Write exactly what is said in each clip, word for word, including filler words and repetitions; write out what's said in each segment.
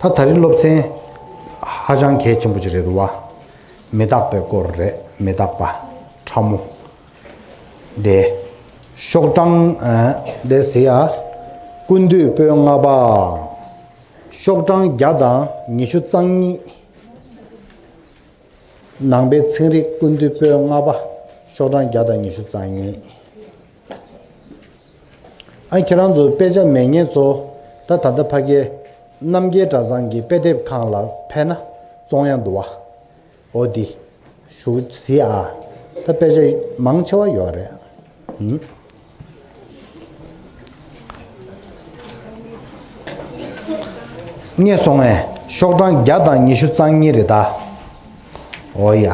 ད་ད་རེས་སློབ་ཚན་ཧ་ཅང་གལ་ཆེན་པོ་ཅིག་རེད་འདུག་བ། མི་རྟག་པའི་སྐོར་རེད། མི་རྟག་པ་ཕྲ་མོ། དེ། ཤོག་གྲངས་ཨ་དེ་ཟེར་ཡ། ཀུན་བཏུས་པོད་ལྔ་པ། ཤོག་གྲངས་བརྒྱ་དང་ཉི་ཤུ་རྩ་གཉིས། ནང་པའི་ཚན་རིག་ཀུན་བཏུས་པོད་ལྔ་པ། ཤོག་གྲངས་བརྒྱ་དང་ཉི་ཤུ་རྩ་གཉིས། ཨ། ཁྱེད་རང་ཚོ་དཔེ་ཆ་མེད་མཁན་ཚོ། ད་ད་ལྟ་ཕ་གིའི་རྣམ་རྒྱལ་གྲྭ་ཚང་གི་དཔེ་དེབ་ཁང་ལ་ཕེབས་ན་བཙོང་ཡ་འདུག་བ། འོ་འདི་ཞུ་ཟིག་ཨ། ད་དཔེ་ཆ་མང་ཆེ་བ་ཡོད་རེད། ཧུམ། རྙེད་སོང་ངས། ཤོག་གྲངས་བརྒྱ་དང་ཉི་ཤུ་རྩ་གཉིས་རེད་ད། འོ་ཡ།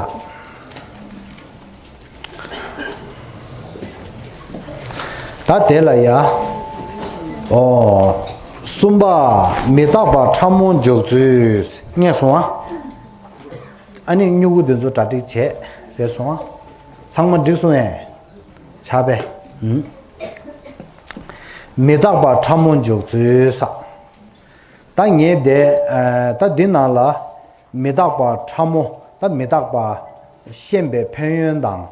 ད་དེ་ལ་ཡ། ཨོ། གསུམ་པ། མི་རྟག་པ་ཕྲ་མོ་འཇོག་ཚུལ། རྙེད་སོང་ཨ། ཨ་ནི་སྨྱུ་གུ་འདི་ཚོ་གྲ་སྒྲིག་བྱས་རེད་སོང་ཨ། ཚང་མ་འགྲིག་སོང་ངས། ཆགས་པས། ཨུམ། མི་རྟག་པ་ཕྲ་མོ་འཇོག་ཚུལ་ས། ད་ངས་དེ་ཨ་ད་འདི་ནང་ལ་མི་རྟག་པ་ཕྲ་མོ། ད་མི་རྟག་པ་ཤེས་པའི་ཕན་ཡོན་དང་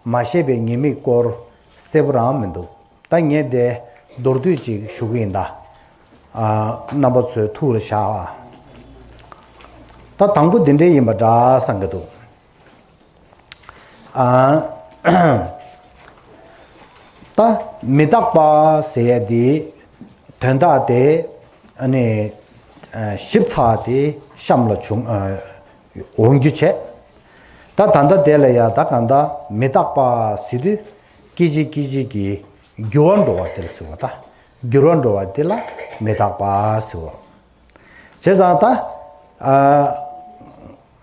མ་ཤེས་པའི་ཉེས་དམིགས་སྐོར་གསལ་པོ་རང་མི་འདུག་ད་ངས་དེ་མདོར་བསྡུས་ཅིག་ཞུ་གི་ཡིན་ད། ཨ་རྣམ་པ་ཚོའི་ཐུགས་ལ་བཞག་ཨ། ད་དང་པོ་འདི་འདྲ་ཡིན་པ་འདྲ་བསམ་གི་འདུག་ཨ། ད་མི་རྟག་པ་ཟེར་ཡ་དེ་དོན་དག་དེ་ཨ་ནི་ཨ་ཞིབ་ཚགས་དེ་གཤམ་ལ་བྱུང་ཨ་འོང་རྒྱུ་བྱས། ད་ད་ལྟ་དེ་ལ་ཡ་ད་གང་ལྟར་མི་རྟག་པ་ཟེར་དུས་སྐད་ཅིག་སྐད་ཅིག་གིས་འགྱུར་བ་འགྲོ་བ་དེ་ལ་ཟེར་བ། ད་འགྱུར་བ་འགྲོ་བ་དེ་ལ་མི་རྟག་པ་ཟེར་བ། བྱས་ཙང་ད་ཨ་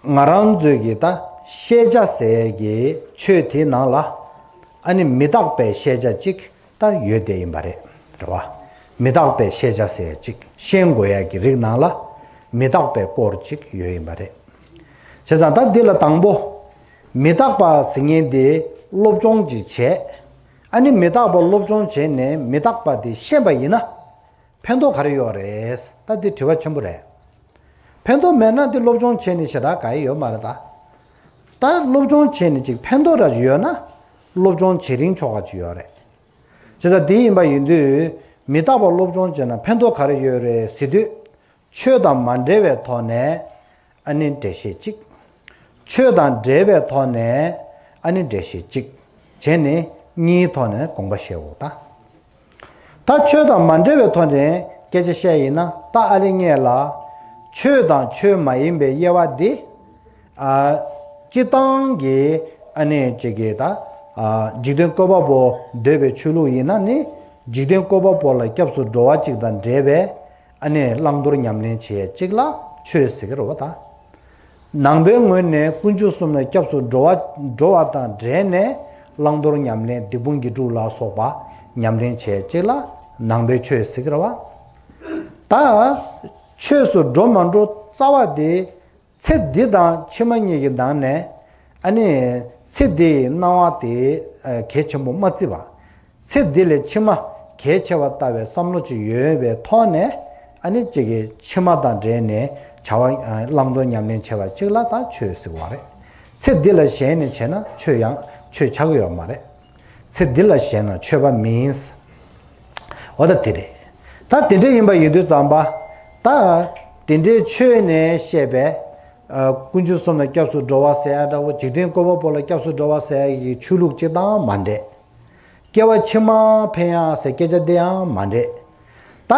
ང་རང་ཚོའི་གི་ད་ཤེས་བྱ་ཟེར་གི་ཆོས་དེའི་ནང་ལ་ཨ་ནི་མི་རྟག་པའི་ཤེས་བྱ་གཅིག་ད་ཡོད་དེ་ཡིན་པ་རེད། རེད་བ། མི་རྟག་པའི་ཤེས་བྱ་ཟེར་གཅིག་ཤེས་དགོས་ཡ་གི་རིགས་ནང་ལ་མི་རྟག་པའི་སྐོར་གཅིག་ཡོད་ཡིན་པ་རེད། བྱས་ཙང་ད་འདི་ལ་དང་པོ་མི་རྟག་པ་ཟེར་མཁན་དེ་སློབ་སྦྱོང་གཅིག་བྱས། ཨ་ནི་མི་རྟག་པ་སློབ་སྦྱོང་བྱས་ནས་མི་རྟག་པ་དེ་ཤེས་པ་ཡིན་ན། ཕན་ཐོགས་ག་རེ་ཡོད་རེད། ད་འདི་དྲི་བ་ཆེན་པོ་རེད། ཕན་ཐོགས་མེད་ན་འདི་སློབ་སྦྱོང་བྱས་ནས་ཞེ་དྲག་ག་ཡི་ཡོད་མ་རེད་ད། ད་སློབ་སྦྱོང་བྱས་ནས་ཅིག་ཕན་ཐོགས་ར་ཡོད་ན། སློབ་སྦྱོང་བྱེད་རིན་ཆོག་ག་ཅིག་ཡོད་རེད། བྱས་ཙང་དེ་ཡིན་པ་ཡིན་དུས་མི་རྟག་པ་སློབ་སྦྱོང་བྱས་ན་ཕན་ཐོགས་ག་རེ་ཡོད་རེད་ཟེར་དུས། ཆོས་དང་མ་འབྲེལ་བའི་ཐོག་ནས་ཨ་ནི་འགྲེལ་བཤད་གཅིག་ཆོས་དང་འབྲེལ་བའི་ཐོག་ནས་ཨ་ནི་འགྲེལ་བཤད་གཅིག་བྱས་ནས་གཉིས་ཐོག་ནས་དགོངས་པ་བཞེས་འོ་ད། ད་ཆོས་དང་མ་འབྲེལ་བའི་ཐོག་ནས་སྐད་ཆ་བཤད་ཡིན་ན་ད་ཨ་ལེ་ངས་ལ། ཆོས་དང་ཆོས་མ་ཡིན་པའི་དབྱེ་བ་འདི། ཨ། སྤྱིར་བཏང་གི་ཨ་ནི་ཅིག་གི་ད། ཨ། འཇིག་རྟེན་བཀོད་པ་པོ་འདོད་པའི་ཆོས་ལུགས་ཡིན་ན་ནི། འཇིག་རྟེན་བཀོད་པ་པོ་ལ་སྐྱབས་སུ་འགྲོ་བ་ཅིག་དང་འབྲེལ་བའི་ཨ་ནི་བླང་དོར་ཉམས་ལེན་བྱེད་ཡས་ཅིག་ལ་ཆོས་ཟེར་གི་རེད་བ་ད། ནང་པའི་ངོས་ནས་དཀོན་མཆོག་གསུམ་ལ་སྐྱབས་སུ་འགྲོ་བ་འགྲོ་བ་དང་འབྲེལ་ནས་བླང་དོར་ཉམས་ལེན་སྡིག་སྤོང་དགེ་སྒྲུབ་ལ་སོགས་པ་ཉམས་ལེན་བྱེད་ཅིག་ལ་ནང་པའི་ཆོས་ཟེར་གི་རེད་བ། ད་ཆོས་སུ་འགྲོ་མ་འགྲོ་རྩ་བ་དེ་ཚེ་འདི་དང་ཕྱི་མ་གཉིས་ཀྱི་ནང་ནས་ཨ་ནི་ཚེ་འདིའི་སྣང་བ་དེ་གལ་ཆེན་པོ་མ་བརྩི་བ། ཚེ་འདི་ལས་ཕྱི་མ་གལ་ཆེ་བ་ལྟ་བའི་བསམ་བློ་ཅིག་ཡོད་པའི་ཐོག་ནས་ཨ་ནི་གཅིག་གིས་ཕྱི་མ་དང་འབྲེལ་ནས་བྱ་བ་བླང་དོར་ཉམས་ལེན་བྱེད་པ་གཅིག་ལ་ད་ཆོས་ཟེར་བ་རེད། ཚེ་འདི་ལ་ཞེན་ནས་བྱས་ན་ཆོས་ཡང་ཆོས་ཆགས་ཀྱི་ཡོད་མ་རེད། ཚེ་འདི་ལ་ཞེན་ན་ཆོས་པ་མིན། འོ་ད་དེ་རེད། ད་དེ་འདྲ་ཡིན་པ་ཡིན་དུས་ཙམ་པ། ད་དེ་འདྲའི་ཆོས་ནས་བཤད་པའི། ཨ། དཀོན་མཆོག་གསུམ་ལ་སྐྱབས་སུ་འགྲོ་བ་ཟེར་ཡ་འདྲ་བོ་འཇིག་རྟེན་བཀོད་པ་པོ་ལ་སྐྱབས་སུ་འགྲོ་བ་ཟེར་ཡ་གི་ཆོས་ལུགས་གཅིག་དང་མ་འདྲེས། སྐྱེ་བ་ཕྱི་མ་ཕན་ཡ་ཟེར་སྐད་ཆ་དེ་ཡང་མ་འདྲེས། ད་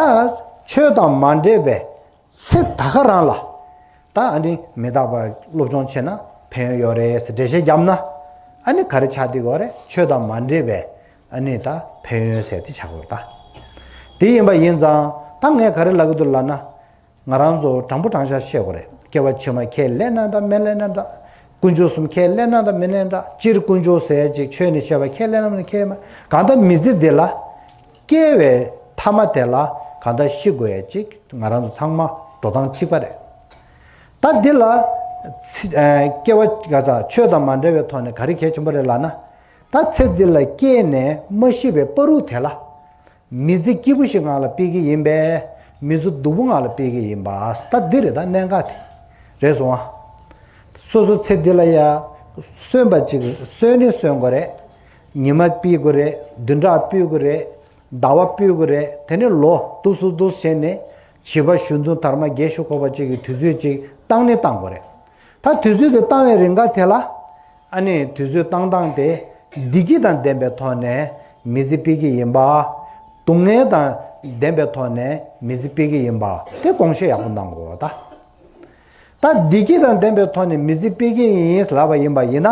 ཆོས་དང་མ་འདྲེས་པའི་ཚེ་ད་ག་རང་ལ། ད་ཨ་ནི་མི་རྟག་པ་སློབ་སྦྱོང་བྱས་ན་ཕན་ཡོན་ཡོད་རེད་ཟེར་འགྲེལ་བཤད་བརྒྱབ་ན། ཨ་ནི་ག་རེ་ཆགས་བསྡད་ཀྱི་ཡོད་རེད། ཆོས་དང་མ་འདྲེས་པའི་ཨ་ནི་ད་ཕན་ཡོན་ཟེར་དེ་ཆགས་ཀྱི་ཡོད་རེད་ད། དེ་ཡིན་པ་ཡིན་ཙང་ད་ངས་ག་རེ་ལབ་ཀྱི་འདུག་ལབ་ན། ང་རང་ཚོ་དྲང་པོ་དྲང་བཞག་བཤད་དགོས་རེད། སྐྱེ་བ་ཕྱི་མ་ཁས་ལེན་ན་འདྲ་མི་ལེན་ན་འདྲ། དཀོན་མཆོག་གསུམ་ཁས་ལེན་ན་འདྲ་མི་ལེན་འདྲ། སྤྱིར་དཀོན་མཆོག་ཟེར་ཅིག་ཆོས་ནས་བཤད་པ་ཁས་ལེན་ན་མི་ཁས་མ། གང་ལྟར་མི་ཚེ་འདི་ལ་སྐྱེ་བའི་མཐའ་མ་དེ་ལ་གང་ལྟར་ཤི་དགོས་ཡ་ཅིག་ང་རང་ཚོ་ཚང་མ་འགྲོ་སྟངས་གཅིག་པ་རེད། ད་འདི་ལ་ཚེ་ཨ་སྐྱེ་བ་ག་ས་ཆོས་དང་མ་འབྲེལ་བའི་ཐོག་ནས་ག་རེ་གལ་ཆེན་པོ་རེད་ལབ་ན། ད་ཚེ་འདི་ལ་སྐྱེས་ནས་མ་ཤི་བའི་བར་དུ་དེ་ལ། མི་ཚེ་སྐྱིད་པོ་ཞིག་ངང་ལ་སྤེལ་གྱི་ཡིན་པས། མི་ཚེ་སྡུག་པོ་ངང་ལ་སྤེལ་གྱི་ཡིན་པ། ད་འདི་རེད། ད་གནད་འགག་དེ་རེད་སོང་ཨ། སོ་སོ་ཚེ་འདི་ལ་ཡ་གསོན་པ་ཅིག་གསོན་ནི་གསོན་དགོས་རེད། ཉི་མ་སྤེལ་དགོས་རེད། བདུན་ཕྲག་སྤེལ་དགོས་རེད། ཟླ་བ་སྤེལ་དགོས་རེད། དེ་ནས་ལོ་འདུག་སུ་འདུག་བྱས་ནས་བྱིས་པ་གཞོན་ནུ་དར་མ་རྒས་ཤོས་ཁོག་པ་ཅིག་གི་དུས་ཚོད་ཅིག་བཏང་ནི་བཏང་དགོས་རེད། ད་དུས་ཚོད་དེ་བཏང་བའི་རིང་ག་དེ་ལ། ཨ་ནི་དུས་ཚོད་བཏང་སྟངས་དེ་བདེ་སྐྱིད་དང་ལྡན་པའི་ཐོག་ནས་མི་ཚེ་སྤེལ་གྱི་ཡིན་པ། སྡུག་བསྔལ་དང་ལྡན་པའི་ཐོག་ནས་མི་ཚེ་སྤེལ་གྱི་ཡིན་པ་དེ་དགོངས་བཞེས་ཡག་པོ་གནང་དགོས་ད། ད་བདེ་སྐྱིད་དང་ལྡན་པའི་ཐོག་ནས་མི་ཚེ་སྤེལ་གྱི་ཡིན་ལབ་པ་ཡིན་པ་ཡིན་ན།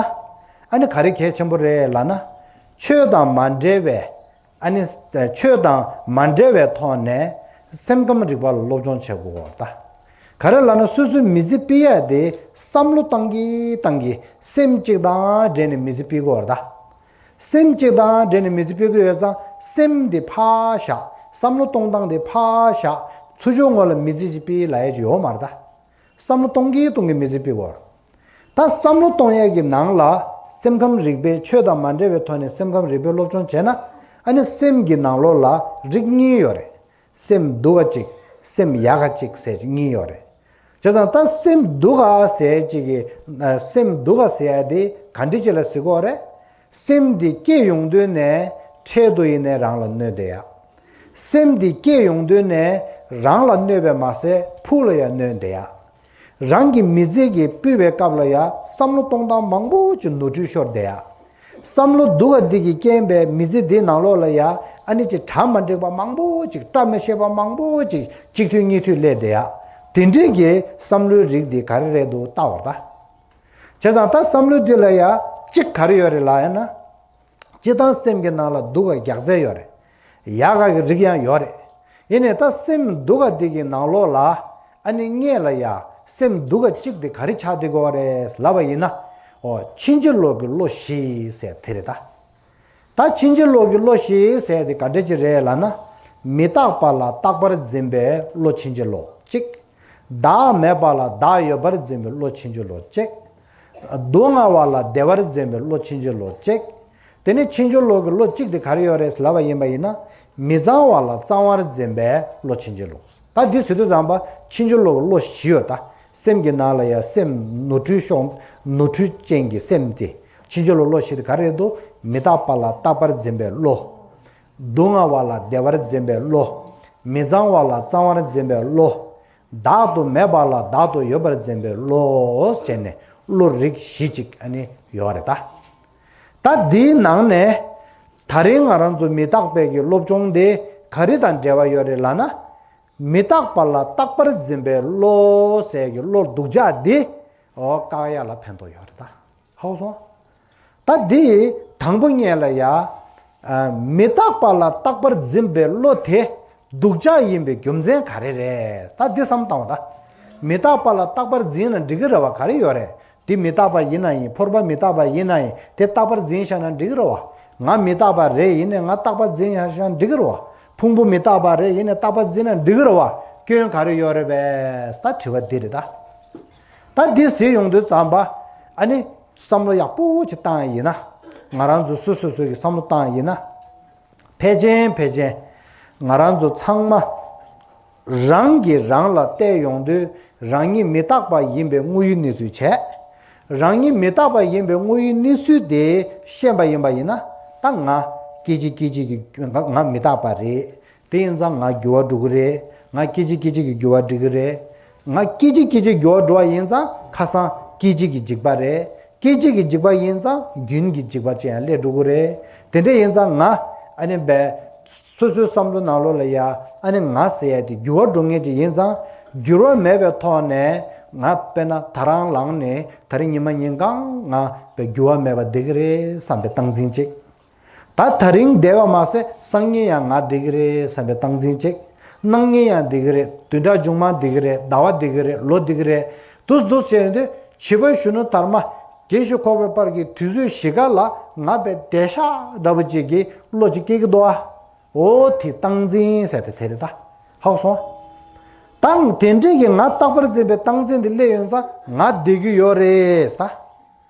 ཨ་ནི་ག་རེ་གལ་ཆེན་པོ་རེད་ལབ་ན། ཆོས་དང་མ་འབྲེལ་བའི། ཨ་ནི་ཆོས་དང་མ་འབྲེལ་བའི་ཐོག་ནས་སེམས་ཁམས་རིག་པ་ལ་སློབ་སྦྱོང་བྱེད་དགོས་པ་ད། ག་རེ་ལབ་ན་སོ་སོའི་མི་ཚེ་སྤེལ་ཡ་དེ་བསམ་བློ་བཏང་གི་བཏང་གི་སེམས་གཅིག་དང་འབྲེལ་ནས་མི་ཚེ་སྤེལ་དགོས་པ་ད། སེམས་གཅིག་དང་འབྲེལ་ནས་མི་ཚེ་སྤེལ་དགོས་ཡོད་ཙང་སེམས་དེ་ཕར་བཞག་བསམ་བློ་གཏོང་སྟངས་དེ་ཕར་བཞག་ཚུར་ཕྱོགས་ངོས་ལ་མི་ཚེ་ཅིག་སྤེལ་ལབ་ཡ་ཅིག་ཡོད་མ་རེད་ད། བསམ་བློ་གཏོང་གི་གཏོང་གི་མི་ཚེ་སྤེལ་དགོས་པ། ད་བསམ་བློ་གཏོང་ཡས་ཀྱི་ནང་ལ་སེམས་ཁམས་རིག་པའི་ཆོས་དང་མ་འབྲེལ་བའི་ཐོག་ནས་སེམས་ཁམས་རིག་པའི་སློབ་སྦྱོང་བྱས་ན། ཨ་ནི་སེམས་ཀྱི་ནང་ལོགས་ལ་རིགས་གཉིས་ཡོད་རེད། སེམས་སྡུག་ག་གཅིག་སེམས་ཡག་ག་གཅིག་ཟེར་གཉིས་ཡོད་རེད། བྱས་ཙང་ད་སེམས་སྡུག་ག་ཟེར་གཅིག་གི་སེམས་སྡུག་ག་ཟེར་ཡ་དེ་ག་འདྲ་ཅིག་ལ་ཟེར་གྱི་ཡོད་རེད། སེམས་འདི་སྐྱེ་ཡོང་དུས་ནས་འཕྲལ་དུ་ཡིན་ནས་རང་ལ་གནོད་བསྡད་ཡ། སེམས་འདི་སྐྱེ་ཡོང་དུས་ནས་རང་ལ་གནོད་པས་མ་ཟད་ཕུགས་ལ་ཡང་གནོད་བསྡད་ཡ། རང་གི་མི་ཚེ་གི་སྤུས་པའི་སྐབས་ལ་ཡང་བསམ་བློ་གཏོང་སྟངས་མང་པོ་ཅིག་ནོར་འཁྲུལ་ཤོར་བསྡད་ཡ། བསམ་བློ་སྡུག་ག་འདི་གི་རྐྱེན་པས་མི་ཚེ་འདིའི་ནང་ལོགས་ལ་ཡང་ཨ་ནི་ཅིག་གྲ་མ་འགྲིག་པ་མང་པོ་ཅིག་བཀྲ་མི་ཤིས་པ་མང་པོ་ཅིག་གཅིག་མཐུད་གཉིས་མཐུད་སླེབས་བསྡད་ཡ། དེ་འདྲའི་གི་བསམ་བློའི་རིགས་འདི་ག་རེ་རེད་འདུག་ལྟ་བར་ད། བྱས་ཙང་ད་བསམ་བློ་འདི་ལ་ཡང་གཅིག་ག་རེ་ཡོད་རེད་ལབ་ཡ་ན། སྤྱིར་བཏང་སེམས་ཀྱི་ནང་ལ་སྡུག་ག་རྒྱག་རྩལ་ཡོད་རེད། ཡག་ག་གི་རིགས་ཡང་ཡོད་རེད། ཡིན་ནའི་ད་སེམས་སྡུག་ག་འདི་གི་ནང་ལོགས་ལ་ཨ་ནི་ངེད་ལ་ཡ་སེམས་སྡུག་ག་གཅིག་དེ་ག་རེ་ཆགས་བསྡད་ཀྱི་ཡོད་རེད་ལབ་པ་ཡིན་ན། འོ་ཕྱིན་ཅི་ལོག་གི་བློ་བཞི་ཟེར་དེ་རེད་ད། ད་ཕྱིན་ཅི་ལོག་གི་བློ་བཞི་ཟེར་དེ་ག་འདྲ་ཅིག་རེད་ལབ་ན། མི་རྟག་པ་ལ་རྟག་པར་འཛིན་པའི་བློ་ཕྱིན་ཅི་ལོག་གཅིག་བདག་མེད་པ་ལ་བདག་ཡོད་པར་འཛིན་པའི་བློ་ཕྱིན་ཅི་ལོག་གཅིག་སྡུག་བསྔལ་བ་ལ་བདེ་བར་འཛིན་པའི་བློ་ཕྱིན་ཅི་ལོག་གཅིག་དེ་ནས་ཕྱིན་ཅི་ལོག་གི་བློ་གཅིག་དེ་ག་རེ་ཡོད་རེད་ལབ་པ་ཡིན་པ་ཡིན་ན། མི་གཙང་བ་ལ་གཙང་བར་འཛིན་པའི་བློ་ཕྱིན་ཅི་ལོག་ད་འདི་ཟེར་དུས་ཙམ་པ་ཕྱིན་ཅི་ལོག་གི་བློ་བཞི་ཡོད་ད། སེམས་ཀྱི་ནང་ལ་ཡང་སེམས་ནོར་འཁྲུལ་ཤོར་ནོར་འཁྲུལ་ཅན་གྱི་སེམས་དེ་ཕྱིན་ཅི་ལོག་བློ་བཞི་དེ་ག་རེ་རེད་འདུག་མི་རྟག་པ་ལ་རྟག་པར་འཛིན་པའི་བློ། སྡུག་བསྔལ་བ་ལ་བདེ་བར་འཛིན་པའི་བློ། མི་གཙང་བ་ལ་གཙང་བར་འཛིན་པའི་བློ། བདག་ཏུ་མེད་པ་ལ་བདག་ཏུ་ཡོད་པར་འཛིན་པའི་བློ་བྱས་ནས་བློ་རིགས་བཞི་ཅིག་ཨ་ནི་ཡོད་རེད་ད། ད་འདིའི་ནང་ནས་ད་རིང་ང་རང་ཚོ་མི་རྟག་པའི་གི་སློབ་སྦྱོང་དེ་ག་རེ་དང་འབྲེལ་བ་ཡོད་རེད་ལབ་ན། མི་རྟག་པ་ལ་རྟག་པར་འཛིན་པའི་བློ་ཟེར་གྱི་བློ་སྡུག་ཅག་འདི་འོ་བཀག་ཡ་ལ་ཕན་ཐོགས་ཡོད་རེད་ད། ཧ་གོ་སོང་། ད་འདི་དང་པོ་ཉིད་ལ་ཡ། ཨ། མི་རྟག་པ་ལ་རྟག་པར་འཛིན་པའི་བློ་དེ་སྡུག་ཅག་ཡིན་པའི་རྒྱུ་མཚན་ག་རེ་རེད། ད་འདི་བསམ་བཏང་བ་ད། མི་རྟག་པ་ལ་རྟག་པར་འཛིན་ན་འགྲིག་གི་རེད་བ། ག་རེ་ཡོད་རེད། འདི་མི་རྟག་པ་ཡིན་ན་ཡིན། ཕོར་པ་མི་རྟག་པ་ཡིན་ན་ཡིན། དེ་རྟག་པར་འཛིན་བཞག་ན་འགྲིག་གི་རེད་བ། ང་མི་རྟག་པ་རེད། ཡིན་ནའི་ང་རྟག་པར་འཛིན་བཞག་ན་འགྲིག་གི་རེད་བ། ཕུང་པོ་མི་རྟག་པ་རེད། ཡིན་ནའི་རྟག་པར་འཛིན་ན་འགྲིག་གི་རེད་བ། སྐྱོན་ག་རེ་ཡོད་རེད་པས། ད་དྲི་བ་འདི་རེད་ད། ད་འདི་ཟེར་ཡོང་དུས་ཙམ་པ། ཨ་ནི། བསམ་བློ་ཡག་པོ་ཅིག་བཏང་ཡ་ཡིན་ན། ང་རང་ཚོ་སོ་སོ་སོ་གི་བསམ་བློ་བཏང་ཡ་ཡིན་ན། ཕལ་ཆེར་ཕལ་ཆེར་ང་རང་ཚོ་ཚང་མ་རང་གིས་རང་ལ་བལྟས་ཡོང་དུས་རང་ཉིད་མི་རྟག་པ་ཡིན་པའི་དངོས་ཡོད་གནས་ཚུལ་བྱས། རང་ཉིད་མི་རྟག་པ་ཡིན་པའི་དངོས་ཡོད་གནས་ཚུལ་དེ་ཤེས་པ་ཡིན་པ་ཡིན་ན། ད་ང་སྐད་ཅིག་སྐད་ཅིག་གིས་ང་ང་མི་རྟག་པ་རེད། དེ་ཡིན་ཙང་ང་འགྱུར་བ་འགྲོ་གི་རེད། ང་སྐད་ཅིག་སྐད་ཅིག་གིས་འགྱུར་བ་འགྲོ་གི་རེད། ང་སྐད་ཅིག་སྐད་ཅིག་འགྱུར་བ་འགྲོ་བ་ཡིན་ཙང་ཁ་སང་སྐད་ཅིག་གི་འཇིགས་པ་རེད། སྐད་ཅིག་གི་འཇིགས་པ་ཡིན་ཙང་རྒྱུན་གྱི་འཇིགས་པ་ཅན་ཡང་སླེབས་འགྲོ་གི་རེད། དེ་འདྲ་ཡིན་ཙང་ང་ཨ་ནི་བས་སོ་སོའི་བསམ་བློ་ནང་ལོགས་ལ་ཡ་ཨ་ནི་ང་ཟེར་ཡ་དེ་འགྱུར་བ་འགྲོ་མཁན་ཅིག་ཡིན་ཙང་འགྱུར་བ་མེད་པའི་ཐོག་ནས་ང་དཔེར་ན་ད་རང་ལངས་ནས་ད་རིང་ཉི་མ་ཉིན་གང་ང་བས་འགྱུར་བ་མེད་པ་བསྡད་ཀྱི་རེད་བསམ་པའི་སྟངས་འཛིན་ཅིག་ད་ད་རིང་བསྡད་པ་མ་ཟད་སང་ཉིན་ཡང་ང་བསྡད་ཀྱི་རེད་བསམ་པའི་སྟངས་འཛིན་ཅིག་གནངས་ཉིན་ཡང་བསྡད་ཀྱི་རེད། བདུན་ཕྲག་མཇུག་མ་བསྡད་ཀྱི་རེད། ཟླ་བ་བསྡད་ཀྱི་རེད། ལོ་བསྡད་ཀྱི་རེད། འདུག་འདུག་བྱས་ཡོང་དུས་བྱིས་པ་གཞོན་ནུ་དར་མ་རྒས་ཤིང་འཁོགས་པའི་བར་གྱི་དུས་ཚོད་བཞི་ཀ་ལ་ང་བས་བསྡད་ཤག་འདྲ་པོ་ཅིག་གི་བློ་ཅིག་སྐྱེ་གི་འདུག་ཨ། འོ་དེ་སྟངས་འཛིན་ཟེར་དེ་དེ་རེད་ད། ཧ་གོ་སོང་། ད་དེ་འདྲའི་གི་ང་རྟག་པར་འཛིན་པའི་སྟངས་འཛིན་དེ་སླེབས་ཡོང་ཙང་ང་བསྡད་ཀྱི་ཡོད་རེད་ད།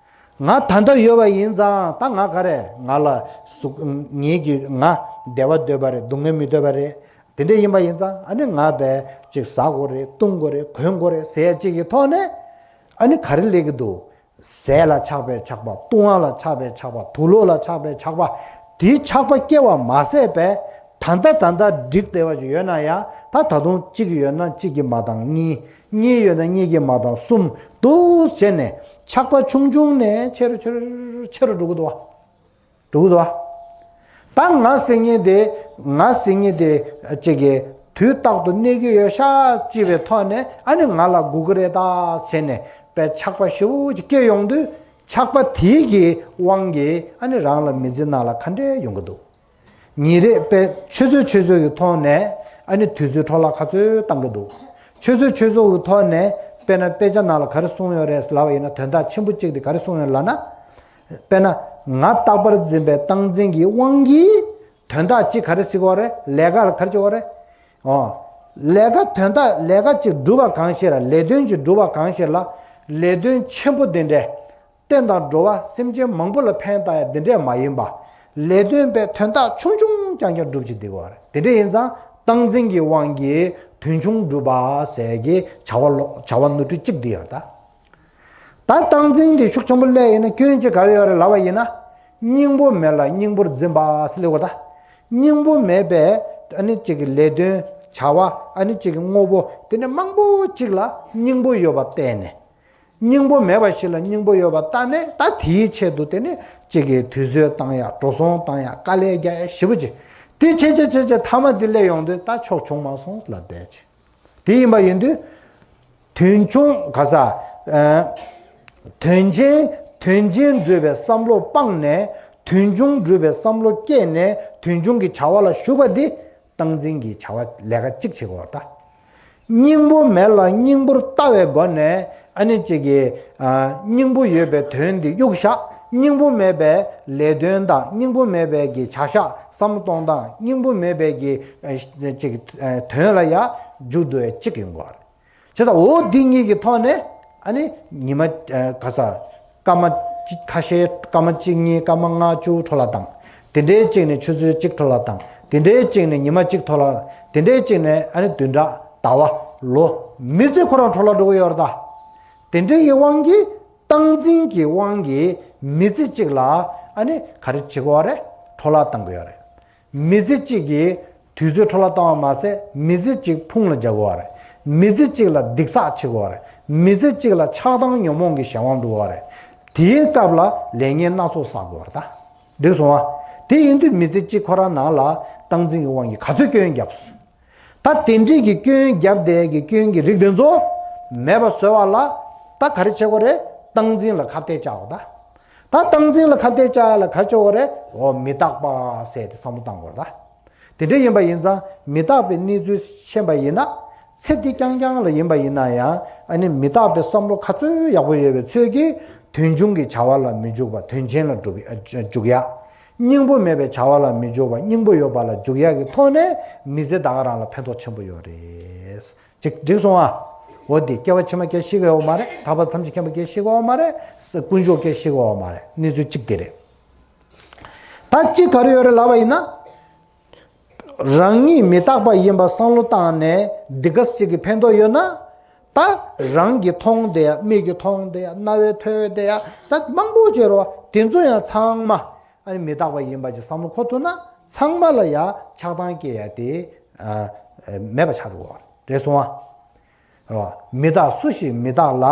ང་ད་ལྟ་ཡོད་པ་ཡིན་ཙང་ད་ང་ག་རེ་ང་ལ་གཟུགས་ངེད་ཀྱི་ང་བདེ་བ་འདོད་པ་རེད། སྡུག་བསྔལ་མི་འདོད་པ་རེད། དེ་འདྲ་ཡིན་པ་ཡིན་ཙང་ཨ་ནི་ང་བས་ཅིག་ཟ་དགོས་རེད། བཏུང་དགོས་རེད། གོན་དགོས་རེད་ཟེར་ཡ་ཅིག་གི་ཐོག་ནས་ཨ་ནི་ག་རེ་སླེབས་ཀྱི་འདུག་ཟས་ལ་ཆགས་པའི་ཆགས་པ། བཏུང་བ་ལ་ཆགས་པའི་ཆགས་པ། དུག་ལོག་ལ་ཆགས་པའི་ཆགས་པ། དེའི་ཆགས་པ་སྐྱེ་བ་མ་ཟད་པས་ད་ལྟ་ད་ལྟ་འགྲིག་བསྡད་པ་ཞིག་ཡོད་ན་ཡང་། ད་ད་དུང་གཅིག་ཡོད་ན་གཅིག་གིས་མ་འདང་གཉིས། གཉིས་ཡོད་ན་གཉིས་ཀྱིས་མ་འདང་གསུམ། འདུག་བྱས་ནས་ཆགས་པ་ཆུང་ཆུང་ནས་ཆེ་རུ་ཆེ་རུ་ཆེ་རུ་འགྲོ་གི་འདུག་བ། འགྲོ་གི་འདུག་བ། ད་ང་ཟེར་མཁན་དེ། ང་ཟེར་མཁན་དེ་ཅིག་གིས་དུས་རྟག་ཏུ་གནས་ཀྱི་ཡོད་ཤག་ཅེས་པའི་ཐོག་ནས་ཨ་ནི་ང་ལ་སྒུག་གི་རེད་ད་བྱས་ནས་པའི་ཆགས་པ་ཞེ་པོ་ཅིག་སྐྱེ་ཡོང་དུས། ཆགས་པ་དེའི་གི་དབང་གིས་ཨ་ནི་རང་ལ་མི་ཚེ་ནང་ལ་ག་འདྲས་ཡོང་གི་འདུག་ཉིན་རེ་དཔེ་ཆུ་ཚོད་ཆུ་ཚོད་ཀྱི་ཐོག་ནས་ཨ་ནི་དུས་ཚོད་འཕྲོ་བརླག་ག་ཚོད་བཏང་གི་འདུག་ཆུ་ཚོད་ཆུ་ཚོད་ཀྱི་ཐོག་ནས་དཔེར་ན་དཔེ་ཆ་ནང་ལ་ག་རེ་གསུངས་ཡོད་རེད་ལབ་པ་ཡིན་ན། དོན་དག་ཆེན་པོ་གཅིག་དེ་ག་རེ་གསུངས་ཡོད་ལབ་ན། དཔེར་ན་ང་རྟག་པར་འཛིན་པའི་སྟངས་འཛིན་གྱི་དབང་གིས་དོན་དག་གཅིག་ག་རེ་བྱེད་ཀྱི་ཡོད་རེད། ལས་ཀ་ལ་ག་རེ་བྱེད་ཀྱི་ཡོད་རེད། ཨོ། ལས་ཀ་དོན་དག་ལས་ཀ་གཅིག་སྒྲུབ་པ་གང་ཞིག་ལ། ལས་དོན་གཅིག་སྒྲུབ་པ་གང་ཞིག་ལ། ལས་དོན་ཆེན་པོ་འདི་འདྲས། བསྟན་དང་འགྲོ་བ་སེམས་ཅན་མང་པོ་ལ་ཕན་བཏགས་ཡ་འདི་འདྲས་མ་ཡིན་པ། ལས་དོན་པའི་དོན་དག་ཆུང་ཆུང་རྐྱང་རྐྱང་སྒྲུབ་བྱེད་འདི་བ་རེད། དེ་འདྲ་ཡིན་ཙང་སྟངས་འཛིན་གྱི་དབང་གིས་དོན་ཆུང་སྒྲུབ་པ་ཟེར་གྱི་བྱ་བ་ལོ། བྱ་བ་ནོར་འཁྲུལ་གཅིག་འདི་ཡོད་ད། ད་སྟངས་འཛིན་འདི་ཤུགས་ཆེན་པོ་སླེབས་ཡིན་ན་སྐྱོན་གཅིག་ག་རེ་ཡོད་རེད་ལབ་པ་ཡིན་ན། སྙིང་པོ་མེད་ལ་སྙིང་པོར་འཛིན་པ་ཟེར་ལེ་བ་ད། སྙིང་པོ་མེད་པའི་ཨ་ནི་གཅིག་གི་ལས་དོན་བྱ་བ། ཨ་ནི་གཅིག་གི་དངོས་པོ་དེ་ནི་མང་པོ་གཅིག་ལ་སྙིང་པོ་ཡོད་པ་བལྟས་ནས། སྙིང་པོ་མེད་པ་ཞིག་ལ་སྙིང་པོ་ཡོད་པ་ལྟ་ནས། ད་དེའི་ཆེད་དུ་དེ་ནི་གཅིག་གི་དུས་ཚོད་བཏང་ཡ། འགྲོ་སོང་བཏང་ཡ། དཀའ་ལས་རྒྱག་ཡ་ཞེ་པོ་ཅིག་དེ་བྱས་བྱས་བྱས་བྱས་མཐའ་མ་དེ་སླེབས་ཡོང་དུས་ད་ཕྱོགས་བྱུང་མ་སོང་ལབ་བསྡད་ཅིག་དེ་ཡིན་པ་ཡིན་དུས། དོན་ཆུང་ག་ས། ཨ། དོན་ཆེན་དོན་ཆེན་སྒྲུབ་པའི་བསམ་བློ་སྤངས་ནས་དོན་ཆུང་སྒྲུབ་པའི་བསམ་བློ་སྐྱེས་ནས་དོན་ཆུང་གི་བྱ་བ་ལ་ཞུགས་པ་འདི། སྟངས་འཛིན་གྱི་བྱ་བ་ལས་ཀ་གཅིག་བྱེད་དགོས་པ་ད། སྙིང་པོ་མེད་ལ་སྙིང་པོར་ལྟ་བའི་སྒོ་ནས་ཨ་ནི་གཅིག་གི། ཨ། སྙིང་པོ་ཡོད་པའི་དོན་འདི་གཡུག་བཞག་སྙིང་པོ་མེད་པའི་ལས་དོན་དང་། སྙིང་པོ་མེད་པའི་གི་བྱ་གཞག་བསམ་བློ་གཏོང་སྟངས། སྙིང་པོ་མེད་པའི་གི། ཨ། གཅིག་དོན་ལ་ཡ་འཇུག་འདོད་གཅིག་ཡོང་དགོས་པ་རེད། བྱས་ཙང་འོ་འདི་གཉིས་ཀྱི་ཐོག་ནས་ཨ་ནི་ཉི་མ། ཨ། ག་ས། སྐར་མ་གཅིག་ཁ་ཤས། སྐར་མ་གཅིག་གཉིས། སྐར་མ་ལྔ་བཅུ་འཕྲོ་བརླག་བཏང་། དེ་འདྲའི་གཅིག་ནས་ཆུ་ཚོད་གཅིག་འཕྲོ་བརླག་བཏང་། དེ་འདྲའི་གཅིག་ནས་ཉི་མ་གཅིག་འཕྲོ་བརླག་དེ་འདྲའི་གཅིག་ནས་ཨ་ནི་བདུན་ཕྲག་ཟླ་བ་ལོ། མི་ཚེ་ཁོ་རང་འཕྲོ་བརླག་འགྲོ་གི་ཡོད་རེད་ད། དེ་འདྲའི་གི་དབང་གིས་སྟངས་འཛིན་གྱི་དབང་གིས་མི་ཚེ་གཅིག་ལ་ཨ་ནི་ག་རེ་བྱེད་དགོས་པ་རེད། འཕྲོ་བརླག་བཏང་གི་ཡོད་རེད། མི་ཚེ་གཅིག་གི་དུས་ཚོད་འཕྲོ་བརླག་བཏང་བ་མ་ཟད། མི་ཚེ་གཅིག་ཕུང་ལ་རྒྱག་དགོས་པ་རེད། མི་ཚེ་གཅིག་ལ་སྡིག་བསགས་བྱེད་དགོས་པ་རེད། མི་ཚེ་གཅིག་ལ་ཆགས་སྡང་ཉོན་མོངས་ཀྱི་གཞན་དབང་འདུ་བ་རེད། དེའི་སྐབས་ལ་ལས་ངན་སྣ་ཚོགས་བསགས་དགོས་པ་རེད་ད། འགྲིག་སོང་ཨ། དེ་ཡིན་དུས་མི་ཚེ་གཅིག་ཁོ་རང་ནང་ལ་སྟངས་འཛིན་གྱི་དབང་གིས་ག་ཚོད་སྐྱོན་བརྒྱབ་སོང་། ད་དེ་འདྲའི་གི་སྐྱོན་བརྒྱབ་བསྡད་ཀྱི་སྐྱོན་གྱི་རིགས་དེ་ཚོ་མེད་པ་བཟོ་བ་ལ་ད་ག་རེ་བྱེད་དགོས་རེད། སྟངས་འཛིན་ལ་ཁ་གཏད་བཅག་དགོས་ད། ད་སྟངས་འཛིན་ལ་ཁ་གཏད་བཅག་ཡ་ལ་ག་རེ་བྱེད་དགོས་རེད། འོ་མི་རྟག་པ་ཟེར་ཏེ་བསམ་བློ་བཏང་དགོས་རེད་ད། དེ་འདྲ་ཡིན་པ་ཡིན་ཙང་མི་རྟག་པའི་གནས་ཚུལ་ཤེས་པ་ཡིན་ན། ཚེ་འདི་རྐྱང་རྐྱང་ལ་ཡིན་པ་ཡིན་ན་ཡང་ཨ་ནི་མི་རྟག་པའི་བསམ་བློ་ག་ཚོད་ཡག་པོ་ཡོད་པའི་ཚོད་ཀྱིས་དོན་ཆུང་གི་བྱ་བ་ལ་མི་འཇུག་པ། དོན་ཆེན་ལ་འཇུག་ཨ་འཇུག་ཡ། སྙིང་པོ་མེད་པའི་བྱ་བ་ལ་མི་འཇུག་པ། སྙིང་པོ་ཡོད་པ་ལ་འཇུག་ཡ་གི་ཐོག་ནས་མི་ཚེ་ད་ག་རང་ལ་ཕན་ཐོགས་ཆེན་པོ་ཡོད་རེད། ཅིག་འགྲིག་སོང་ཨ། འོ་དེ་སྐྱེ་བ་ཕྱི་མ་སྐྱེ་ཤེས་ཀྱི་ཡོད་མ་རེད། ཐར་པ་ཐམས་ཅད་མཁྱེན་པ་སྐྱེ་ཤེས་ཀྱི་ཡོད་མ་རེད། དཀོན་མཆོག་སྐྱེ་ཤེས་ཀྱི་ཡོད་མ་རེད། གནས་ཚུལ་གཅིག་དེ་རེད། ད་གཅིག་ག་རེ་ཡོད་རེད་ལབ་པ་ཡིན་ན། རང་ཉིད་མི་རྟག་པ་ཡིན་པ་བསམ་བློ་བཏང་ནས་འདི་ག་ཅིག་གི་ཕན་ཐོགས་ཡོད་ན། ད་རང་གིས་མཐོང་བསྡད་ཡ། མིག་གིས་མཐོང་བསྡད་ཡ། རྣ་བས་ཐོས་བསྡད་ཡ། ད་མང་པོ་ཅིག་ཡོད་རེད་བ། དེ་ཚོ་ཡང་ཚང་མ་ཨ་ནི་མི་རྟག་པ་ཡིན་པ་ཅིག་བསམ་བློ་འཁོར་ཐུབ་ན། ཚང་མ་ལ་ཡ་ཆགས་སྡང་སྐྱེ་ཡ་དེ་ཨ་མེད་པ་ཆགས་འགྲོ་གི་རེད། སོང་བ། རེད་བ། མི་རྟག་སུ་ཞིག་མི་རྟག་ལ།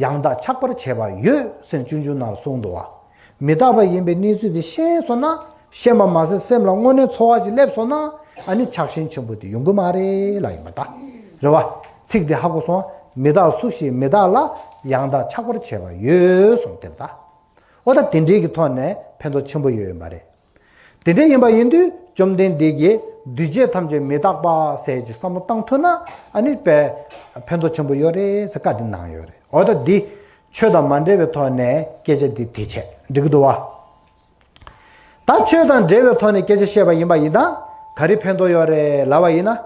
ཡང་དག་ཆགས་པར་བྱེད་པ་ཡོད་ཟེར་སྤྱོད་འཇུག་ནང་ལ་གསུངས་འདུག་བ། མི་རྟག་པ་ཡིན་པའི་གནས་ཚུལ་དེ་ཤེས་སོང་ན། ཤེས་པ་མ་ཟད་སེམས་ལ་དངོས་གནས་ཚོར་བ་ཅིག་སླེབས་སོང་ན། ཨ་ནི་ཆགས་ཞེན་ཆེན་པོ་དེ་ཡོང་གི་མ་རེད་ལབ་ཡིན་པ་ད། རེད་བ། ཚིག་དེ་ཧ་གོ་སོང་། མི་རྟག་སུ་ཞིག་མི་རྟག་ལ། ཡང་དག་ཆགས་པར་བྱེད་པ་ཡོད་གསུངས་དེ་ད། འོ་ད་དེ་འདྲའི་གི་ཐོག་ནས་ཕན་ཐོགས་ཆེན་པོ་ཡོད་ཡོད་མ་རེད། དེ་འདྲ་ཡིན་པ་ཡིན་དུས་བཅོམ་ལྡན་འདས་ཀྱིས་འདུས་བྱས་ཐམས་ཅད་མི་རྟག་པ་ཟེར་གྱི་བསམ་བློ་བཏང་ཐུབ་ན། ཨ་ནི་དཔེ་ཕན་ཐོགས་ཆེན་པོ་ཡོད་རེད་ཟེར་བཀའ་འདི་གནང་ཡོད་རེད། འོ་ད་འདི་ཆོས་དང་མ་འབྲེལ་བའི་ཐོག་ནས་སྐད་ཆ་འདི་དེ་བྱས་འགྲིག་གི་འདུག་བ། ད་ཆོས་དང་འབྲེལ་བའི་ཐོག་ནས་སྐད་ཆ་བཤད་པ་ཡིན་པ་ཡིན་ན་ག་རེ་ཕན་ཐོགས་ཡོད་རེད་ལབ་པ་ཡིན་ན།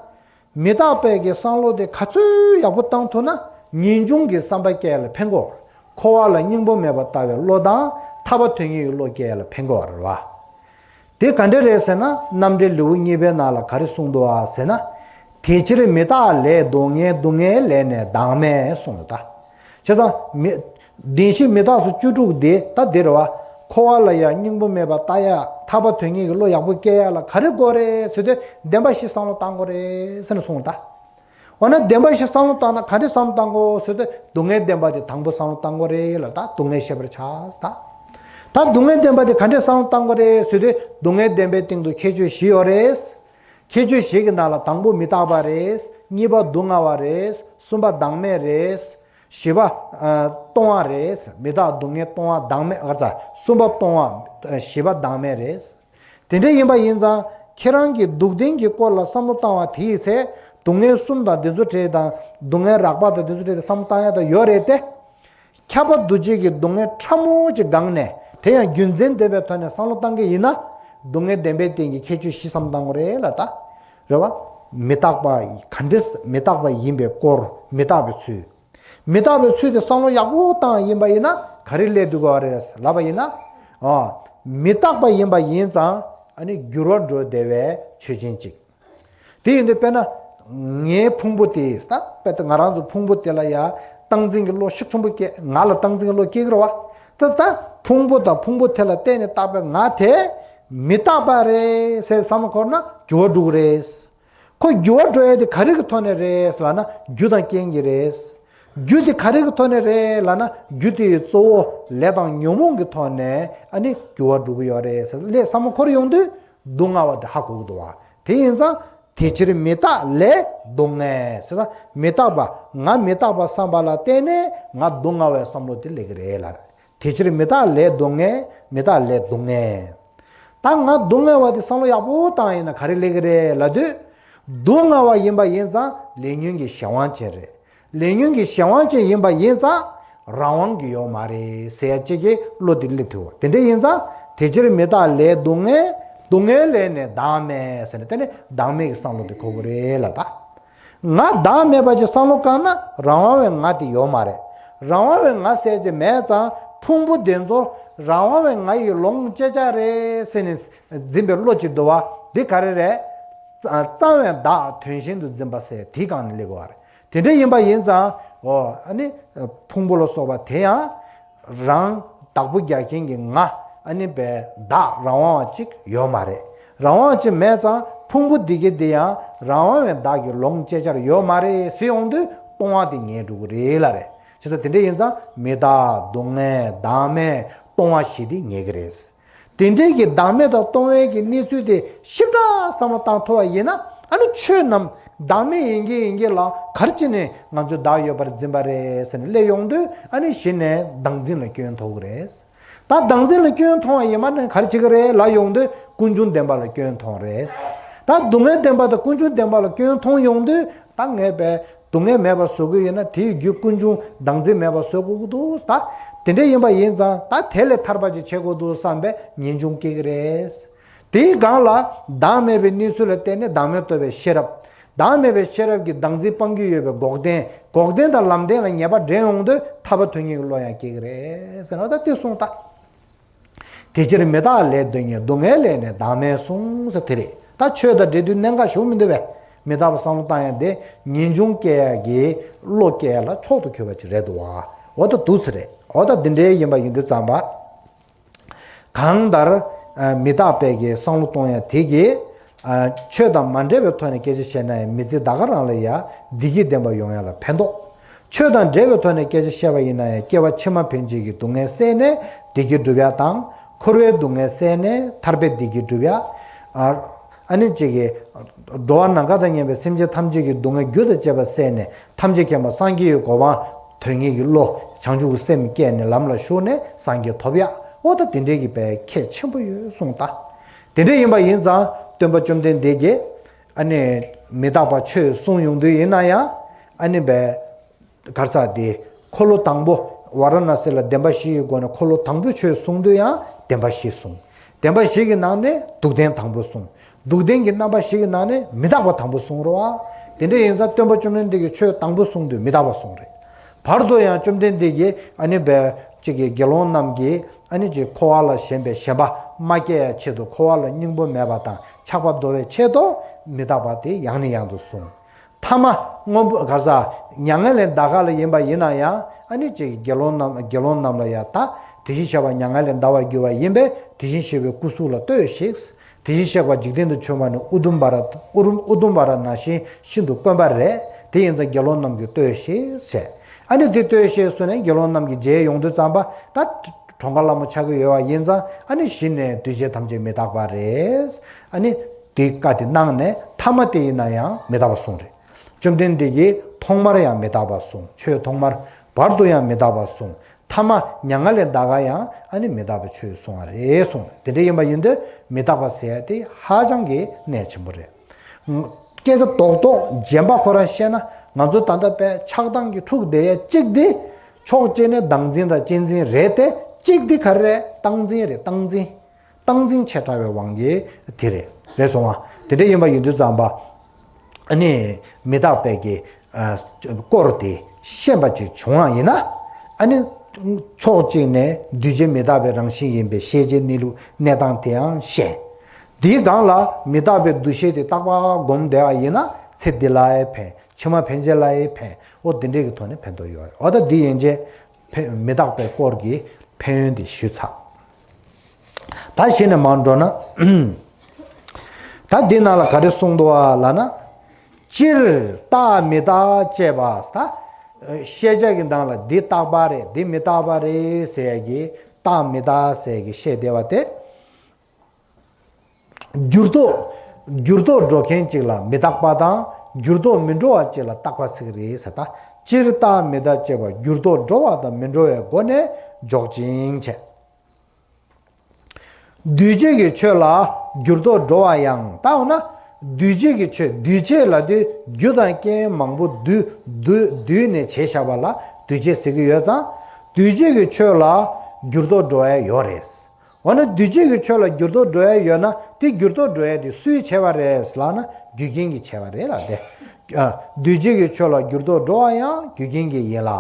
མི་རྟག་པའི་གི་བསམ་བློ་དེ་ག་ཚོད་ཡག་པོ་བཏང་ཐུབ་ན། ངེས་འབྱུང་གི་བསམ་པ་སྐྱེ་ལ་ཕན་གོ། འཁོར་བ་ལ་སྙིང་པོ་མེད་པར་ལྟ་བའི་བློ་དང་། ཐར་པ་དོན་གཉེར་གྱི་བློ་སྐྱེ་ལ་ཕན་གོ་རེད་བ། དེ་ག་འདྲ་རེད་ཟེར་ན། རྣམ་འགྲེལ་ལེའུ་གཉིས་པའི་ནང་ལ་ག་རེ་གསུངས་འདུག་ཨ་ཟེར་ན། དེ་ཕྱིར་མི་རྟག་ལས་སྡུག་བསྔལ། སྡུག་བསྔལ་ལས་ནི་བདག་མེད་གསུངས་ལ་ད། བྱས་ཙང་མི། བདེན་བཞི་མི་རྟག་སོགས་བཅུ་དྲུག་དེ་ད་འདི་རེད་བ། འཁོར་བ་ལ་ཡང་སྙིང་པོ་མེད་པར་ལྟ་ཡ། ཐར་པ་དོན་གཉེར་གྱི་བློ་ཡག་པོ་སྐྱེ་ཡ་ལ་ག་རེ་དགོས་རེད་ཟེར་དུས། བདེན་པ་བཞི་བསམ་བློ་བཏང་དགོས་རེད་ཟེར་ནས་གསུངས་ད། འོ་ན་བདེན་པ་བཞི་བསམ་བློ་བཏང་ན་ག་འདྲས་བསམ་བློ་བཏང་དགོས་ཟེར་དུས། སྡུག་བསྔལ་བདེན་པ་དེ་དང་པོ་བསམ་བློ་བཏང་དགོས་རེད་ལ་ད། སྡུག་བསྔལ་ཤེས་པར་བྱ་ད། ད་སྡུག་བསྔལ་བདེན་པ་དེ་ག་འདྲས་བསམ་བློ་བཏང་དགོས་རེད་ཟེར་དུས། སྡུག་བསྔལ་བདེན་པའི་སྟེང་དུ་ཁྱད་ཆོས་བཞི་ཡོད་རེད། ཁྱད་ཆོས་བཞི་གི་ནང་ལ་དང་པོ་མི་རྟག་པ་རེད། གཉིས་པ་སྡུག་བསྔལ་བ་རེད། གསུམ་པ་བདག་མེད་རེད། བཞི་པ་ཨ་སྟོང་བ་རེད། མི་རྟག་སྡུག་བསྔལ་སྟོང་བ་བདག་མེད། ག་ས་གསུམ་པ་སྟོང་བ། བཞི་པ་བདག་མེད་རེད། དེ་འདྲ་ཡིན་པ་ཡིན་ཙང་། ཁྱེད་རང་གིས་སྡུག་བདེན་གྱི་སྐོར་ལ་བསམ་བློ་བཏང་བ་དེ་ཡི་ཚེ། སྡུག་བསྔལ་གསུམ་དང་དེ་ཚོ་བྲལ་དང་། སྡུག་བསྔལ་རགས་པ་དང་དེ་ཚོ་བྲལ་ཏེ་བསམ་བློ་བཏང་ཡ་ད་ཡོད་རེད་དེ། ཁྱབ་པ་འདུ་བྱེད་ཀྱི་སྡུག་བསྔལ་ཕྲ་མོ་ཅིག་སྒང་ནས། དེ་ཡང་རྒྱུ་མཚན་ལྡན་པའི་ཐོག་ནས་བསམ་བློ་བཏང་གི་ཡིན་ན། སྡུག་བསྔལ་བདེན་པའི་སྟེང་གི་ཁྱད་ཆོས་བཞི་བསམ་བློ་བཏང་དགོས་རེད་ལ་ད། རེད་བ། མི་རྟག་པ་ག་འདྲས། མི་རྟག་པ་ཡིན་པའི་སྐོར། མི་རྟག་པའི་ཚུལ། མི་རྟག་པའི་ཚུལ་དེ་བསམ་བློ་ཡག་པོ་བཏང་ཡིན་པ་ཡིན་ན་ག་རེ་སླེབས་འདུག་ག་རེད་ལབ་པ་ཡིན་ན། ཨ། མི་རྟག་པ་ཡིན་པ་ཡིན་ཙང་། ཨ་ནི་འགྱུར་བ་འགྲོ་བདེ་བའི་ཆོས་ཅན་གཅིག་དེ་ཡིན་དུས་དཔེར་ན། ངའི་ཕུང་པོ་དེ་ད་དཔེར་ན་ང་རང་ཚོ་ཕུང་པོ་དེ་ལ་ཡ་སྟངས་འཛིན་གྱི་བློ་ཤུགས་ཆེན་པོ་སྐྱེ། ང་ལ་སྟངས་འཛིན་གྱི་བློ་སྐྱེ་གི་རེད་བ། ད་ད་ཕུང་པོ་དང་ཕུང་པོ་དེ་ལ་བརྟེན་ནས་བཏགས་པའི་ང་དེ་མི་རྟག་པ་རེད་ཟེར་བསམ་བློ་འཁོར་ན་འགྱུར་བ་འགྲོ་གི་རེད། ཁོ་འགྱུར་བ་འགྲོ་ཡ་དེ་ག་རེ་གི་ཐོག་ནས་རེད་ལབ་ན། རྒྱུ་དང་རྐྱེན་གྱིས་རེད། རྒྱུ་དེ་ག་རེ་གི་ཐོག་ནས་རེད་ལབ་ན། རྒྱུ་དེ་ཡི་གཙོ་བོ་ལས་དང་ཉོན་མོངས་ཀྱི་ཐོག་ནས་ཨ་ནི་འགྱུར་བ་འགྲོ་གི་ཡོད་རེད་ཟེར་ལས་བསམ་བློ་འཁོར་ཡོང་དུས། སྡུག་བསྔལ་བ་དེ་ཧ་གོ་གི་འདུག་བ། དེ་ཡིན་ཙང་། དེ་ཕྱིར་མི་རྟག་ལས་སྡུག་བསྔལ་ཟེར་ན། མི་རྟག་པ། ང་མི་རྟག་པ་བསམ་པ་ལ་བརྟེན་ནས་ང་སྡུག་བསྔལ་བའི་བསམ་བློ་དེ་སླེབས་ཀྱི་རེད་ལ། དེ་ཕྱིར་མི་རྟག་ལས་སྡུག་བསྔལ། མི་རྟག་ལས་སྡུག་བསྔལ། ད་ང་སྡུག་བསྔལ་བ་དེ་བསམ་བློ་ཡག་པོ་བཏང་ཡིན་ན་ག་རེ་སླེབས་ཀྱི་རེད་ལབ་དུས། སྡུག་བསྔལ་བ་ཡིན་པ་ཡིན་ཙང་ལས་ཉོན་གྱི་གཞན་དབང་ཅན་རེད། ལས་ཉོན་གྱི་གཞན་དབང་ཅན་ཡིན་པ་ཡིན་ཙང་རང་དབང་གི་ཡོད་མ་རེད་ཟེར་ཡ་གཅིག་གི་བློ་དེ་སླེབས་ཐུབ་པ། དེ་འདྲ་ཡིན་ཙང་དེ་ཕྱིར་མི་རྟག་ལས་སྡུག་བསྔལ། སྡུག་བསྔལ་ལས་ནི་བདག་མེད་ཟེར་ནས། དེ་ནི་བདག་མེད་ཀྱི་བསམ་བློ་དེ་འཁོར་གི་རེད་ལ་ད། ང་བདག་མེད་པ་ཅིག་བསམ་བློ་བཀལ་ན་རང་དབང་བའི་ང་དེ་ཡོད་མ་རེད། རང་དབང་བའི་ང་ཟེར་གྱི་མེད་ཙང་ཕུང་པོ་དེ་ཚོ་རང་དབང་བའི་ང་ཡི་ལོངས་སྤྱད་བྱ་རེད་ཟེར་ནས་འཛིན་པའི་བློ་ཅིག་འདུག་བ། འདི་ག་རེ་རེད། གཙང་བའི་བདག་དོན་གཞན་དུ་འཛིན་པ་ཟེར་དེའི་སྒང་ནས་སླེབས་དགོས་པ་རེད། དེ་འདྲ་ཡིན་པ་ཡིན་ཙང་། འོ། ཨ་ནི་ཕུང་པོ་ལ་སོགས་པ་དེ་ཡང་རང་བདག་པོ་རྒྱག་མཁན་གྱི་ང་། ཨ་ནི་བའི་བདག་རང་དབང་བ་ཅིག་ཡོད་མ་རེད། རང་དབང་ཅིག་མེད་ཙང་ཕུང་པོ་འདི་གའི་འདི་ཡང་རང་དབང་བའི་བདག་གི་ལོངས་སྤྱད་བྱར་ཡོད་མ་རེད་ཟེར་ཡོང་དུས་སྟོང་བ་དེ་ངེས་འགྲོ་གི་རེད་ལ་རེད། བྱས་ཙང་དེ་འདྲ་ཡིན་ཙང་མི་རྟག་སྡུག་བསྔལ་བདག་མེད་སྟོང་བ་བཞི་དེ་ངེས་ཀྱི་རེད། དེ་འདྲའི་གི་བདག་མེད་དང་སྟོང་བའི་གི་གནས་ཚུལ་དེ་ཞིབ་ཕྲ་བསམ་བློ་བཏང་ཐུབ་པ་ཡིན་ན། ཨ་ནི་ཆོས་རྣམས་བདག་མེད་ཡིན་གྱི་ཡིན་གྱི་ལ་ག་རེ་བྱས་ནས་ང་ཚོས་བདག་ཡོད་པར་འཛིན་པ་རེད་ཟེར་ནས་སླེབས་ཡོང་དུས། ཨ་ནི་གཞི་ནས་བདག་འཛིན་ལ་སྐྱོན་མཐོང་གི་རེད། ད་བདག་འཛིན་ལ་སྐྱོན་མཐོང་བ་ཡིན་པ་ནི་ག་རེ་བྱེད་ཀྱི་རེད་ལབ་ཡོང་དུས་ཀུན་འབྱུང་བདེན་པ་ལ་སྐྱོན་མཐོང་རེད། ད་སྡུག་བསྔལ་བདེན་པ་དང་ཀུན་འབྱུང་བདེན་པ་ལ་སྐྱོན་མཐོང་ཡོང་དུས། ད་ངས་བས་སྡུག་བསྔལ་མེད་པ་བཟོ་གི་ཡོད་ན་དེའི་རྒྱུ་ཀུན་འབྱུང་བདག་འཛིན་མེད་པ་བཟོ་དགོས་ཀྱི་འདུག་ད་དེ་འདྲ་ཡིན་པ་ཡིན་ཙང་ད་དེ་ལས་ཐར་པ་ཅིག་བྱེད་དགོས་འདུག་བསམ་པའི་ངེས་འབྱུང་སྐྱེ་གི་རེད། དེའི་སྒང་ལ་བདག་མེད་པའི་གནས་ཚུལ་ལ་བརྟེན་ནས་བདག་མེད་རྟོགས་པའི་ཤེས་རབ། བདག་མེད་པའི་ཤེས་རབ་ཀྱིས་བདག་འཛིན་སྤང་རྒྱུ་ཡོད་པའི་འགོག་བདེན། འགོག་བདེན་དང་ལམ་བདེན་ལ་ངེས་པ་འདྲེན་ཡོང་དུས་ཐར་པ་དོན་གཉེར་གྱི་བློ་ཡང་སྐྱེ་གི་རེད་ཟེར་ན། ད་དེ་གསུངས་ད། དེ་ཕྱིར་མི་རྟག་ལས་སྡུག་བསྔལ། སྡུག་བསྔལ་ལས་ནི་བདག་མེད་གསུངས་ཟེར་དེ་རེད། ད་ཆོས་དང་འབྲེལ་དུས་གནད་འགག་ཞུགས་མི་འདུག་པས། མི་རྟག་པ་བསམ་བློ་བཏང་ཡ་དེ་ངེས་འབྱུང་སྐྱེ་ཡ་གི་བློ་སྐྱེ་ཡ་ལ་མཆོག་ཏུ་གྱུར་པ་ཅིག་རེད་འདུག་བ། འོ་ད་འདུག་ཟེར་རེད། འོ་ད་འདི་འདྲའི་ཡིན་པ་ཡིན་དུས་ཙམ་པ། གང་ལྟར་མི་རྟག་པའི་གི་བསམ་བློ་གཏོང་ཡ་དེ་གིས། ཆོས་དང་མ་འབྲེལ་བའི་ཐོག་ནས་སྐད་ཆ་བཤད་ན་ཡང་མི་ཚེ་ད་ག་རང་ལ་ཡ་བདེ་སྐྱིད་ལྡན་པ་ཡོང་ཡ་ལ་ཕན་ཐོགས། ཆོས་དང་འབྲེལ་བའི་ཐོག་ནས་སྐད་ཆ་བཤད་པ་ཡིན་ན་ཡང་སྐྱེ་བ་ཕྱི་མ་ཕན་བྱེད་ཀྱི་སྡུག་བསྔལ་བསལ་ནས་བདེ་སྐྱིད་སྒྲུབ་ཡ་དང་། འཁོར་བའི་སྡུག་བསྔལ་བསལ་ནས་ཐར་པའི་བདེ་སྐྱིད་སྒྲུབ་ཡ། ཨ་ནི་གཅིག་གིས། འགྲོ་བ་ནམ་མཁའ་དང་མཉམ་པའི་སེམས་ཅན་ཐམས་ཅད་ཀྱི་སྡུག་བསྔལ་རྒྱུ་དང་བཅས་པ་བསལ་ནས་ཐམས་ཅད་མཁྱེན་པ་སངས་རྒྱས་ཀྱི་གོ་འཕང་དོན་གཉེར་གྱི་བློ་བྱང་ཆུབ་ཀྱི་སེམས་བསྐྱེད་ནས་ལམ་ལ་ཞུགས་ནས་སངས་རྒྱས་ཐོབ་ཡ། འོ་ད་དེ་འདྲའི་གི་པའི་ཁྱད་ཆེན་པོ་ཡོད་གསུངས་ད། དེ་འདྲ་ཡིན་པ་ཡིན་ཙང་སྟོན་པ་བཅོམ་ལྡན་འདས་ཀྱིས་ཨ་ནི་མི་རྟག་པ་ཆོས་གསུངས་ཡོང་དུས་ཡིན་ན་ཡང་། ཨ་ནི་པའི་གར་ས་དེ་འཁོར་ལོ་དང་པོ་ཝཱ་ར་ཎ་སི་ལ་བདེན་པ་བཞི་ཡི་སྒོ་ནས་འཁོར་ལོ་དང་པོའི་ཆོས་གསུངས་དུས་ཡང་བདེན་པ་བཞི་གསུངས། བདེན་པ་བཞི་གི་ནང་ནས་སྡུག་བདེན་དང་པོ་གསུངས། སྡུག་བདེན་གྱི་རྣམ་པ་བཞི་གི་ནང་ནས་མི་རྟག་པ་དང་པོ་གསུངས་རེད་བ། དེ་འདྲ་ཡིན་ཙང་སྟོན་པ་བཅོམ་ལྡན་འདས་ཀྱིས་ཆོས་དང་པོ་གསུངས་དུས་མི་རྟག་པ་གསུངས་རེད། བར་དུ་ཡང་བཅོམ་ལྡན་འདས་ཀྱིས་ཨ་ནི་པའི་ ཅིག་གི་དགེ་སློང་རྣམས་ཀྱིས་ཨ་ནི་ཅིག་འཁོར་བ་ལ་ཞེན་པའི་ཞེན་པ་མ་སྐྱེ་ཡ་ཆེད་དུ་འཁོར་བ་ལ་སྙིང་པོ་མེད་པ་དང་ཆགས་པ་འདོར་བའི་ཆེད་དུ་མི་རྟག་པ་དེ་ཡང་ནས་ཡང་དུ་གསུངས། ཐ་མ་སྔོན་པོ་ག་ས་མྱ་ངན་ལས་འདའ་ག་ལ་ཡིན་པ་ཡིན་ན་ཡང་ཨ་ནི་ཅིག་དགེ་སློང་རྣམས་དགེ་སློང་རྣམས་ལ་ཡང་ད་དེ་བཞིན་གཤེགས་པ་མྱ་ངན་ལས་འདའ་བར་འགྱུར་བ་ཡིན་པས་དེ་བཞིན་གཤེགས་པའི་སྐུ་གཟུགས་ལ་ལྟོས་ཤིག་དེ་བཞིན་གཤེགས་པ་འཇིག་རྟེན་དུ་བྱོན་པ་ནི་ཨུ་དུམ་བ་ར་ཨུ་རུམ་ཨུ་དུམ་བ་ར་ནང་བཞིན་ཤིན་ཏུ་དཀོན་པ་རེད། དེ་ཡིན་ཙང་དགེ་སློང་རྣམས་ཀྱིས་ལྟོས་ཤིག་ཟེར། ཨ་ནི་དེ་ལྟོས་ཤིག་གསུངས་ནས་དགེ་སློང་རྣམས་ཀྱིས་མཇལ་ཡོང་དུས་ཙམ་པ་ད་གྲོངས་ཁ་སླ་མོ་ཆགས་ཀྱི་ཡོད་པ་ཡིན་ཙང་ཨ་ནི་གཞི་ནས་འདུས་བྱས་ཐམས་ཅད་མི་རྟག་པ་རེད། ཨ་ནི་དེ་བཀའ་དེ་གནང་ནས་ཐ་མ་དེ་ཡིན་ན་ཡང་མི་རྟག་པ་གསུངས་རེད། བཅོམ་ལྡན་འདས་ཀྱིས་ཐོག་མར་ཡང་མི་རྟག་པ་གསུངས། ཆོས་ཐོག་མར་བར་དུ་ཡང་མི་རྟག་པ་གསུངས། ཐ་མ་མྱ་ངན་ལས་འདའ་ག་ཡང་ཨ་ནི་མི་རྟག་པའི་ཆོས་གསུང་བ་རེད་གསུངས། དེ་འདྲ་ཡིན་པ་ཡིན་དུས་མི་རྟག་པ་ཟེར་ཡ་དེ་ཧ་ཅང་གི་གནད་ཆེན་པོ་རེད། སྐད་ཆ་རྡོག་རྡོག་རྗེན་པ་ཁོ་རང་བཤད་ན་ང་ཚོ་ད་ལྟ་དཔེ་ཆགས་སྡང་གི་འཁྲུག་བསྡད་ཡ་གཅིག་དེ་ཕྱོགས་གཅིག་ནས་བདག་འཛིན་དང་གཅེས་འཛིན་རེད་དེ་གཅིག་དེ་ག་རེ་རེད། སྟངས་འཛིན་རེད། སྟངས་འཛིན། སྟངས་འཛིན་ཆེ་དྲགས་པའི་དབང་གིས་དེ་རེད། རེད་སོང་བ། དེ་འདྲ་ཡིན་པ་ཡིན་དུས་ཙམ་པ། ཨ་ནི་མི་རྟག་པའི་གི་ཨ་སྐོར་དེ་ཤེས་པ་ཅིག་བྱུང་བ་ཡིན་ན། ཨ་ནི་ཕྱོགས་གཅིག་ནས་འདུས་བྱས་མི་རྟག་པའི་རང་བཞིན་ཡིན་པའི་ཤེས་བྱའི་གནས་ལུགས་གནས་སྟངས་དེའང་ཤེས། དེའི་སྒང་ལ་མི་རྟག་པའི་འདུ་ཤེས་དེ་རྟག་པར་སྒོམ་བསྡད་པ་ཡིན་ན་ཚེ་འདི་ལའི་ཕན། ཕྱི་མ་ཕན་ཆད་ལའི་ཕན། འོ་དེ་འདྲའི་གི་ཐོག་ནས་ཕན་ཐོགས་ཡོད་རེད། འོ་ད་འདི་ཡན་ཆད་ཕན་མི་རྟག་པའི་སྐོར་གྱི་ཕན་ཡོན་དེ་ཞུས་ཚར། ད་གཞི་ནས་མར་འགྲོ་ན། ད་འདི་ནང་ལ་ག་རེ་གསུངས་འདུག་བ་ལབ་ན། སྤྱིར་རྟག་མི་རྟག་ཅེས་པ་ད། ཤེས་བྱ་གི་ནང་ལ་འདི་རྟག་པ་རེད་འདི་མི་རྟག་པ་རེད་ཟེར་ཡ་གི་རྟག་མི་རྟག་ཟེར་ཡ་གི་བཤད་བསྡད་པ་དེ། འགྱུར་ལྡོག་འགྱུར་ལྡོག་འགྲོ་མཁན་གཅིག་ལ་མི་རྟག་པ་དང་འགྱུར་ལྡོག་མི་འགྲོ་བ་གཅིག་ལ་རྟག་པ་ཟེར་གི་རེད་ཟེར། ད་སྤྱིར་རྟག་མི་རྟག་ཅེས་པ་འགྱུར་ལྡོག་འགྲོ་བ་དང་མི་འགྲོ་བའི་སྒོ་ནས་འཇོག་ཅིང་བྱས། འདུས་བྱས་ཀྱི་ཆོས་ལ་འགྱུར་ལྡོག་འགྲོ་བ་ཡང་ལྟ་འོ་ན། འདུས་བྱས་ཀྱི་ཆོས་འདུས་བྱས་ལ་དེ་རྒྱུ་དང་རྐྱེན་མང་པོ་འདུས་འདུས་འདུས་ནས་བྱས་བཞག་པ་ལ་འདུས་བྱས་ཟེར་གྱི་ཡོད་ཙང་། འདུས་བྱས་ཀྱི་ཆོས་ལ་འགྱུར་ལྡོག་འགྲོ་ཡ་ཡོད་རེད། འོ་ན་འདུས་བྱས་ཀྱི་ཆོས་ལ་འགྱུར་ལྡོག་འགྲོ་ཡ་ཡོད་ན་དེ་འགྱུར་ལྡོག་འགྲོ་ཡ་དེ་སུས་བྱས་པ་རེད་ལབ་ན་རྒྱུ་རྐྱེན་གྱིས་བྱས་པ་རེད་ལབ་སྟེ། ཨ། འདུས་བྱས་ཀྱི་ཆོས་ལ་འགྱུར་ལྡོག་འགྲོ་བ་ཡང་རྒྱུ་རྐྱེན་གྱིས་ཡིན་ལ།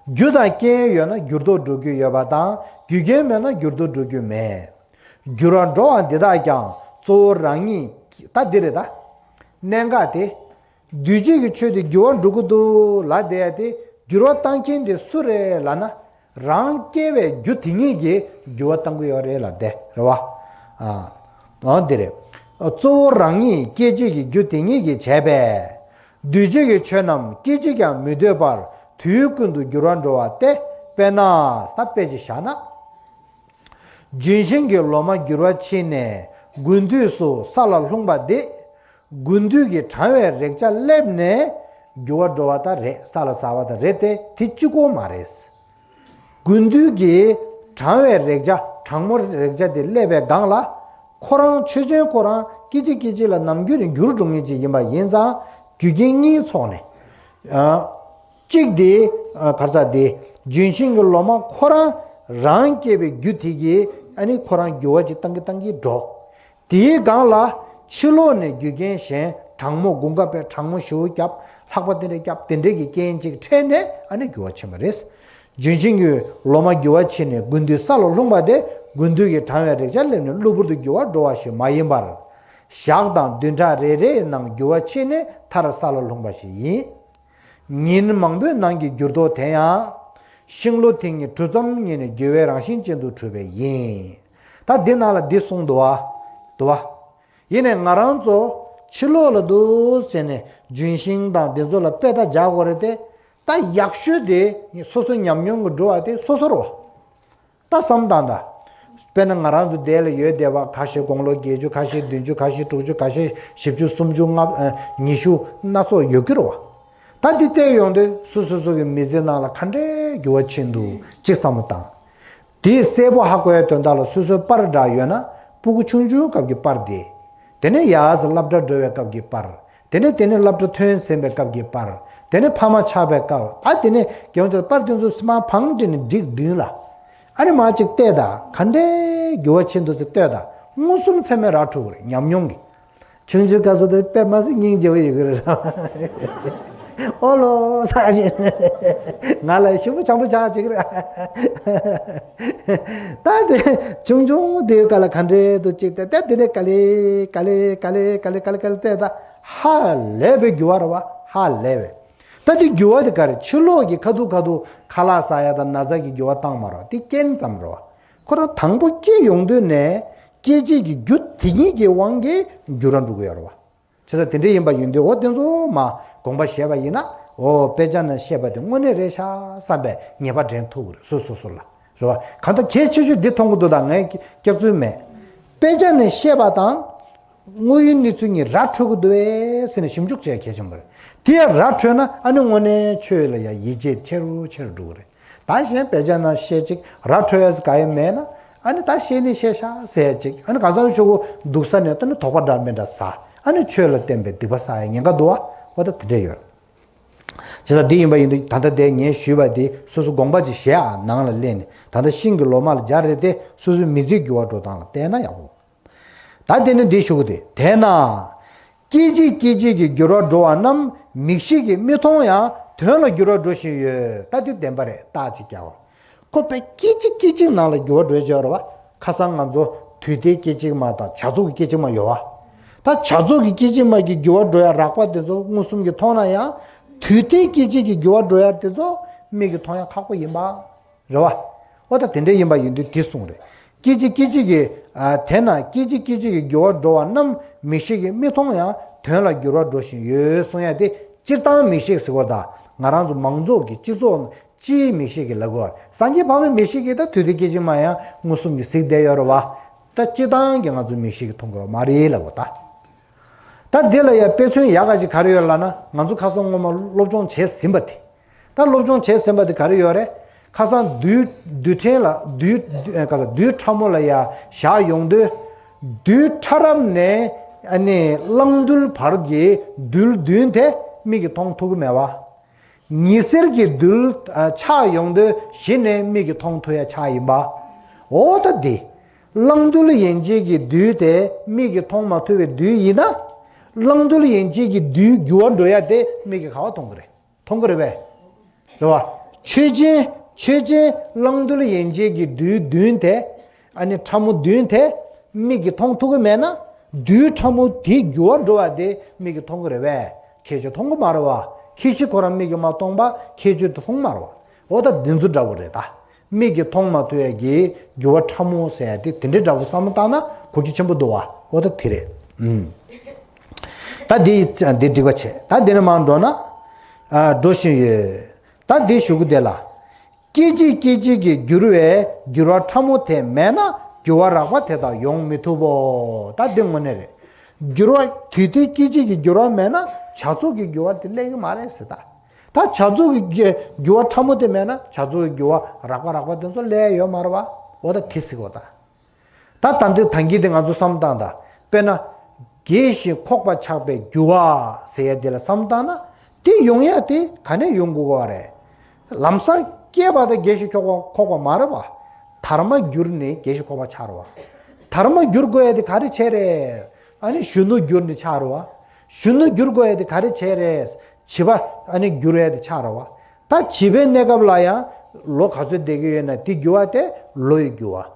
རྒྱུ་དང་རྐྱེན་ཡོད་ན་འགྱུར་ལྡོག་འགྲོ་རྒྱུ་ཡོད་པ་དང་རྒྱུ་རྐྱེན་མེད་ན་འགྱུར་ལྡོག་འགྲོ་རྒྱུ་མེད། འགྱུར་བ་འགྲོ་བ་འདི་དག་ཀྱང་གཙོ་བོ་རང་ཉིད་ཀྱི་ད་འདི་རེད་ད། གནད་འགག་དེ། འདུས་བྱས་ཀྱི་ཆོས་དེ་འགྱུར་བ་འགྲོ་གི་འདུག་ལབ་བསྡད་ཡ་དེ་འགྱུར་བ་བཏང་མཁན་དེ་སུ་རེད་ལབ་ན། རང་སྐྱེ་བའི་རྒྱུ་དེ་ཉིད་ཀྱིས་འགྱུར་བ་བཏང་གི་ཡོད་རེད་ལབ་བསྡད་རེད་བ། ཨ། འོ་འདི་རེད། གཙོ་བོ་རང་ཉིད་སྐྱེད་བྱེད་ཀྱི་རྒྱུ་དེ་ཉིད་ཀྱིས་བྱས་པས། འདུས་བྱས་ཀྱི་ཆོས་རྣམས་སྐད་ཅིག་ཀྱང་མི་སྡོད་པར་དུས་ཀུན་ཏུ་འགྱུར་བར་འགྲོ་བ་སྟེ། དཔེར་ན། ད་དཔེ་ཅིག་བཞག་ན། ལྗོན་ཤིང་གི་ལོ་མ་འགྱུར་བ་ཕྱིན་ནས་དགུན་དུས་སུ་ས་ལ་ལྷུང་བ་དེ། དགུན་དུས་ཀྱི་གྲང་བའི་རེག་བྱ་སླེབས་ནས་འགྱུར་བ་འགྲོ་བ་ད་རེད། ས་ལ་ཟགས་པ་ད་རེད་དེ་དེ་གཅིག་པོ་མ་རེད། དགུན་དུས་ཀྱི་གྲང་བའི་རེག་བྱ་གྲང་མོ་རེག་བྱ་དེ་སླེབས་པའི་སྒང་ལ་ཁོ་རང་ཆོས་ཅན་ཁོ་རང་སྐད་ཅིག་སྐད་ཅིག་ལ་ནམ་རྒྱུན་ནས་འགྱུར་འགྲོ་མཁན་ཅིག་ཡིན་པ་ཡིན་ཙང་རྒྱུ་རྐྱེན་གཉིས་ཚོགས་ནས། ཨ། གཅིག་དེ། ཨ། ག་རེ་ཟེར་དེ། ལྗོན་ཤིང་གི་ལོ་མ་ཁོ་རང་རང་སྐྱེས་པའི་རྒྱུ་དེ་གིས་ཨ་ནི་ཁོ་རང་འགྱུར་བ་ཅིག་བཏང་གི་བཏང་གི་འགྲོ། དེའི་སྒང་ལ་ཕྱི་ལོགས་ནས་རྒྱུ་རྐྱེན་གཞན་གྲང་མོ་དགུན་ཁ་དཔེ་གྲང་མོ་ཞེ་པོ་བརྒྱབ། ལྷགས་པ་དེ་འདྲ་བརྒྱབ་དེ་འདྲའི་གི་རྐྱེན་ཅིག་འཕྲད་ནས་ཨ་ནི་འགྱུར་བ་ཕྱིན་པ་རེད། ལྗོན་ཤིང་གི་ལོ་མ་འགྱུར་བ་ཕྱིན་ནས་དགུན་དུས་ས་ལ་ལྷུང་བ་དེ་དགུན་དུས་ཀྱི་གྲང་བའི་རེག་བྱ་སླེབས་ནས་གློ་བུར་དུ་འགྱུར་བ་འགྲོ་བ་ཞིག་མ་ཡིན་པར། ཞག་དང་བདུན་ཕྲག་རེ་རེའི་ནང་འགྱུར་བ་ཕྱིན་ནས་མཐར་ས་ལ་ལྷུང་བ་ཞིག་ཡིན། ཉིན་མང་པོའི་ནང་གི་འགྱུར་ལྡོག་དེ་ཡང་། ཤིང་ལོ་དེ་ཉིད་གྲུ་ཙམ་ཉིད་ནས་འགྱུར་བའི་རང་བཞིན་ཅན་དུ་གྲུབ་པས་ཡིན། ད་འདི་ནང་ལ་འདི་གསུངས་འདུག་བ། འདུག་བ། ཡིན་ནས་ང་རང་ཚོ་ཕྱི་ལོགས་ལ་འདུག་ཟེར་ནས་ལྗོན་ཤིང་དང་འདི་ཚོ་ལ་དཔེ་ལྟ་རྒྱག་དགོས་རེད་དེ། ད་ཡག་ཤོས་དེ་སོ་སོའི་ཉམས་མྱོང་གི་འགྲོ་བ་དེ་སོ་སོ་རེད་བ། ད་བསམ་བཏང་ད། དཔེར་ན་ང་རང་ཚོ་འདས་ལ་ཡོད་བསྡད་པ་ཁ་ཤས་དགུང་ལོ་བརྒྱད་ཅུ་ཁ་ཤས་བདུན་ཅུ་ཁ་ཤས་དྲུག་ཅུ་ཁ་ཤས་བཞི་བཅུ་སུམ་ཅུ་ལྔ་ཨ་ཉི་ཤུ་སྣ་ཚོགས་ཡོད་ཀྱི་རེད་བ། ད་འདི་བལྟས་ཡོང་དུས་སོ་སོ་སོ་གི་མི་ཚེ་ནང་ལ་ག་འདྲའི་འགྱུར་བ་ཕྱིན་འདུག་ཅིག་བསམ་བློ་བཏང་། དེའི་གསལ་པོ་ཧ་གོ་ཡའི་དོན་དག་ལ་སོ་སོའི་པར་འདྲ་ཡོད་ན་སྤུ་གུ་ཆུང་ཆུང་སྐབས་ཀྱི་པར་དེ། དེ་ནས་ཡར་སློབ་གྲྭ་འགྲོ་བའི་སྐབས་ཀྱི་པར། དེ་ནས་དེ་ནས་སློབ་གྲྭ་ཐོན་ཟིན་པའི་སྐབས་ཀྱི་པར། དེ་ནས་ཕ་མ་ཆགས་པའི་སྐབས། ཨ་དེ་ནས་རྒྱལ་བ་ཚོས་པར་དེ་ཚོ་སི་མ་བང་སྒྲིག་ནས་སྒྲིག་བདུན་ལ། ཨ་ནི་མ་གཅིག་བལྟས་ད་ག་འདྲའི་འགྱུར་བ་ཕྱིན་འདུག་ཟེར་ལྟོས་ད་མངོན་སུམ་ཚད་མེད་རག་ཐུབ་ཀྱི་རེད་ཉམས་མྱོང་གི། ཆུང་ཆུང་སྐབས་སུ་དེ་དཔེ་མ་སྲིད་སྙིང་རྗེ་བོ་ཡོད་ཀྱི་རེད་ར། ཨོ་ལོ་ས་ཞིག་ང་ལ་ཞིམ་པོ་ཆང་པོ་ཆགས་ཅིག་རེད། ད་དེ་ཆུང་ཆུང་དེའི་སྐབས་ལ་ག་འདྲས་འདུག་ཅིག་དེ་ད་དེ་ནས་ག་ལེ་ག་ལེ་ག་ལེ་ག་ལེ་ག་ལེ་ག་ལེ་ག་ལེ་བལྟས་ད་ཧ་ལས་པའི་འགྱུར་བ་རེད་བ། ཧ་ལས་པའི། ད་དེ་འགྱུར་བ་དེ་ག་རེ། ཕྱི་ལོགས་ཀྱི་ཁ་ཐུག་ཁ་ཐུག་ཁ་ལག་ཟ་ཡ་དང་ན་ཚ་གི་འགྱུར་བ་བཏང་མ་རེད་བ། དེ་རྐྱེན་ཙམ་རེད་བ། ཁོ་རང་དང་པོ་སྐྱེ་ཡོང་དུས་ནས་སྐྱེད་བྱེད་ཀྱི་རྒྱུ་དེ་ཉིད་ཀྱི་དབང་གིས་འགྱུར་བ་འགྲོ་གི་ཡོད་རེད་བ། བྱས་ཙང་དེ་འདྲ་ཡིན་པ་ཡིན་དུས་འོ་དེ་ཚོ་མ་དགོངས་པ་བཞེས་པ་ཡིན་ན། འོ་དཔེ་ཆ་ནང་བཤད་པ་དེ་དངོས་གནས་རེད་ཤག་བསམ་པའི་ངེས་པ་འདྲེན་ཐུབ་ཀྱི་རེད། སོ་སོ་སོ་ལ་རེད་བ། གང་ལྟར་གལ་ཆེ་ཤོས་འདི་མཐོང་གི་འདུག་ད་ངས་སྐྱག་རྫུན་མེད། དཔེ་ཆ་ནས་བཤད་པ་དང་། དངོས་ཡོད་གནས་ཚུལ་གཉིས་ར་འཕྲོད་ཀྱི་འདུག་བས་ཟེར་ནས་ཞིབ་འཇུག་བྱེད་ཡ་གལ་ཆེན་པོ་རེད། དེ་ཡང་ར་འཕྲོད་ན་ཨ་ནི་དངོས་གནས་ཆོས་ལ་ཡང་ཡིད་ཆེས་ཆེ་རུ་ཆེ་རུ་འགྲོ་གི་རེད། ད་གཞན་དཔེ་ཆ་ནང་བཤད་ཅིག་ར་འཕྲོད་ཡ་ཟེར་ག་ཡ་མེད་ན། ཨ་ནི་ད་བཤད་ནི་བཤད་ཤག་ཟེར་ཡ་ཅིག་ཨ་ནི་གང་ཟག་ཆོས་གོ་འདུག་ས་ནས་ད་ནི་དོགས་པ་འདྲ་མི་འདྲ་ཟ། ཨ་ནི་ཆོས་ལ་བརྟེན་པའི་སྡིག་པ་བསགས་ཡ་ཉེན་ཁ་འདུག་བ། འོ་ད་དེ་འདྲས་ཡོད། བྱས་ཙང་འདི་ཡིན་པ་ཡིན་དུས་ད་ལྟ་དེ་ངས་ཞུས་པ་དེ་སོ་སོ་དགོངས་པ་ཅིག་བཞེས་ཨ། ནང་ལ་སླེབས་ནས་ད་ལྟ་ཤིང་གི་ལོ་མ་ལ་སྦྱར་རེད་དེ་སོ་སོའི་མི་ཚེའི་འགྱུར་བ་འགྲོ་སྟངས་ལ་བལྟས་ན་ཡག་པོ། ད་དེ་ནི་འདི་ཞུ་གི་དེ་དེས་ན། སྐྱེད་བྱེད་སྐྱེད་བྱེད་ཀྱི་འགྱུར་བ་འགྲོ་བ་རྣམས་མིག་ཤེས་ཀྱིས་མི་མཐོང་ཡང་དོན་ལ་འགྱུར་བ་འགྲོ་བཞིན་ཡོད། ད་དེ་བདེན་པ་རེད། རྟགས་ཅིག་རྒྱག་པ། ཁོ་པའི་སྐད་ཅིག་སྐད་ཅིག་ནང་ལ་འགྱུར་བ་འགྲོ་བྱས་ཡོད་རེད་བ། ཁ་སང་ང་ཚོ་དུས་མཐའི་སྐད་ཅིག་མ་དང་བྱ་རྫོགས་ཀྱི་སྐད་ཅིག་མ་ཡོད་བ། ད་བྱ་རྫོགས་ཀྱི་སྐད་ཅིག་མ་གི་འགྱུར་བ་འགྲོ་ཡ་རགས་པ་དེ་ཚོ་མངོན་སུམ་གྱིས་མཐོང་ན་ཡང་། དུས་མཐའི་སྐད་ཅིག་གི་འགྱུར་བ་འགྲོ་ཡ་དེ་ཚོ་མིག་གིས་མཐོང་ཡ་ཁག་པོ་ཡིན་པ། རེད་བ། འོ་ད་དེ་འདྲ་ཡིན་པ་ཡིན་དུས་དེ་གསུངས་རེད། སྐད་ཅིག་སྐད་ཅིག་གི། ཨ། དེས་ན་སྐད་ཅིག་སྐད་ཅིག་གི་འགྱུར་བ་འགྲོ་བ་རྣམས་མིག་ཤེས་ཀྱིས་མི་མཐོང་ཡང་དོན་ལ་འགྱུར་བ་འགྲོ་བཞིན་ཡོད་གསུང་ཡ་དེ་སྤྱིར་བཏང་མིག་ཤེས་ཟེར་བ་དང་ང་རང་ཚོ་མང་ཚོགས་ཀྱི་སྤྱི་ཚོགས་སྤྱིའི་མིག་ཤེས་ཀྱི་ལབ་དགོས། སངས་རྒྱས་ཕ་མའི་མིག་ཤེས་ཀྱིས་ད་དུས་མཐའི་སྐད་ཅིག་མ་ཡང་མངོན་སུམ་གྱིས་གཟིགས་བསྡད་ཡོད་རེད་བ། ད་སྤྱིར་བཏང་གི་ང་ཚོའི་མིག་ཤེས་ཀྱིས་མཐོང་དགོས་མ་རེད་ལབ་དགོས་ད། ད་འདི་ལ་ཡང་དཔེ་མཚོན་ཡག་ག་ཞིག་ག་རེ་ཡོད་ལབ་ན་ང་ཚོ་ཁ་སང་སྔོན་མ་སློབ་སྦྱོང་བྱས་ཟིན་པ་དེ། ད་སློབ་སྦྱོང་བྱས་ཟིན་པ་དེ་ག་རེ་ཡོད་རེད། ཁ་སང་རྡུལ་རྡུལ་ཕྲན་ལ་རྡུལ་རྡུལ་ག་ས་རྡུལ་ཕྲ་མོ་ལ་ཡ་བཞག་ཡོང་དུས། རྡུལ་ཕྲ་རབ་ནས་ཨ་ནི་གླང་རྡུལ་བར་གྱི་རྡུལ་བདུན་དེ་མིག་གིས་མཐོང་ཐུབ་ཀྱི་མེད་པ། ཉི་ཟེར་གྱི་རྡུལ་ཨ་ཆགས་ཡོང་དུས་གཞི་ནས་མིག་གིས་མཐོང་ཐུབ་ཡ་ཆགས་ཡིན་པ། འོ་ད་དེ། གླང་རྡུལ་ཡན་ཆད་ཀྱི་རྡུལ་དེ་མིག་གིས་མཐོང་མ་ཐུབ་པའི་རྡུལ་ཡིན་ན། གླང་རྡུལ་ཡན་ཆད་ཀྱི་རྡུལ་འགྱུར་བ་འགྲོ་ཡ་དེ་མིག་གིས་ག་བ་མཐོང་གི་རེད། མཐོང་གི་རེད་པས། རེད་བ། ཆོས་ཅན། ཆོས་ཅན་གླང་རྡུལ་ཡན་ཆད་ཀྱི་རྡུལ་བདུན་དེ། ཨ་ནི་ཕྲ་མོ་བདུན་དེ། མིག་གིས་མཐོང་ཐུབ་ཀྱི་མེད་ན། རྡུལ་ཕྲ་མོ་དེ་འགྱུར་བ་འགྲོ་བ་དེ་མིག་གིས་མཐོང་གི་རེད་པས། ཁྱད་ཆོས་མཐོང་གི་མ་རེད་བ། ཁྱད་གཞི་ཁོ་རང་མིག་གིས་མ་མཐོང་པ་ཁྱད་ཆོས་དེ་མཐོང་མ་རེད་བ། འོ་ད་འདི་ཚོ་འདྲ་བོ་རེད་ད། མིག་གིས་མཐོང་མ་ཐུབ་ཡ་གི་འགྱུར་བ་ཕྲ་མོ་ཟེར་ཡ་དེ་དེ་འདྲའི་འདྲ་བོ་བསམ་བློ་བཏང་ན་གོ་རྒྱུ་ཆེན་པོ་འདུག་བ། འོ་ད་དེ་རེད། ཨུམ། ད་འདི་འདི་འགྲིག་པ་བྱས། ད་འདི་ནས་མར་འགྲོ་ན། ཨ། འགྲོ་བཞིན་ཡོད། ད་འདི་ཞུ་གི་དེ་ལ། སྐད་ཅིག་སྐད་ཅིག་གིས་འགྱུར་བའི་འགྱུར་བ་ཕྲ་མོ་དེ་མེད་ན་འགྱུར་བ་རགས་པ་དེ་དག་ཡོང་མི་ཐུབ་བོ། ད་འདི་དངོས་གནས་རེད། འགྱུར་བ་དུས་མཐའི་སྐད་ཅིག་གི་འགྱུར་བ་མེད་ན་བྱ་རྫོགས་ཀྱི་འགྱུར་བ་དེ་སླེབས་ཀྱི་མ་རེད་ཟེར་ད། ད་བྱ་རྫོགས་ཀྱི་འགྱུར་བ་ཕྲ་མོ་དེ་མེད་ན་བྱ་རྫོགས་ཀྱི་འགྱུར་བ་རགས་པ་རགས་པ་དེ་ཚོ་སླེབས་ཡོད་མ་རེད་བ། འོ་ད་དེ་ཟེར་གོ་ད། ད་ད་འདི་ད་གིན་དེ་ང་ཚོ་བསམ་བཏང་ད། དཔེར་ན། རྒས་ཤིང་འཁོགས་པ་ཆགས་པའི་འགྱུར་བ་ཟེར་ཡ་དེ་ལ་བསམ་བཏང་ན། དེ་ཡོང་ཡ་དེ་ག་ནས་ཡོང་དགོས་པ་རེད། ལམ་སང་སྐྱེས་པ་དང་རྒས་ཤིང་འཁོགས་པ་འཁོགས་པ་མ་རེད་བ། དར་མ་གྱུར་ནས་རྒས་ཤིང་འཁོགས་པ་ཆགས་རེད་བ། དར་མ་གྱུར་དགོས་ཡ་དེ་ག་རེ་བྱས་རེད། ཨ་ནི་གཞོན་ནུ་གྱུར་ནས་ཆགས་རེད་བ། གཞོན་ནུ་གྱུར་དགོས་ཡ་དེ་ག་རེ་བྱས་རེད། བྱིས་པ་ཨ་ནི་གྱུར་ཡ་དེ་ཆགས་རེད་བ། ད་བྱིས་པའི་གནས་སྐབས་ལ་ཡང་ལོ་ག་ཚོད་བསྡད་ཀྱི་ཡོད་ན་དེ་འགྱུར་བ་དེ་ལོ་ཡི་འགྱུར་བ།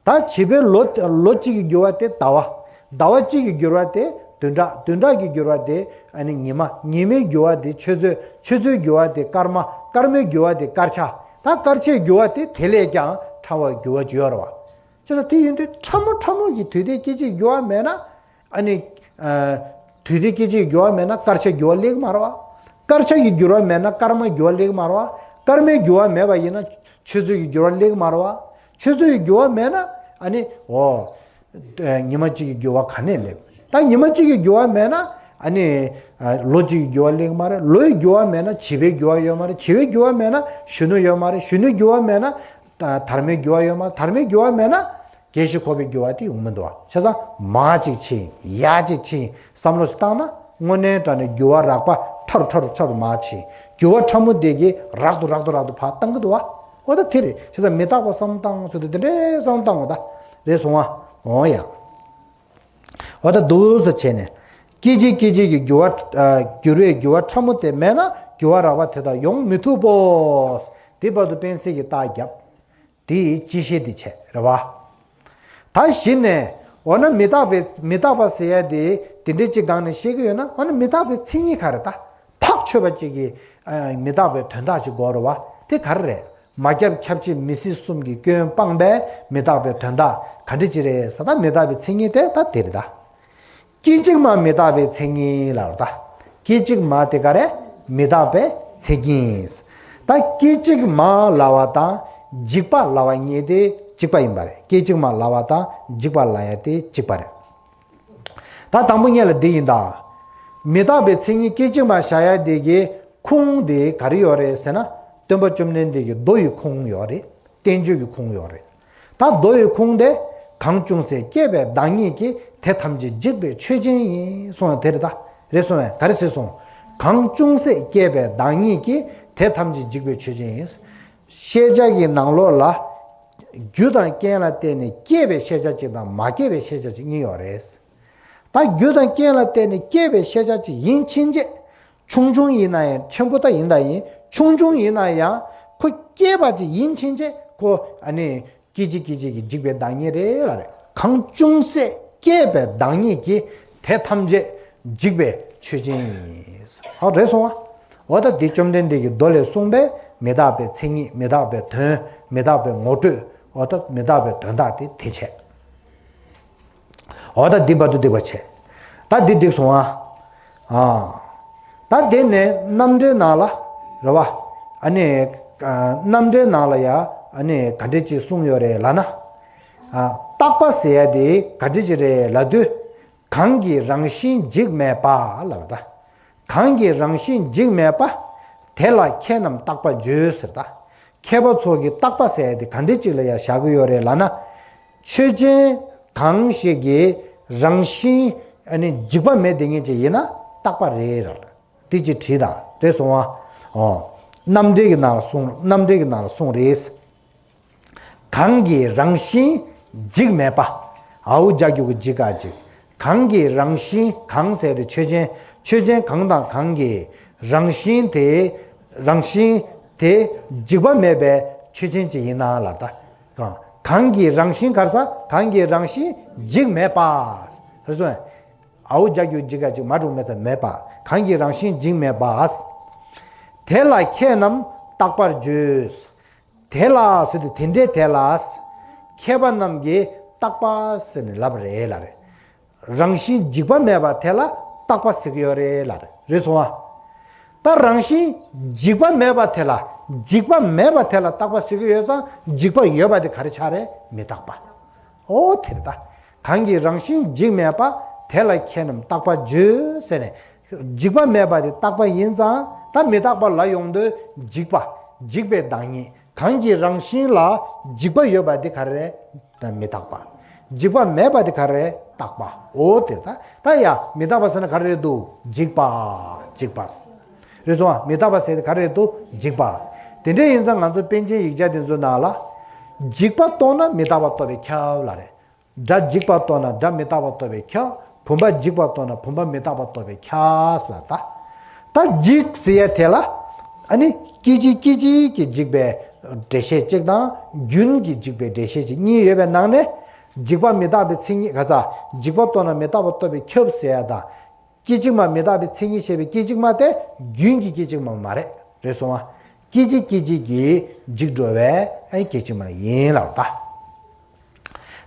ད་བྱིས་པའི་ལོ་ལོ་གཅིག་གི་འགྱུར་བ་དེ་ཟླ་བ། ཟླ་བ་གཅིག་གི་འགྱུར་བ་དེ་བདུན་ཕྲག་བདུན་ཕྲག་གི་འགྱུར་བ་དེ་ཨ་ནི་ཉི་མ། ཉི་མའི་འགྱུར་བ་དེ་ཆུ་ཚོད། ཆུ་ཚོད་འགྱུར་བ་དེ་སྐར་མ། སྐར་མའི་འགྱུར་བ་དེ་སྐར་ཆ། ད་སྐར་ཆའི་འགྱུར་བ་དེ་དེ་ལས་ཀྱང་ཕྲ་བ་འགྱུར་བ་ཅིག་ཡོད་རེད་བ། ཅེས་དེ་ཡིན་དུས་ཕྲ་མོ་ཕྲ་མོ་གི་དུས་དེ་སྐད་ཅིག་འགྱུར་བ་མེད་ན། ཨ་ནི། ཨ། དུས་དེ་སྐད་ཅིག་འགྱུར་བ་མེད་ན་སྐར་ཆ་འགྱུར་བ་སླེབས་ཀྱི་མ་རེད་བ། སྐར་ཆ་གི་འགྱུར་བ་མེད་ན་སྐར་མ་འགྱུར་བ་སླེབས་ཀྱི་མ་རེད་བ། སྐར་མའི་འགྱུར་བ་མེད་པ་ཡིན་ན་ཆུ་ཚོད་ཀྱི་འགྱུར་བ་སླེབས་ཀྱི་མ་རེད་བ། ཆུ་ཚོད་ཀྱི་འགྱུར་བ་མེད་ན་ཨ་ནི། འོ། ཨ། ཉི་མ་གཅིག་གི་འགྱུར་བ་ག་ནས་སླེབས། ད་ཉི་མ་གཅིག་གི་འགྱུར་བ་མེད་ན་ཨ་ནི། ཨ། ལོ་གཅིག་གི་འགྱུར་བ་སླེབས་ཀྱི་མ་རེད། ལོའི་འགྱུར་བ་མེད་ན་བྱིས་པའི་འགྱུར་བ་ཡོད་མ་རེད། བྱིས་པའི་འགྱུར་བ་མེད་ན་གཞོན་ནུ་ཡོད་མ་རེད། གཞོན་ནུའི་འགྱུར་བ་མེད་ན། ད་དར་མའི་འགྱུར་བ་ཡོད་མ་རེད། དར་མའི་འགྱུར་བ་མེད་ན། རྒས་ཤིང་འཁོགས་པའི་འགྱུར་བ་དེ་ཡོང་མི་འདུག་བ། བྱས་ཙང་མར་གཅིག་ཕྱིན། ཡར་གཅིག་ཕྱིན། བསམ་བློ་ཞིག་བཏང་ན་དངོས་གནས་དྲང་གནས་འགྱུར་བ་རགས་པ་ཕྲ་རུ་ཕྲ་རུ་ཕྲ་རུ་མར་ཕྱིན། འགྱུར་བ་ཕྲ་མོ་དེ་གིས་རགས་ཏུ་རགས་ཏུ་རགས་ཏུ་ཕར་བཏང་གི་འདུག་བ། འོ་ད་དེ་རེད། བྱས་ཙང་མི་རྟག་པ་བསམ་བཏང་ཟེར་དུས་དེ་འདྲའི་བསམ་བཏང་བ་ད་རེད་སོང་བ། འོ་ཡ། འོ་ད་འདུག་སེ་བྱས་ནས། སྐད་ཅིག་སྐད་ཅིག་གིས་འགྱུར་བ། ཨ། འགྱུར་བའི་འགྱུར་བ་ཕྲ་མོ་དེ་མེད་ན་འགྱུར་བ་རགས་པ་དེ་དག་ཡོང་མི་ཐུབ་བོ། དེ་བར་དུ་སྤེན་སྲེག་གི་རྟགས་བརྒྱབ། དེ་ཡི་སྤྱི་བཤད་འདི་བྱས་རེད་བ། ད་གཞི་ནས་འོ་ན་མི་རྟག་པའི་མི་རྟག་པ་ཟེར་ཡ་དེ་དེ་འདྲའི་གཅིག་སྒང་ནས་བཤད་ཀྱི་ཡོད་ན། འོ་ན་མི་རྟག་པའི་མཚན་ཉིད་ག་རེ། ད་ཐག་ཆོད་པ་གཅིག་གི། ཨ། མི་རྟག་པའི་དོན་དག་ཅིག་དགོས་རེད་བ། དེ་ག་རེ་རེད། མ་ཁྱབ་ཁྱབ་བྱེད་མི་སྲིད་གསུམ་གྱི་སྐྱོན་སྤངས་པའི་མི་རྟག་པའི་དོན་དག་ག་འདྲ་ཅིག་རེད་ཟེར། ད་མི་རྟག་པའི་མཚན་ཉིད་དེ་ད་དེ་རེད་ད། སྐད་ཅིག་མ་མི་རྟག་པའི་མཚན་ཉིད་ལབ་རེད་ད། སྐད་ཅིག་མ་དེ་ག་རེ། མི་རྟག་པའི་མཚན་ཉིད། ད་སྐད་ཅིག་མ་ལབ་པ་དང་འཇིག་པ་ལབ་པ་གཉིས་དེ་གཅིག་པ་ཡིན་པ་རེད། སྐད་ཅིག་མ་ལབ་པ་དང་འཇིག་པ་ལབ་ཡ་དེ་གཅིག་པ་རེད། ད་དང་པོ་ཉིད་ལ་འདི་ཡིན་ད། མི་རྟག་པའི་མཚན་ཉིད་སྐད་ཅིག་མ་བཞག་ཡ་དེ་གི་ཁུངས་དེ་ག་རེ་ཡོད་རེད་ཟེར་ན། སྟོན་པ་བཅོམ་ལྡན་འདས་ཀྱི་མདོ་ཡི་ཁུངས་ཡོད་རེད། བསྟན་བཅོས་ཀྱི་ཁུངས་ཡོད་རེད། ད་མདོ་ཡི་ཁུངས་དེ། གང་ཅུང་ཟད་སྐྱེས་པའི་བདག་ཉིད་ཀྱིས། དེ་ཐམས་ཅད་འཇིག་པའི་ཆོས་ཅན་ཡིན། གསུངས་ཡ་དེ་རེད་ད། རེད་གསུངས་པས། ག་རེ་ཟེར་གསུངས། གང་ཅུང་ཟད་སྐྱེས་པའི་བདག་ཉིད་ཀྱིས། དེ་ཐམས་ཅད་འཇིག་པའི་ཆོས་ཅན་ཡིན། ཤེས་བྱ་གི་ནང་ལོགས་ལ། རྒྱུ་དང་རྐྱེན་ལ་བརྟེན་ནས་སྐྱེས་པའི་ཤེས་བྱ་གཅིག་དང་མ་སྐྱེས་པའི་ཤེས་བྱ་གཅིག་གཉིས་ཡོད་རེད། ད་རྒྱུ་དང་རྐྱེན་ལ་བརྟེན་ནས་སྐྱེས་པའི་ཤེས་བྱ་གཅིག་ཡིན་ཕྱིན་ཆད། ཆུང་ཆུང་ཡིན་ན་ཡང་། ཆེན་པོ་ད་ཡིན་ད་ཡིན། ཆུང་ཆུང་ཡིན་ན་ཡང་ཁོ་སྐྱེས་པ་གཅིག་ཡིན་ཕྱིན་ཆད་ཁོ། ཨ་ནི། སྐད་ཅིག་སྐད་ཅིག་གིས་འཇིག་པའི་བདག་ཉིད་རེད་ལབ་རེད། གང་ཅུང་ཟད་སྐྱེས་པའི་བདག་ཉིད་ཀྱིས། དེ་ཐམས་ཅད་འཇིག་པའི་ཆོས་ཅན་ཡིན། ཧ། རེད་སོང་བ། འོ་ད་འདི་བཅོམ་ལྡན་འདས་ཀྱི་མདོ་ལས་གསུངས་པའི་མི་རྟག་པའི་མཚན་ཉིད། མི་རྟག་པའི་དོན། མི་རྟག་པའི་ངོ་སྤྲོད། འོ་ད་མི་རྟག་པའི་དོན་དག་དེ་དེ་བྱས། འོ་ད་འདི་བར་དུ་འགྲིག་པ་བྱས། ད་འདི་འགྲིག་སོང་ཨ། ཨ། ད་དེ་ནས་རྣམ་འགྲེལ་ནང་ལ་རེད་བ། ཨ་ནི། ཨ། རྣམ་འགྲེལ་ནང་ལ་ཡ། ཨ་ནི་ག་འདྲ་ཅིག་གསུངས་ཡོད་རེད་ལབ་ན། ཨ། རྟག་པ་ཟེར་ཡ་དེ་ག་འདྲ་ཅིག་རེད་ལབ་དུས། གང་གིས་རང་བཞིན་འཇིག་མེད་པ་ལབ་ད། གང་གིས་རང་བཞིན་འཇིག་མེད་པ། དེ་ལ་མཁས་རྣམས་རྟག་པར་བརྗོད་ཟེར་ད། མཁས་པ་ཚོ་གིས་རྟག་པ་ཟེར་ཡ་དེ་ག་འདྲ་ཅིག་ལ་ཡ་བཞག་གི་ཡོད་རེད་ལབ་ན། ཆོས་ཅན་གང་ཞིག་གི་རང་བཞིན། ཨ་ནི་འཇིག་པ་མེད་དེ་ངེས་ཅིག་ཡིན་ན་རྟག་པ་རེད་ར། དེ་ཅིག་བྲིས་དང་། རེད་སོང་ཨ། ཨོ། རྣམ་འགྲེལ་གྱི་ནང་ལ་གསུངས། རྣམ་འགྲེལ་གྱི་ནང་ལ་གསུངས་རེད། གང་གིས་རང་བཞིན་འཇིག་མེད་པ། འའོ་ཇ་གི་གུ་འཇིག་ག་འཇིག་གང་གིས་རང་བཞིན། གང་ཟེར་དེ་ཆོས་ཅན། ཆོས་ཅན་གང་དང་གང་གིས་རང་བཞིན་དེ། རང་བཞིན་དེ་འཇིག་པ་མེད་པའི་ཆོས་ཅན་ཅིག་ཡིན་ན་ལབ་ད། གང་། གང་གིས་རང་བཞིན་ག་རེ་ཟ། གང་གིས་རང་བཞིན་འཇིག་མེད་པ། རེད་སོང་། འའོ་ཇ་གི་གུ་འཇིག་ག་འཇིག་མ་འགྲོ་མེད་ད་མེད་པ། གང་གིས་རང་བཞིན་འཇིག་མེད་པ། དེ་ལ་མཁས་རྣམས་རྟག་པར་བརྗོད། དེ་ལ་ཟེར་དུས་དེ་འདྲའི་དེ་ལ། མཁས་པ་རྣམས་ཀྱིས་རྟག་པ་ཟེར་ནས་ལབ་རེད་ལབ་རེད། རང་བཞིན་འཇིག་པ་མེད་པ་དེ་ལ་རྟག་པ་ཟེར་གྱི་ཡོད་རེད་ལབ་རེད། རེད་སོང་ཨ། ད་རང་བཞིན་འཇིག་པ་མེད་པ་དེ་ལ། འཇིག་པ་མེད་པ་དེ་ལ་རྟག་པ་ཟེར་གྱི་ཡོད་ཙང་། འཇིག་པ་ཡོད་པ་དེ་ག་རེ་ཆགས་རེད། མི་རྟག་པ། ཨོ་དེ་རེད་ད། གང་གིས་རང་བཞིན་འཇིག་མེད་པ། དེ་ལ་མཁས་རྣམས་རྟག་པར་བརྗོད་ཟེར་ནས། འཇིག་པ་མེད་པ་དེ་རྟག་པ་ཡིན་ཙང་། ད་མི་རྟག་པ་ལ་ཡོང་དུས་འཇིག་པ། འཇིག་པའི་བདག་ཉིད། གང་གི་རང་བཞིན་ལ་འཇིག་པ་ཡོད་པ་དེ་ག་རེ་རེད། ད་མི་རྟག་པ། འཇིག་པ་མེད་པ་དེ་ག་རེ་རེད། རྟག་པ། ཨོ་དེ་ད། ད་ཡ་མི་རྟག་པ་ཟེར་ན་ག་རེ་རེད་འདུག་འཇིག་པ། འཇིག་པ། རེད་སོང་ཨ། མི་རྟག་པ་ཟེར་དེ་ག་རེ་རེད་འདུག་འཇིག་པ། དེ་འདྲ་ཡིན་ཙང་ང་ཚོ་པཎ་ཆེན་ཡིག་ཆ་དེ་ཚོ་ནང་ལ། འཇིག་པ་རྟོགས་ན་མི་རྟག་པ་རྟོགས་པས་ཁྱབ་ལབ་རེད། སྒྲ་འཇིག་པ་རྟོགས་ན་སྒྲ་མི་རྟག་པ་རྟོགས་པས་ཁྱབ། བུམ་པ་འཇིག་པ་རྟོགས་ན་བུམ་པ་མི་རྟག་པ་རྟོགས་པས་ཁྱབ་ལབ་ད། ད་འཇིག་ཟེར་ཡ་དེ་ལ། ཨ་ནི་སྐད་ཅིག་སྐད་ཅིག་གིས་འཇིག་པའི་འགྲེལ་བཤད་གཅིག་དང་། རྒྱུན་གྱིས་འཇིག་པའི་འགྲེལ་བཤད་གཅིག་གཉིས་ཡོད་པའི་ནང་ནས། འཇིག་པ་མི་རྟག་པའི་མཚན་ཉིད་ག་ས། འཇིག་པ་རྟོགས་ན་མི་རྟག་པ་རྟོགས་པས་ཁྱབ་ཟེར་ཡ་དང་། སྐད་ཅིག་མ་མི་རྟག་པའི་མཚན་ཉིད་བཤད་པའི་སྐད་ཅིག་མ་དེ་རྒྱུན་གྱི་སྐད་ཅིག་མ་མ་རེད། རེད་སོང་ཨ། སྐད་ཅིག་སྐད་ཅིག་གིས་འཇིག་འགྲོ་བའི་ཨ་སྐད་ཅིག་མ་ཡིན་ལབ་ད།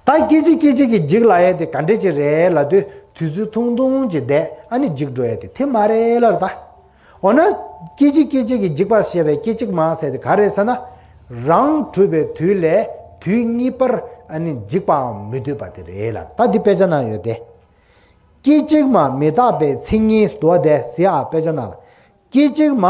ད་སྐད་ཅིག་སྐད་ཅིག་གིས་འཇིག་ལབ་ཡ་དེ་ག་འདྲ་ཅིག་རེད་ལབ་དུས། དུས་ཚོད་ཐུང་ཐུང་ཅིག་བསྡད། ཨ་ནི་འཇིག་འགྲོ་ཡ་དེ་དེ་མ་རེད་ལབ་ད། འོ་ན། སྐད་ཅིག་སྐད་ཅིག་གིས་འཇིག་པ་ཞེས་པའི་སྐད་ཅིག་མ་ཟེར་དེ་ག་རེད་ཟེར་ན། རང་གྲུབ་པའི་དུས་ལས་དུས་གཉིས་པར་ཨ་ནི་འཇིག་པའམ་མི་སྡོད་པ་དེ་རེད་ལབ། ད་འདི་དཔེ་ཆ་ནང་ཡོད་དེ། སྐད་ཅིག་མ་མི་རྟག་པའི་མཚན་ཉིད་དོ་དེ་ཟེར་ཨ། དཔེ་ཆ་ནང་ལ། སྐད་ཅིག་མ་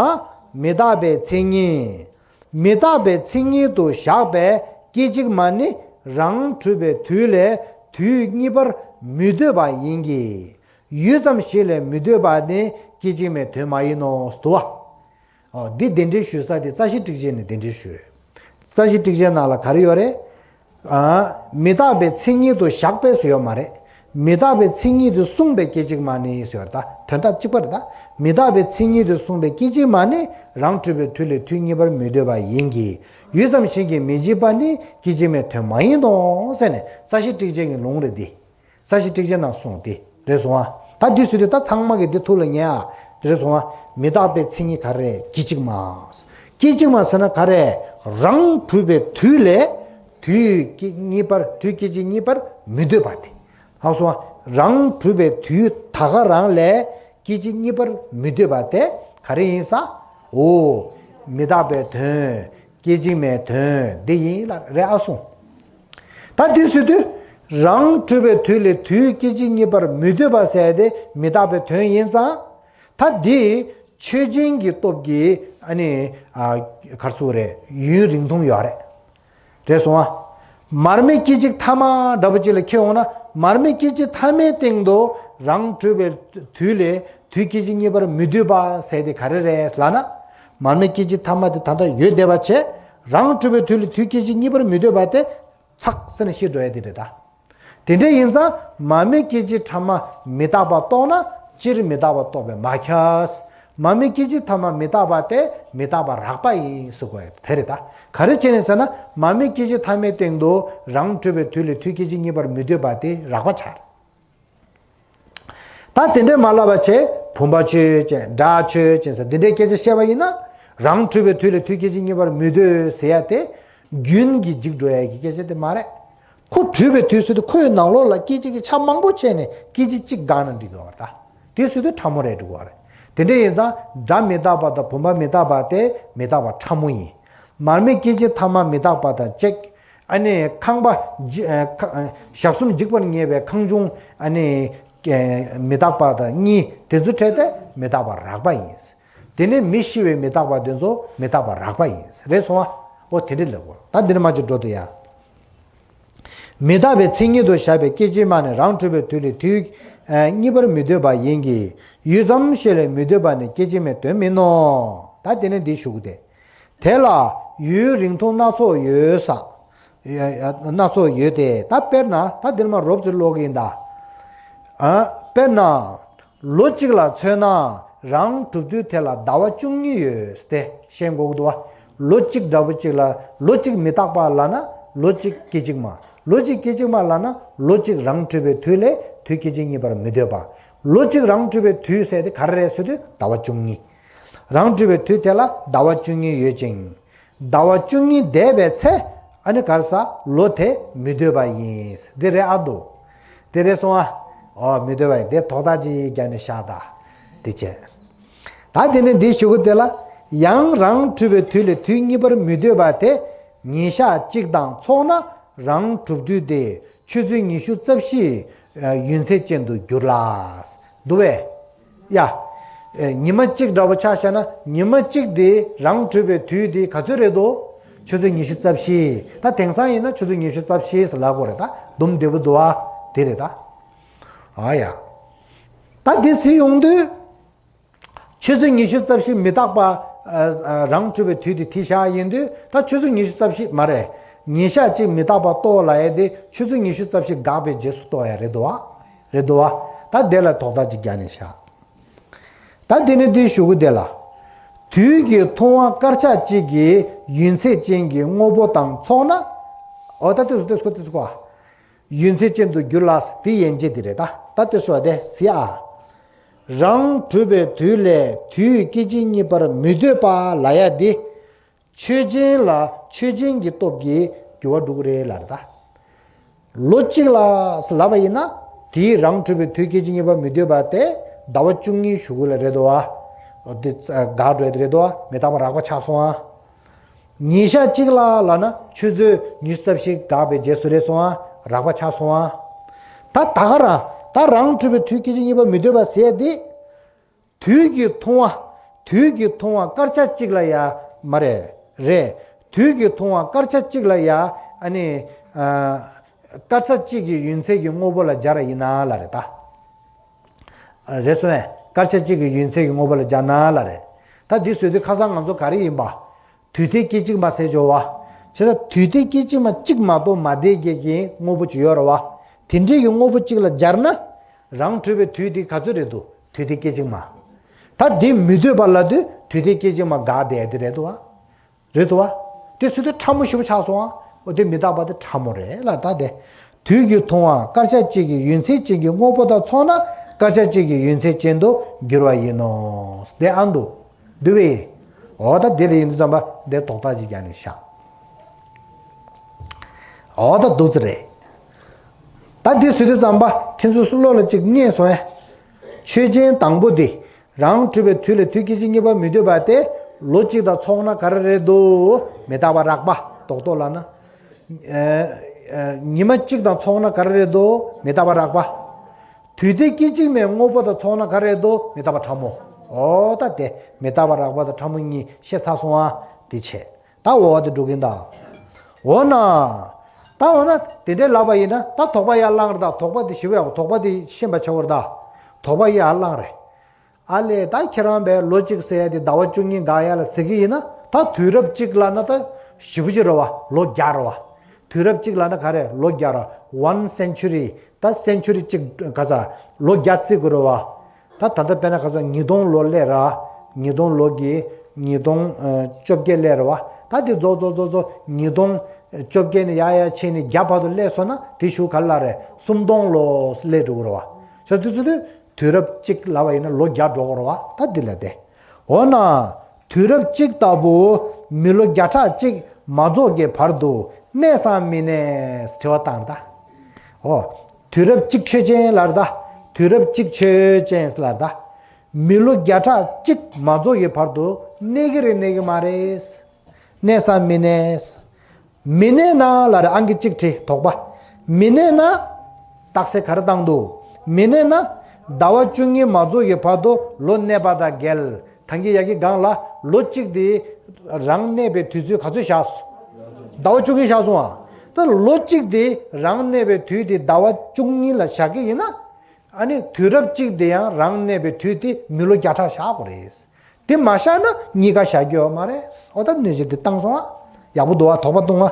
མི་རྟག་པའི་མཚན་ཉིད། མི་རྟག་པའི་མཚན་ཉིད་དུ་བཞག་པའི་སྐད་ཅིག་མ་ནི། རང་གྲུབ་པའི་དུས་ལས་དུས་གཉིས་པར་མི་སྡོད་པ་ཡིན་གྱི། ཡུད་ཙམ་ཞིག་ལས་མི་སྡོད་པ་ནི་སྐད་ཅིག་མའི་དོན་མ་ཡིན་ནོ། དོ། ཨོ། འདི་གདན་འདྲེན་ཞུ་ས་དེ་རྩ་ཤེ་ཊིག་ཅན་ནས་གདན་འདྲེན་ཞུས་རེད། རྩ་ཤེ་ཊིག་ཅན་ནང་ལ་ག་རེ་ཡོད་རེད། ཨ། མི་རྟག་པའི་མཚན་ཉིད་དུ་བཞག་པས་སུ་ཡོད་མ་རེད། མི་རྟག་པའི་མཚན་ཉིད་དུ་གསུངས་པའི་སྐད་ཅིག་མ་ནི་ཟེར་བ་རེད་ད། དོན་དག་གཅིག་པ་རེད་ད། མི་རྟག་པའི་མཚན་ཉིད་དུ་གསུངས་པའི་སྐད་ཅིག་མ་ནི་རང་གྲུབ་པའི་དུས་ལས་དུས་གཉིས་པར་མི་འདོད་པ་ཡིན་གྱི། ཡུད་ཙམ་ཞིག་གིས་མི་འཇིག་པ་ནི་སྐད་ཅིག་མའི་དོན་མ་ཡིན་ནོ་ཟེར་ནས་རྩ་ཤེ་ཊཱིཀ་ཆེན་གྱི་ལུང་རེད་འདི། རྩ་ཤེ་ཊཱིཀ་ཆེན་ནང་གསུངས་ཏེ་རེད་སོང་ཨ། ད་འདི་སུ་དེ་ད་ཚང་མ་གི་འདི་ཐུགས་ལ་ཉར་ཨ། དེ་རེད་སོང་ཨ། མི་རྟག་པའི་མཚན་ཉིད་ག་རེ་རེད། སྐད་ཅིག་མ། སྐད་ཅིག་མ་ཟེར་ན་ག་རེ། རང་གྲུབ་པའི་དུས་ལས་དུས་གཉིས་པར་དུས་སྐད་ཅིག་གཉིས་པར་མི་འདོད་པ་དེ། ཧ་གོ་སོང་ཨ། རང་གྲུབ་པའི་དུས་ད་ག་རང་ལས་སྐད་ཅིག་གཉིས་པར་མི་འདོད་པ་དེ་ག་རེ་ཡིན་ས། འོ། མི་རྟག་པའི་དོན། སྐད་ཅིག་མའི་དོན་འདི་ཡིན་ལ་རེད་ཨ་གསུངས། ད་འདི་ཟེར་དུས། རང་གྲུབ་པའི་དུས་ལས་དུས་སྐད་ཅིག་གཉིས་པར་མི་འདོད་པ་ཟེར་ཏེ་མི་རྟག་པའི་དོན་ཡིན་ཙང་། ད་འདི་ཆོས་ཅན་གྱི་སྟོབས་ཀྱིས་ཨ་ནི་ཨ་གར་སུ་རེད། ཡུན་རིང་ཐུང་ཡོད་རེད། རེད་སོང་ཨ། མར་མེ་སྐད་ཅིག་ཐ་མ་འདྲ་པོ་ཅིག་ལ་ཁྱེད་འོང་ན། མར་མེ་སྐད་ཅིག་ཐ་མའི་སྟེང་དུ་རང་གྲུབ་པའི་དུས་ལས་དུས་སྐད་ཅིག་གཉིས་པར་མི་འདོད་པ་ཟེར་དེ་ག་རེ་རེད་ལབ་ན། མར་མེ་སྐད་ཅིག་ཐ་མ་དེ་ད་ལྟ་ཡོད་བསྡད་པ་བྱས། རང་གྲུབ་པའི་དུས་ལས་དུས་སྐད་ཅིག་གཉིས་པར་མི་འདོད་པ་དེ་ཚག་ཟེར་ནས་ཤི་འགྲོ་ཡ་དེ་རེད་ད། དེ་འདྲ་ཡིན་ཙང་མར་མེ་སྐད་ཅིག་ཐ་མ་མི་རྟག་པ་རྟོགས་ན་སྤྱིར་མི་རྟག་པ་རྟོགས་པས་མ་ཁྱབ། མར་མེ་སྐད་ཅིག་ཐ་མ་མི་རྟག་པ་དེ་མི་རྟག་པ་རགས་པ་ཡིན་ཟེར་དགོས་དེ་རེད་ད། ག་རེ་བྱས་ནས་ཟེར་ན། མར་མེ་སྐད་ཅིག་ཐ་མའི་སྟེང་དུ་རང་གྲུབ་པའི་དུས་ལས་དུས་སྐད་ཅིག་གཉིས་པར་མི་འདོད་པ་དེ་རགས་པ་ཆགས། ད་དེ་འདྲས་མ་ལབ་པ་བྱས། བུམ་པ་ཆོས་ཅན། སྒྲ་ཆོས་ཅན་ཟེར་འདི་འདྲའི་སྐད་ཆ་བཤད་པ་ཡིན་ན། རང་གྲུབ་པའི་དུས་ལས་དུས་སྐད་ཅིག་གཉིས་པར་མི་འདོད་ཟེར་ཡ་དེ། རྒྱུན་གྱི་འཇིག་འགྲོ་ཡ་གི་སྐད་ཆ་དེ་མ་རེད། ཁོ་གྲུབ་པའི་དུས་སུ་དེ་ཁོའི་ནང་ལོགས་ལ་སྐད་ཅིག་གི་ཆ་མང་པོ་བྱས་ནས་སྐད་ཅིག་གཅིག་འགག་ན་འགྲིག་གི་བ་རེད་ད། དེ་སུ་དེ་ཕྲ་མོ་རེད་འགྲིག་གི་བ་རེད། དེ་འདྲ་ཡིན་ཙང་སྒྲ་མི་རྟག་པ་དང་བུམ་པ་མི་རྟག་པ་དེ་མི་རྟག་པ་ཕྲ་མོ་ཡིན། མར་མེ་སྐད་ཅིག་ཐ་མ་མི་རྟག་པ་དང་གཅིག་ཨ་ནི་ཁང་པ་འཇི་ཨ་ཁ་ཨ་ཞག་གསུམ་འཇིག་པར་ངེས་པའི་ཁང་ཆུང་ཨ་ནི་ཨ་མི་རྟག་པ་དང་གཉིས་དེ་ཚོ་འཕྲད་དེ་མི་རྟག་པ་རགས་པ་ཡིན། དེ་ནས་མི་ཤི་བའི་མི་རྟག་པ་དེ་ཚོ་མི་རྟག་པ་རགས་པ་ཡིན། རེད་སོང་ཨ། འོ་དེ་འདྲ་ལབ་དགོས། ད་འདི་ནས་མར་ཅིག་འགྲོ་དུས་ཡ། མི་རྟག་པའི་མཚན་ཉིད་དུ་བཞག་པའི་སྐད་ཅིག་མ་ནི་རང་གྲུབ་པའི་དུས་ལས་དུས་ཨ་གཉིས་པར་མི་འདོད་པ་ཡིན་གྱི། ཡུད་ཙམ་ཞིག་ལས་མི་འདོད་པ་ནི་སྐད་ཅིག་མའི་དོན་མིན་ནོ། ད་དེ་ནས་འདི་ཞུ་གི་སྟེ། དེ་ལ་ཡུན་རིང་ཐུང་སྣ་ཚོགས་ཡོད་ས། ཡ་ཡ་སྣ་ཚོགས་ཡོད་དེ། ད་དཔེར་ན་ད་འདིར་མ་རོབ་ཙམ་ཀློག་གི་ཡིན་ད། ཨ་དཔེར་ན། ལོ་གཅིག་ལ་མཚོན་ན་རང་གྲུབ་དུས་དེ་ལ་ཟླ་བ་བཅུ་གཉིས་ཡོད་དེ་ཤེས་དགོས་ཀྱི་འདུག་བ། ལོ་གཅིག་འདྲ་པོ་གཅིག་ལ་ལོ་གཅིག་མི་རྟག་པ་ལབ་ན་ལོ་གཅིག་སྐད་ཅིག་མ། ལོ་གཅིག་སྐད་ཅིག་མ་ལབ་ན་ལོ་གཅིག་རང་གྲུབ་པའི་དུས་ལས་དུས་སྐད་ཅིག་གཉིས་པར་མི་འདོད་པ། ལོ་གཅིག་རང་གྲུབ་པའི་དུས་ཟེར་དེ་ག་རེ་རེད་ཟེར་དུས་ཟླ་བ་བཅུ་གཉིས། རང་གྲུབ་པའི་དུས་དེ་ལ་ཟླ་བ་བཅུ་གཉིས་ཡོད་ཅིང་། ཟླ་བ་བཅུ་གཉིས་འདས་པའི་ཚེ་ཨ་ནི་ག་རེ་ཟ། ལོ་དེ་མི་འདོད་པ་ཡིན། འདི་རེད་ཨ་འདུག་དེ་རེད་སོང་ཨ། ཨོ་མི་འདོད་པ་ཡིན། དེ་དོགས་དག་ཅིག་རྒྱབ་ནས་བཞག་ད། དེ་བྱས། ད་དེ་ནས་འདི་ཞུ་གི་དེ་ལ། ཡང་རང་གྲུབ་པའི་དུས་ལས་དུས་གཉིས་པར་མི་འདོད་པ་དེ། ཉིན་ཞག་གཅིག་དང་ཚོགས་ན་རང་གྲུབ་དུས་དེ་ཆུ་ཚོད་ཉི་ཤུ་རྩ་བཞི་ཡུན་ཚད་ཅན་དུ་འགྱུར་ལ། འདུག་བས། ཡ། ཨེ་ཉི་མ་གཅིག་འདྲ་པོ་ཆ་བཞག་ན་ཉི་མ་གཅིག་དེ་རང་གྲུབ་པའི་དུས་དེ་ག་ཚོད་རེད་དོ། ཆུ་ཚོད་ཉི་ཤུ་རྩ་བཞི། ད་དེང་སང་ཡིན་ན་ཆུ་ཚོད་ཉི་ཤུ་རྩ་བཞི་ཟེར་ལབ་དགོས་རེད་ད། དུམ་བདེ་པོ་འདུག་ཨ། དེ་རེད་ད། ཨ་ཡ། ད་དེ་ཟེར་ཡོང་དུས། ཆུ་ཚོད་ཉི་ཤུ་རྩ་བཞི་མི་རྟག་པ་ཨ་ཨ་རང་གྲུབ་པའི་དུས་དེ་དེ་བཞག་ཡིན་དུས་ད་ཆུ་ཚོད་ཉི་ཤུ་རྩ་བཞི་མ་རེད། ཉིན་ཞག་གཅིག་མི་རྟག་པ་རྟོགས་ལབ་ཡ་དེ་ཆུ་ཚོད་ཉི་ཤུ་རྩ་བཞི་འགག་པའི་རྗེས་སུ་རྟོགས་ཡ་རེད་དོ་ཨ། རེད་དོ་ཨ། ད་དེ་ལ་དོགས་དག་ཅིག་རྒྱག་ནས་བཞག་ད་དེ་ནས་འདི་ཞུ་གི་དེ་ལ། དུས་ཀྱི་ཐུང་བ་དཀར་ཆག་གཅིག་གི་ཡུན་ཚད་ཅན་གྱི་དངོས་པོ་དང་ཚོགས་ན། འོ་ད་ལྟོས་སོ་ལྟོས་སོ་ལྟོས་སོ། ཡུན་ཚད་ཅན་དུ་འགྱུར་ལ་དེ་ཡན་ཆད་དེ་རེད་ད། ད་ལྟོས་སོ་དེ་ཟེར་ཨ། རང་གྲུབ་པའི་དུས་ལས་དུས་སྐད་ཅིག་གཉིས་པར་མི་འདོད་པ་ལབ་ཡ་དེ། ཆོས་ཅན་ལ་ཆོས་ཅན་གྱི་སྟོབས་ཀྱིས་འགྱུར་བ་འགྲོ་གི་རེད་ལབ་རེད་ད། ལོ་གཅིག་ལ་ལབ་པ་ཡིན་ན། དེའི་རང་གྲུབ་པའི་དུས་སྐད་ཅིག་གཉིས་པ་མི་འདོད་པ་དེ་ཟླ་བ་བཅུ་གཉིས་ཞུ་གི་ལ་རེད་དོ་བ། དེ་འགག་འགྲོ་ཡ་དེ་རེད་དོ་བ། མི་རྟག་པ་རགས་པ་ཆགས་སོང་ཨ། ཉིན་ཞག་གཅིག་ལ་ལབ་ན་ཆུ་ཚོད་ཉི་ཤུ་རྩ་བཞི་འགག་པའི་རྗེས་སུ་རེད་སོང་ཨ། རགས་པ་ཆགས་སོང་ཨ། ད་ད་ག་རང་ད་རང་གྲུབ་པའི་དུས་སྐད་ཅིག་གཉིས་པ་མི་འདོད་པ་ཟེར་ཡ་དེ། དུས་ཀྱི་ཐུང་བ། དུས་ཀྱི་ཐུང་བ་སྐར་ཆ་གཅིག་ལ་ཡ་མ་རེད། རེད། དུས་ཀྱི་ཐུང་བ་སྐར་ཆ་གཅིག་ལ་ཡ་ཨ་ནི། ཨ། སྐར་ཆ་གཅིག་གི་ཡུན་ཚད་ཀྱི་དངོས་པོ་ལ་སྦྱར་ཡིན་ན་ལ་རེད་ད། རེད་སོང་ངས། སྐར་ཆ་གཅིག་གི་ཡུན་ཚད་ཀྱི་དངོས་པོ་ལ་སྦྱར་ན་ལ་རེད། ད་འདི་བཟོས་དུས་ཁ་སང་ང་ཚོ་ག་རེ་ཡིན་པ། དུས་མཐའི་སྐད་ཅིག་མ་ཟེར་འཇོག་བ། བྱས་ཙང་དུས་མཐའི་སྐད་ཅིག་མ་གཅིག་མ་གཏོགས་མ་བསྡད་མཁན་གྱི་དངོས་པོ་ཅིག་ཡོད་རེད་བ། དེ་འདྲའི་གི་དངོས་པོ་གཅིག་ལ་སྦྱར་ན། རང་གྲུབ་པའི་དུས་དེ་ག་ཚོད་རེད་འདུག་དུས་དེ་སྐད་ཅིག་མ། ད་དེ་མི་འདོད་པ་ལབ་དུས་དུས་དེ་སྐད་ཅིག་མ་འགག་བསྡད་དེ་རེད་འདུག་བ། རེད་འདུག་བ། དེ་ཚོ་དེ་ཕྲ་མོ་ཞེ་པོ་ཆགས་སོང་ཨ། འོ་དེ་མི་རྟག་པ་དེ་ཕྲ་མོ་རེད་ལ་ད་དེ། དུས་ཀྱི་མཐོང་བ་སྐར་ཆ་གཅིག་གི་ཡུན་ཚད་ཅན་གྱི་དངོས་པོ་དང་ཚོགས་ན་སྐར་ཆ་གཅིག་གི་ཡུན་ཚད་ཅན་དུ་འགྱུར་བ་ཡིན་ནོ། དེ་ཨ་འདུག་འདུག་བས། འོ་ད་དེ་ལ་ཡིན་དུས་ཙམ་པ་དེ་དོགས་པ་ཅིག་ཀྱང་ནས་བཞག་འོ་ད་འདུག་ཙི་རེད། ད་འདི་ཟེར་དུས་ཙམ་པ་ཁྱེད་ཚོས་བློ་ལ་གཅིག་རྙེད་སོང་ཨེ། ཆོས་ཅན་དང་པོ་འདི། རང་གྲུབ་པའི་དུས་ལ་དུས་སྐད་ཅིག་གཉིས་པ་མི་འདོད་པ་སྟེ། ལོ་གཅིག་དང་ཚོགས་ན་ག་རེ་རེད་འདུག་མི་རྟག་པ་རགས་པ། རྡོག་རྡོག་ལབ་ན། ཨེ་ཨེ་ཉི་མ་གཅིག་དང་ཚོགས་ན་ག་རེ་རེད་འདུག་མི་རྟག་པ་རགས་པ། དུས་དེ་སྐད་ཅིག་མའི་དངོས་པོ་དང་ཚོགས་ན་ག་རེ་རེད་འདུག་མི་རྟག་པ་ཕྲ་མོ། འོ་ད་དེ་མི་རྟག་པ་རགས་པ་དང་ཕྲ་མོ་གཉིས་བཤད་ཚར་སོང་ཨ། དེ་བྱས། ད་འོ་དེ་འགྲོ་གིན་ད། འོ་ན། ད་འོ་ན་དེ་འདྲའི་ལབ་པ་ཡིན་ན་ད་དོགས་པ་ཡར་ལངས་རེད་ད། དོགས་པ་དེ་ཞིབ་ཡག་པོ་དོགས་པ་དེ་ཤེས་པ་བྱ་བར་ད། དོགས་པ་ཡར་ལངས་རེད། ཨ་ལས་ད་ཁྱེད་རང་པས་ལོ་གཅིག་ཟེར་ཡ་དེ་ཟླ་བ་བཅུ་གཉིས་འགག་ཡ་ལ་ཟེར་གི་ཡིན་ན་ད་དུས་རབས་གཅིག་ལབ་ན་ད་ཞེ་པོ་ཅིག་རེད་བ། ལོ་བརྒྱ་རེད་བ། དུས་རབས་གཅིག་ལབ་ན་ག་རེ་ལོ་བརྒྱ་རེད། One century། ད་སེན་ཆུ་རི་གཅིག་ག་ས་ལོ་བརྒྱ་བརྩི་དགོས་རེད་བ། ད་ད་ལྟ་དཔེར་ན་ཁ་སང་ཉིས་སྟོང་ལོ་སླེབས་ར། ཉིས་སྟོང་ལོ་གི་ཉིས་སྟོང་བཅོ་བརྒྱད་སླེབས་ར་བ། ད་དེ་རྫོགས་རྫོགས་རྫོགས་རྫོགས་ཉིས་སྟོང་བཅོ་བརྒྱད་ནས་ཡར་ཡར་ཕྱིན་ནས་བརྒྱ་བར་དུ་སླེབས་སོང་ན་དེ་གཞུག་ག་ལ་རེད། སུམ་སྟོང་ལོ་སླེབས་འགྲོ་གི་རེད་བ། ཟེར་དུས་ཚོད་དུས་དུས་རབས་གཅིག་ལབ་པ་ཡིན་ན་ལོ་བརྒྱ་འགྲོ་གི་རེད་བ། ད་འདི་ལ་དེ། འོ་ན། དུས་རབས་གཅིག་ལྟ་བུ་མི་ལོ་བརྒྱ་ཕྲག་གཅིག་མ་རྫོགས་ཀྱི་བར་དུ་གནས་སམ་མི་གནས་དྲི་བ་བཏང་ད། འོ། དུས་རབས་གཅིག་ཆོས་ཅན་ལབ་རེད་ད། དུས་རབས་གཅིག་ཆོས་ཅན་ལབ་རེད་ད། མི་ལོ་བརྒྱ་ཕྲག་གཅིག་མ་རྫོགས་ཀྱི་བར་དུ་གནས་ཀྱི་རེད་གནས་ཀྱི་མ་རེད། གནས་སམ་མི་གནས། མི་གནས་ན་ལབ་རེད། ཨང་ཀི་གཅིག་བྲིས་དོགས་པ། མི་གནས་ན། རྟགས་གསལ་ག་རེ་བཏང་འདུག་མི་གནས་ན། ཟླ་བ་བཅུ་གཉིས་མ་རྫོགས་ཀྱི་བར་དུ་ལོ་གནས་པ་དང་འགལ། ད་གིན་ཡ་གི་སྒང་ལ་ལོ་གཅིག་དེ་རང་གནས་པའི་དུས་ཚོད་ག་ཚོད་བཞག་སོང་། ཟླ་བ་བཅུ་གཉིས་བཞག་སོང་ཨ། ད་ལོ་གཅིག་དེ་རང་གནས་པའི་དུས་དེ་ཟླ་བ་བཅུ་གཉིས་ལ་བཞག་གི་ཡིན་ན། ཨ་ནི་དུས་རབས་གཅིག་དེ་ཡང་རང་གནས་པའི་དུས་དེ་མི་ལོ་བརྒྱ་ཕྲག་བཞག་དགོས་རེད། དེ་མ་བཞག་ན་གཉིས་ཀ་བཞག་རྒྱུ་ཡོད་མ་རེད། འོ་ད་གནོད་བྱེད་དེ་བཏང་སོང་ཨ། ཡག་པོ་འདུག་ཨ། དོགས་པ་བཏང་ཨ།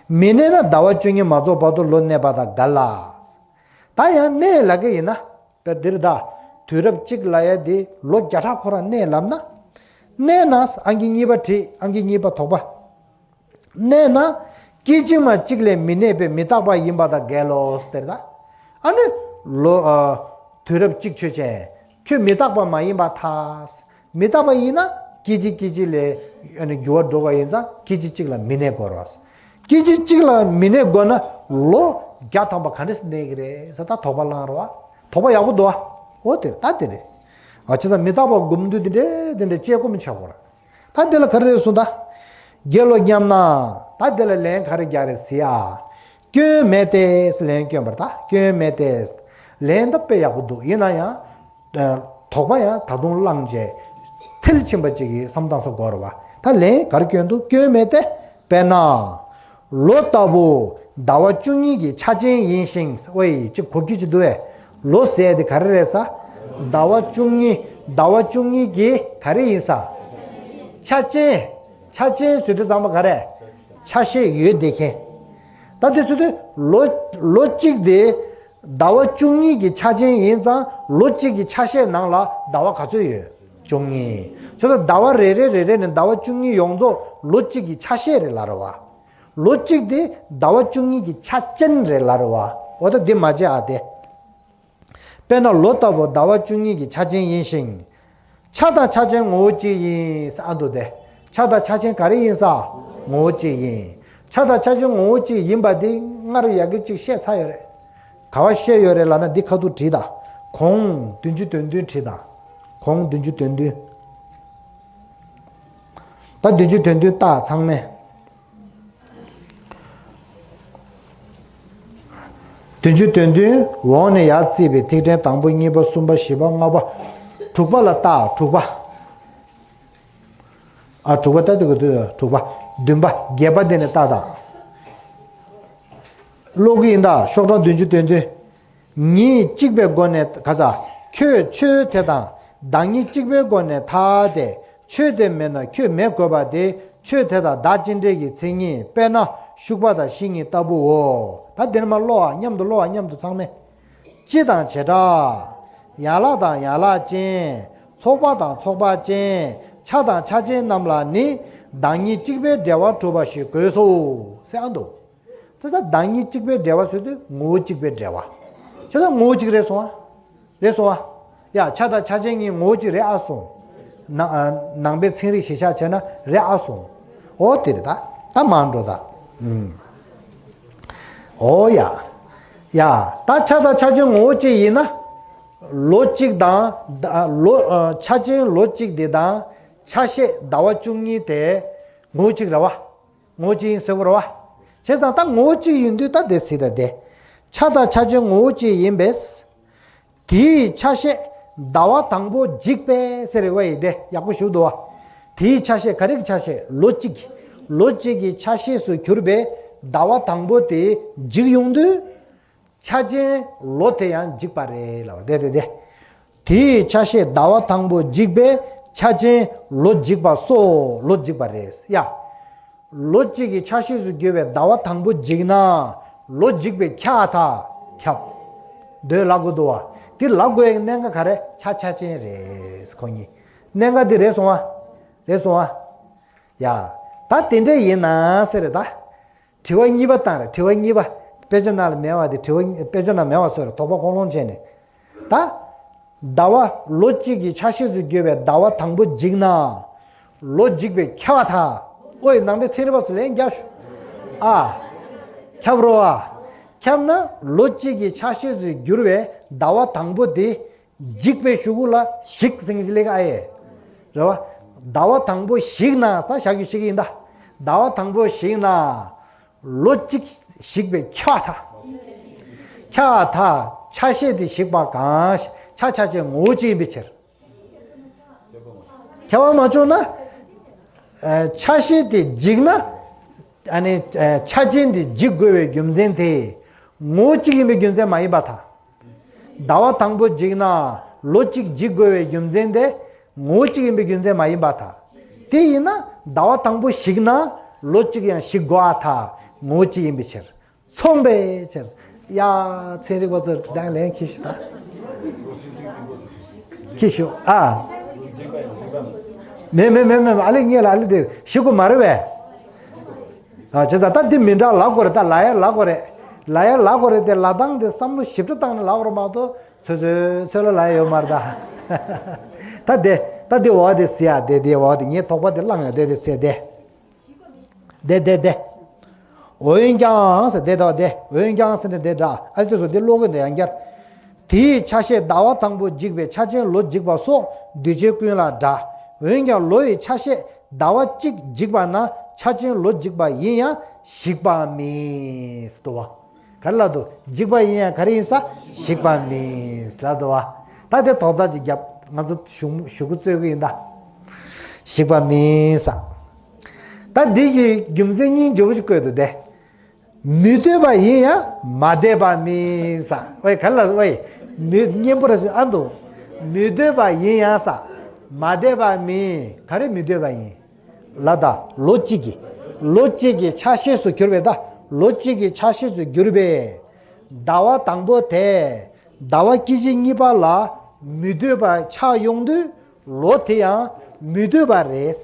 མི་གནས་ན་ཟླ་བ་བཅུ་གཉིས་མ་རྫོགས་བར་དུ་ལོ་གནས་པ་དང་འགལ་ལ། ད་ཡང་གནས་ལབ་ཀྱི་ཡིན་ན། དཔེར་འདིར་ད། དུས་རབས་གཅིག་ལབ་ཡ་དེ་ལོ་བརྒྱ་ཕྲག་ཁོ་རང་གནས་ལབ་ན། གནས་ན་ཨང་ཀི་གཉིས་པ་བྲིས། ཨང་ཀི་གཉིས་པ་དོགས་པ། གནས་ན། སྐད་ཅིག་མ་གཅིག་ལས་མི་གནས་པའི་མི་རྟག་པ་ཡིན་པ་དང་འགལ་ལོ་ཟེར་ད། ཨ་ནི། ལོ། ཨ། དུས་རབས་གཅིག་ཆོས་ཅན། ཁྱོད་མི་རྟག་པ་མ་ཡིན་པར་ཐལ། མི་རྟག་པ་ཡིན་ན་སྐད་ཅིག་སྐད་ཅིག་ལས་ཨ་ནི་འགྱུར་བ་འགྲོ་བ་ཡིན་ཙང་སྐད་ཅིག་གཅིག་ལ་མི་གནས་དགོས་རེད། སྐད་ཅིག་གཅིག་ལ་མི་གནས་དགོས་ན་ལོ་བརྒྱ་ཐམ་པ་ག་འདྲས་གནས་ཀྱི་རེད་ཟེར་ད་དོགས་པ་ལངས་རེད་བ། དོགས་པ་ཡག་པོ་འདུག་བ། འོ་དེ་རེད་ད་དེ་རེད། ཨ་བྱས་ཙང་མི་རྟག་པ་སྒོམ་དུས་དེ་འདྲས་དེ་འདྲས་དཔྱད་སྒོམ་བྱ་དགོས་རེད། ད་འདི་ལ་ག་རེ་རེད་གསུངས་ད། དགེ་སློང་སྙམ་ན། ད་འདི་ལ་ལན་ག་རེ་རྒྱག་རེད་ཟེར་ཡ། སྐྱོན་མེད་དེ་ལན་སྐྱོན་པར་ད་སྐྱོན་མེད་དེ། ལན་ད་དཔེ་ཡག་པོ་འདུག་ཡིན་ན་ཡང་། དོགས་པ་ཡང་ད་དུང་བླངས་རྗེས། མཐིལ་ཕྱིན་པ་ཅིག་གིས་བསམ་བཏང་ས་དགོས་རེད་བ། ད་ལན་ག་རེ་སྐྱོན་འདུག་སྐྱོན་མེད་དེ། དཔེར་ན། ལོ་ལྟ་བུ་ཟླ་བ་བཅུ་གཉིས་ཀྱི་ཆ་ཅན་ཡིན་ཞིང་། ཝེ་ཅིག་གོ་རྒྱུ་ཅིག་འདུག་བས། ལོ་ཟེར་དེ་ག་རེ་རེད་ས། ཟླ་བ་བཅུ་གཉིས། ཟླ་བ་བཅུ་གཉིས་ཀྱི་ག་རེ་ཡིན་ས། ཆ་ཅན། ཆ་ཅན་ཟེར་དུས་ཚང་མ་ག་རེ། ཆ་ཤས་ཡོད་བསྡད་མཁན། ད་དེ་ཟེར་དུས་ལོ། ལོ་གཅིག་དེ། ཟླ་བ་བཅུ་གཉིས་ཀྱི་ཆ་ཅན་ཡིན་ཙང་ལོ་གཅིག་གི་ཆ་ཤས་ནང་ལ་ཟླ་བ་ག་ཚོད་ཡོད། བཅུ་གཉིས། ཚོད་ལ་ཟླ་བ་རེ་རེ་རེ་རེ་ནས་ཟླ་བ་བཅུ་གཉིས་ཡོངས་རྫོགས་ལོ་གཅིག་གི་ཆ་ཤས་རེད་ལབ་རེད་བ། ལོ་གཅིག་དེ་ཟླ་བ་བཅུ་གཉིས་ཀྱི་ཆ་ཅན་རེད་ལབ་རེད་བ། འོ་ད་འདི་མ་བརྗེད་ཨ་དེ། དཔེར་ན་ལོ་ལྟ་བུ་ཟླ་བ་བཅུ་གཉིས་ཀྱི་ཆ་ཅན་ཡིན་ཞིང་། ཆ་དང་ཆ་ཅན་ངོ་བོ་གཅིག་ཡིན་ས་ཨ་འདུག་སྟེ། ཆ་དང་ཆ་ཅན་ག་རེ་ཡིན་ས། ངོ་བོ་གཅིག་ཡིན། ཆ་དང་ཆ་ཅན་ངོ་བོ་གཅིག་ཡིན་པ་འདི་སྔར་ཡ་གི་གཅིག་བཤད་ཚར་ཡོད་རེད། ག་བ་བཤད་ཡོད་རེད་ལབ་ན་འདི་ཁ་ཐུག་བྲིས་དང་། གོང་བདུན་ཅུ་དོན་བདུན་བྲིས་དང་། གོང་བདུན་ཅུ་དོན་བདུན། ད་བདུན་ཅུ་དོན་བདུན་བལྟ་ཚང་མས། བདུན་ཅུ་དོན་བདུན་འོག་ནས་ཡར་བརྩིས་པའི་ཐིག་ཕྲེང་དང་པོ་གཉིས་པ་གསུམ་པ་བཞི་པ་ལྔ་པ། དྲུག་པ་ལ་བལྟ་དྲུག་པ། ཨ་དྲུག་པ་ལྟ་དུས་དུས་དྲུག་པ། བདུན་པ་བརྒྱད་པ་དེ་ནས་བལྟ་དང་། ཀློག་གི་ཡིན་ད་ཤོག་གྲངས་བདུན་ཅུ་དོན་བདུན། ཉིད་གཅིག་པའི་སྒོ་ནས་ག་ས། ཁྱོད་ཆོས་དེ་དང་བདག་ཉིད་གཅིག་པའི་སྒོ་ནས་ཐ་དེ་ཆོས་དེ་མེད་ན་ཁྱོད་མེད་དགོས་པ་དེ་ ཆོས་དེ་དག་བདག་ཅི་འདྲའི་གི་མཚན་ཉིད། དཔེར་ན་ཤུག་པ་དང་ཤིང་གཉིས་ལྟ་བུའོ། ད་འདིར་མ་ཀློག་ཨ། མཉམ་དུ་ཀློག་ཨ། མཉམ་དུ་ཚང་མས། སྤྱི་དང་བྱེ་བྲག་ཡན་ལག་དང་ཡན་ལག་ཅན། ཚོགས་པ་དང་ཚོགས་པ་ཅན། ཆ་དང་ཆ་ཅན་རྣམས་ལ་ནི། བདག་ཉིད་གཅིག་པའི་འབྲེལ་བ་གྲུབ་པ་ཞིག་དགོས་སོ། ཟེར་ཨ་འདུག་དེ་ལྟར་བདག་ཉིད་གཅིག་པའི་འབྲེལ་བ་ཟེར་དུས་ངོ་བོ་གཅིག་པའི་འབྲེལ་བ། ཁྱོད་ད་ངོ་བོ་གཅིག་རེད་སོང་ཨ། རེད་སོང་ཨ། ཡ་ཆ་དང་ཆ་ཅན་གཉིས་ངོ་བོ་གཅིག་རེད་ཨ་སོང་། ན་ཨ། ནང་པའི་ཚན་རིག་གཞིར་བཞག་བྱས་ན་རེད་ཨ་སོང་། འོ་དེ་རེད་ད། ད་མར་འགྲོ་ད། ཨུམ། འོ་ཡ། ཡ། ད་ཆ་དང་ཆ་ཅན་ངོ་བོ་གཅིག་ཡིན་ན། ལོ་གཅིག་དང་། ད་ལོ་ཨ། ཆ་ཅན་ལོ་གཅིག་དེ་དང་། ཆ་ཤས་ཟླ་བ་བཅུ་གཉིས་དེ་ངོ་བོ་གཅིག་རེད་བ། ངོ་བོ་གཅིག་ཡིན་ཟེར་དགོས་རེད་བ། བྱས་ཙང་ད་ངོ་བོ་གཅིག་ཡིན་དུས་ད་དེ་སྲིད་ད་དེ། ཆ་དང་ཆ་ཅན་ངོ་བོ་གཅིག་ཡིན་པས། དེའི་ཆ་ཤས་ཟླ་བ་དང་པོ་འཇིག་པས་ཟེར་བ་ཡི་དེ་ཡག་པོ་ཞུ་འདུག་བ། དེའི་ཆ་ཤས་ག་རེ་གི་ཆ་ཤས། ལོ་གཅིག་ལོ་གཅིག་གི་ཆ་ཤས་སུ་གྱུར་པའི་ཟླ་བ་དང་པོ་དེ་འཇིག་ཡོང་དུས། ཆ་ཅན་ལོ་དེ་ཡང་འཇིག་པ་རེད་ལབ་པ་དེ་དེ་དེ། དེའི་ཆ་ཤས་ཟླ་བ་དང་པོ་འཇིག་པས་ཆ་ཅན་ལོ་འཇིག་པ་སོགས་ལོ་འཇིག་པ་རེད་ཡ། ལོ་གཅིག་གི་ཆ་ཤས་སུ་གྱུར་པའི་ཟླ་བ་དང་པོ་འཇིག་ན། ལོ་འཇིག་པས་ཁྱབ་ཐལ། ཁྱབ། འདོད་ལབ་དགོས་འདུག་བ། དེ་ལབ་དགོས་ཡག་གནད་འགག་ག་རེ། ཆ་ཆ་ཅན་རེད་ཁོ་གཉིས། གནད་འགག་དེ་རེད་སོང་བ། རེད་སོང་བ། ཡ། ད་དེ་འདྲ་ཡིན་ན་ཟེར་རེད་ད། དྲི་བ་གཉིས་པ་བཏང་རེད། དྲི་བ་གཉིས་པ། དཔེ་ཆ་ནང་ལ་མེད་པ་དེ། དྲི་བ་དཔེ་ཆ་ནང་མེད་པ་བཟོས་རེད། དོགས་པ་ཁོང་ལོང་བྱས་ནས། ད། ཟླ་བ་ལོ་གཅིག་གི་ཆ་ཤས་སུ་གྱུར་པའི་ཟླ་བ་དང་པོ་འཇིག་ན། ལོ་འཇིག་པས་ཁྱབ་པར་ཐལ། ཨོ་ཡི་ནང་པའི་ཚན་རིག་པ་ཚོ་ལན་རྒྱབ་ཤོག་ཨ། ཁྱབ་རོ་ཨ། ཁྱབ་ན་ལོ་གཅིག་གི་ཆ་ཤས་སུ་གྱུར་པའི་ཟླ་བ་དང་པོ་དེ། འཇིག་པའི་གཞུག་གུ་ལ་ཞིག་ཟེར་གྱི་ལེགས་ཨ་ཡེ། རེད་བ། ཟླ་བ་དང་པོ་ཞིག་ན་ད་བཞག་རྒྱུ་ཞིག་ཡིན་ད། ཟླ་བ་དང་པོ་ཞིག་ན། ལོ་གཅིག་ཞིག་པའི་ཁྱབ་པར་ཐལ། ཁྱབ་པར་ཐལ། ཆ་ཤས་དེ་ཞིག་པ་གང་། ཆ་ཆ་ཅན་ངོ་བོ་གཅིག་ཡིན་པའི་ཕྱིར། ཁྱབ་པ་མ་བྱུང་ན། ཨ། ཆ་ཤས་དེ་འཇིག་ན། ཨ་ནི། ཨ། ཆ་ཅན་དེ་འཇིག་དགོས་པའི་རྒྱུ་མཚན་དེ། ངོ་བོ་གཅིག་ཡིན་པའི་རྒྱུ་མཚན་མ་ཡིན་པར་ཐལ། ཟླ་བ་དང་པོ་འཇིག་ན་ལོ་གཅིག་འཇིག་དགོས་པའི་རྒྱུ་མཚན་དེ་ངོ་བོ་གཅིག་ཡིན་པའི་རྒྱུ་མཚན་མ་ཡིན་པར་ཐལ། དེ་ཡིན་ན་ཟླ་བ་དང་པོ་ཞིག་ན་ལོ་གཅིག་ཡང་ཞིག་དགོས་པར་ཐལ། ངོ་བོ་གཅིག་ཡིན་པའི་ཕྱིར། མཚུངས་པའི་ཕྱིར། ཡ། ཚན་རིག་པ་ཚོར་དང་ལན་ཁྱེར་ཤོག་ད། ཁྱེར་ཤོག་ཨ། མེད་མེད་མེད་མེད། ཨ་ལེ་ངས་ལ་ཨ་ལེ་དེ་ཞིག་དགོས་མ་རེད་པས། ཨ། བྱས་ཙང་ད་འདི་མི་འདྲ་ལབ་དགོས་རེད། ད་ལབ་ཡ་ལབ་དགོས་རེད། ལབ་ཡ་ལབ་དགོས་རེད་དེ། ལབ་སྟངས་དེ་བསམ་བློ་ཞིབ་ཕྲ་བཏང་ནས་ལབ་དགོས་རེད་མ་གཏོགས་ཚོད་ཚོད་ཚོད་ལ་ལབ་ཡ་ཡོད་མ་རེད་ད། ད་དེ་ད་དེ་འོག་དེ་ཟེར་ཡ་དེ། དེ་འོག་དེ་ངས་དོགས་པ་དེ་བསླངས་ཡ་དེ་དེ་ཟེར་དེ། དེ་དེ་དེ། འོན་ཀྱང་ཟེར་དེ་དང་དེ། འོན་ཀྱང་ཟེར་ནས་དེ་འདྲ། ཨ་ལེ་དེ་ཚོ་དེ་ཀློག་གི་འདུག་ཡང་བསྐྱར། དེའི་ཆ་ཤས་ཟླ་བ་དང་པོ་འཇིག་པས་ཆ་ཅན་ལོ་འཇིག་པ་སོགས་འདུས་བྱས་ཀུན་ལ་འདྲ། འོན་ཀྱང་ལོ་ཡི་ཆ་ཤས་ཟླ་བ་གཅིག་འཇིག་པ་ན་ཆ་ཅན་ལོ་འཇིག་པ་ཡིན་ཡང་ཞིག་པ་མིན་ཟེར་དུ་བ། ག་རེ་ལབ་འདུག་འཇིག་པ་ཡིན་ཡང་ག་རེ་ཡིན་ས། ཞིག་པ་མིན་ལབ་འདུག་བ། ད་དེ་དོགས་པ་ཅིག་བརྒྱབ། ང་ཚོ་གཞུག་གཞུག་གུ་རྩོད་གི་ཡིན་ད། ཞིག་པ་མིན་ས། ད་འདི་གི་རྒྱུ་མཚན་སྙིང་རྗེ་པོ་ཞིག་བཀོད་འདུག་སྟེ། མི་འདོད་པ་ཡིན་ཡང་མ་འདོད་པ་མིན་ས། ཝེ་ག་ལ་ཝེ། མི་སྙན་པོ་ར་ཞིག་ཨ་འདུག་མི་འདོད་པ་ཡིན་ཡང་ས། མ་འདོད་པ་མིན། ག་རེ་མི་འདོད་པ་ཡིན། ལ་ད་ལོ་གཅིག་གི། ལོ་གཅིག་གི་ཆ་ཤས་སུ་གྱུར་པའི་ད། ལོ་གཅིག་གི་ཆ་ཤས་སུ་གྱུར་པའི་ཟླ་བ་དང་པོ་དེ། ཟླ་བ་སྐྱེ་མཆེད་གཉིས་པ་ལ་མི་འདོད་པ་ཆགས་ཡོང་དུས་ལོ་དེ་ཡང་མི་འདོད་པ་རེད།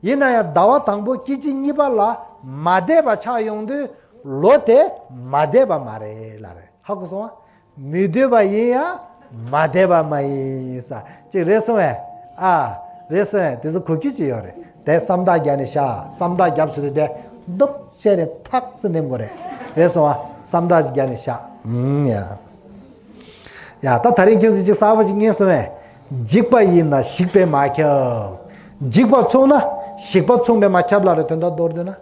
ཡིན་ན་ཡང་ཟླ་བ་དང་པོ་སྐྱེ་མཆེད་གཉིས་པ་ལ་མ་འདོད་པ་ཆགས་ཡོང་དུས་ལོ་དེ་མ་འདོད་པ་མ་རེད་ལབ་རེད། ཧ་གོ་སོང་ང་། མི་འདོད་པ་ཡིན་ཡང་མ་འདོད་པ་མ་ཡིན་ས་ཅིག་རེད་སོང་ངས། ཨ། རེད་སོང་ངས། དེ་ཚོ་གོ་རྒྱུ་ཅིག་ཡོད་རེད། དེ་བསམ་རྟགས་རྒྱག་ནས་བཞག་བསམ་རྟགས་རྒྱབ་ཟེར་དུས་དེ་འདུག་བྱས་རེད། ཐག་ཟེར་ནས་མོ་རེད། རེད་སོང་ང་། བསམ་རྟགས་རྒྱག་ནས་བཞག་ཨུམ་ཡ། ཡ། ད་ད་རིང་ཁྱེད་ཚོས་ཅིག་གསར་པ་ཅིག་རྙེད་སོང་ངས། འཇིག་པ་ཡིན་ན་ཞིག་པས་མ་ཁྱབ། འཇིག་པ་མཚུངས་ན་ཞིག་པ་མཚུངས་པས་མ་ཁྱབ་ལབ་རེད། དོན་དག་མདོར་བསྡུས་ན།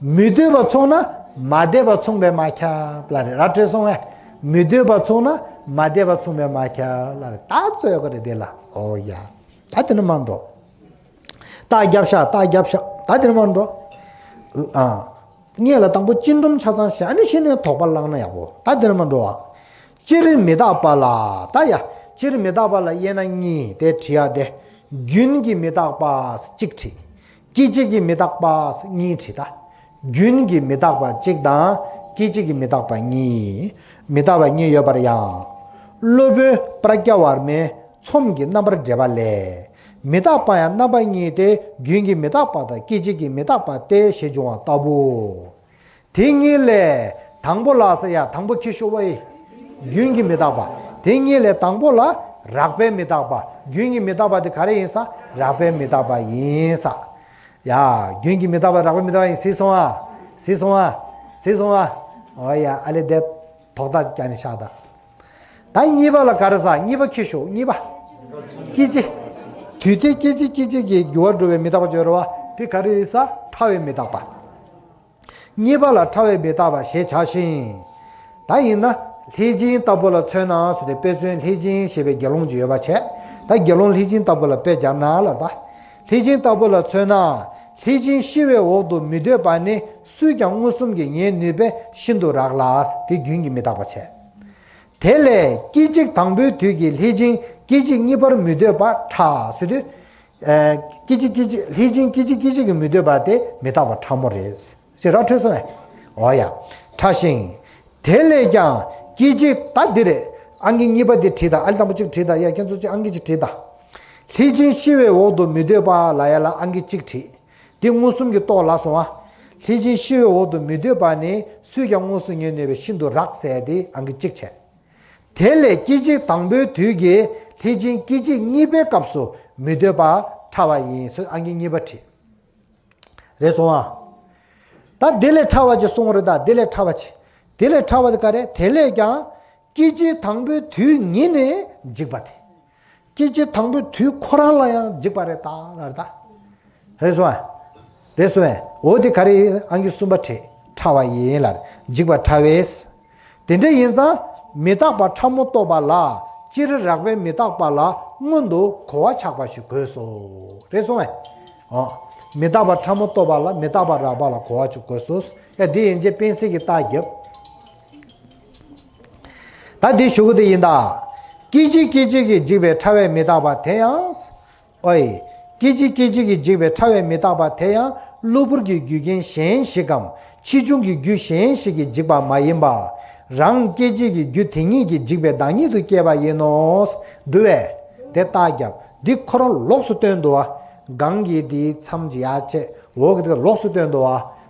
མི་འདོད་པ་མཚུངས་ན་མ་འདོད་པ་མཚུངས་པས་མ་ཁྱབ་ལབ་རེད། ར་འཕྲོད་སོང་ངས། མི་འདོད་པ་མཚུངས་ན་མ་འདོད་པ་མཚུངས་པས་མ་ཁྱབ་ལབ་རེད། ད་རྩོད་ཡོད་ག་རེད་དེ་ལ། ཨོ་ཡ། ད་དེ་ནི་མ་འགྲོ། རྟགས་རྒྱབ་ཤག་རྟགས་རྒྱབ་ཤག་ད་དེ་ནི་མ་འགྲོ། ཨ། སྔོན་ལ་དང་པོ་སྤྱི་སྒྲོམ་ཆ་ཚང་བྱས། ཨ་ནི་གཞི་ནས་དོགས་པ་བསླངས་ན་ཡག་པོ། ད་དེ་ནི་མ་འགྲོ་བ། སྤྱིར་མི་རྟག་པ་ལ། ད་ཡ། སྤྱིར་མི་རྟག་པ་ལ་དབྱེ་ན་གཉིས་དེ་བྲིས་ཡ་དེ། རྒྱུན་གྱི་མི་རྟག་པ་གཅིག་བྲིས། སྐད་ཅིག་གིས་མི་རྟག་པ་གཉིས་བྲིས་ད། རྒྱུན་གྱིས་མི་རྟག་པ་གཅིག་དང་སྐད་ཅིག་གིས་མི་རྟག་པ་གཉིས། མི་རྟག་པ་གཉིས་ཡོད་པར་ཡང་། སློབ་དཔོན་པྲཛྙཱ་ཝར་མས་ཚོམས་ཀྱི་རྣམ་པར་འགྲེལ་པ་ལས། མི་རྟག་པ་ཡང་རྣམ་པ་གཉིས་ཏེ། རྒྱུན་གྱིས་མི་རྟག་པ་དང་སྐད་ཅིག་གིས་མི་རྟག་པ་སྟེ་ཞེས་འབྱུང་བ་ལྟ་བུ། དེ་གཉིས་ལས་དང་པོ་ལ་ཟེར་ཡ། དང་པོ་ཁྱི་ཤོག་པ་ཡི། རྒྱུན་གྱི་མི་རྟག་པ། དེ་གཉིས་ལས་དང་པོ་ལ་རགས་པའི་མི་རྟག་པ། རྒྱུན་གྱི་མི་རྟག་པ་དེ་ག་རེ་ཡིན་ས། རགས་པའི་མི་རྟག་པ་ཡིན་ས། ཡ། རྒྱུན་གྱི་མི་རྟག་པ་རགས་པའི་མི་རྟག་པ་ཡིན། གཟིགས་སོང་ཨ། གཟིགས་སོང་ཨ། གཟིགས་སོང་ཨ། འོ་ཡ། ཨ་ལེ་དེ་དོག་ཐག་རྒྱག་ནས་བཞག་ད། ད་གཉིས་པ་ལ་ག་རེ་ཟེར། གཉིས་པ་ཁྱི་ཤོག་གཉིས་པ། སྐད་ཅིག་དུས་མཐའི་སྐད་ཅིག་སྐད་ཅིག་གིས་འགྱུར་བ་འགྲོ་བའི་མི་རྟག་པ་ཅིག་ཡོད་རེད་བ། དེ་ག་རེ་ཡིན་ས། ཕྲ་བའི་མི་རྟག་པ། གཉིས་པ་ལ་ཕྲ་བའི་མི་རྟག་པ་ཞེས་བྱ་ཞིང་། ད་ཡིན་ན། ལྷས་བྱིན་ལྟ་བུ་ལ་མཚོན་ན་ཟེར་ཏེ། དཔེ་མཚོན་ལྷས་བྱིན་ཞེས་པའི་དགེ་སློང་ཅིག་ཡོད་པ་བྱས། ད་དགེ་སློང་ལྷས་བྱིན་ལྟ་བུ་ལ་དཔེ་སྦྱར་ན་ལབ་ད། ལྷས་བྱིན་ལྟ་བུ་ལ་མཚོན་ན། ལྷས་བྱིན་ཤི་བའི་འོག་ཏུ་མི་སྡོད་པ་ནི་སུས་ཀྱང་མངོན་སུམ་གྱིས་ངེས་ནུས་པས་ཤིན་ཏུ་རགས་ལ། དེ་རྒྱུན་གྱི་མི་རྟག་པ་བྱས། དེ་ལས་སྐད་ཅིག་དང་པོའི་དུས་ཀྱི་ལྷས་བྱིན་སྐད་ཅིག་གཉིས་པར་མི་སྡོད་པ་ཕྲ་ཟེར་དུས། ཨ། སྐད་ཅིག་སྐད་ཅིག་ལྷས་བྱིན་སྐད་ཅིག་སྐད་ཅིག་གིས་མི་སྡོད་པ་དེ་མི་རྟག་པ་ཕྲ་མོ་རེད། ཅེས་ར་འཕྲོད་སོང་ངས། འོ་ཡ། ཕྲ་ཞིང་། དེ་ལས་ཀྱང་སྐད་ཅིག་ད་འདི་རེད། ཨང་ཀི་གཉིས་པ་འདི་བྲིས་ད། ཨ་ལེ་དང་པོ་གཅིག་བྲིས་ད། ཡ། ཁྱེད་ཚོ་གཅིག་ཨང་ཀི་གཅིག་བྲིས་ད། ལྷས་བྱིན་ཤི་བའི་འོག་ཏུ་མི་སྡོད་པ་ལབ་ཡ་ལ་ཨང་ཀི་གཅིག་བྲིས། འདི་མངོན་སུམ་གྱིས་རྟོགས་ལ་སོང་ཨ། ལྷས་བྱིན་ཤི་བའི་འོག་ཏུ་མི་སྡོད་པ་ནི་སུས་ཀྱང་མངོན་སུམ་ངེས་ནུས་པས་ཤིན་ཏུ་རགས་ཟེར་ཏེ་ཨང་ཀི་གཅིག་བྱས། དེ་ལས་སྐད་ཅིག་དང་པོའི་དུས་ཀྱི་ལྷས་བྱིན་སྐད་ཅིག་གཉིས་པའི་སྐབས་སུ་མི་སྡོད་པ་ཕྲ་བ་ཡིན་ཟེར་ཨང་ཀི་གཉིས་པ་བྲིས། རེད་སོང་ཨ། ད་དེ་ལས་ཕྲ་བ་ཅིག་གསུངས་རེད་ད། དེ་ལས་ཕྲ་བ་ཅིག་དེ་ལས་ཕྲ་བ་དེ་ག་རེ། དེ་ལས་ཀྱང་སྐད་ཅིག་དང་པོའི་དུས་ཉིད་ནས་འཇིག་པ་དེ། སྐད་ཅིག་དང་པོའི་དུས་ཁོ་རང་ལ་ཡང་འཇིག་པ་རེད་ད་ལབ་རེད་ད། རེད་སོང་ཨ། རེད་སོང་ཨ། འོ་དེ་ག་རེ་ཡིན། ཨང་ཀི་གསུམ་པ་བྲིས། ཕྲ་བ་ཡིན་ལབ། འཇིག་པ་ཕྲ་བས། དེ་འདྲ་ཡིན་ཙང་མི་རྟག་པ་ཕྲ་མོ་རྟོགས་པ་ལ་སྤྱིར་རགས་པའི་མི་རྟག་པ་ལ་སྔོན་དུ་གོ་བ་ཆགས་པ་ཞིག་དགོས་སོ། རེད་སོང་ངས། ཨོ། མི་རྟག་པ་ཕྲ་མོ་རྟོགས་པ་ལ་མི་རྟག་པ་རགས་པ་ལ་གོ་བ་ཅིག་དགོས་སོ། ཡ། འདི་ཡན་ཆད་སྤེན་སྲིད་ཀྱིས་རྟགས་བརྒྱབ། ད་འདི་ཞུ་གི་དེ་ཡིན་ད། སྐད་ཅིག་སྐད་ཅིག་གིས་འཇིག་པའི་ཕྲ་བའི་མི་རྟག་པ་དེ་ཡང་། ཨོའི། སྐད་ཅིག་སྐད་ཅིག་གིས་འཇིག་པའི་ཕྲ་བའི་མི་རྟག་པ་དེ་ཡང་གློ་བུར་གྱི་རྒྱུ་རྐྱེན་གཞན་ཞིག་གམ་ཕྱིས་བྱུང་གི་རྒྱུ་གཞན་ཞིག་གིས་འཇིག་པ་མ་ཡིན་པ། རང་སྐད་ཅིག་གི་རྒྱུ་དེ་ཉིད་ཀྱིས་འཇིག་པའི་བདག་ཉིད་དུ་སྐྱེས་པ་ཡིན་ནོ། འདུག་བས། དེ་རྟགས་བརྒྱབ། འདི་ཁོ་རང་ལོགས་སུ་སྟོན་འདུག་བ། གང་གིས་འདིའི་མཚམས་ཀྱི་ཡ་བྱས། འོག་གི་དེ་ལོགས་སུ་སྟོན་འདུག་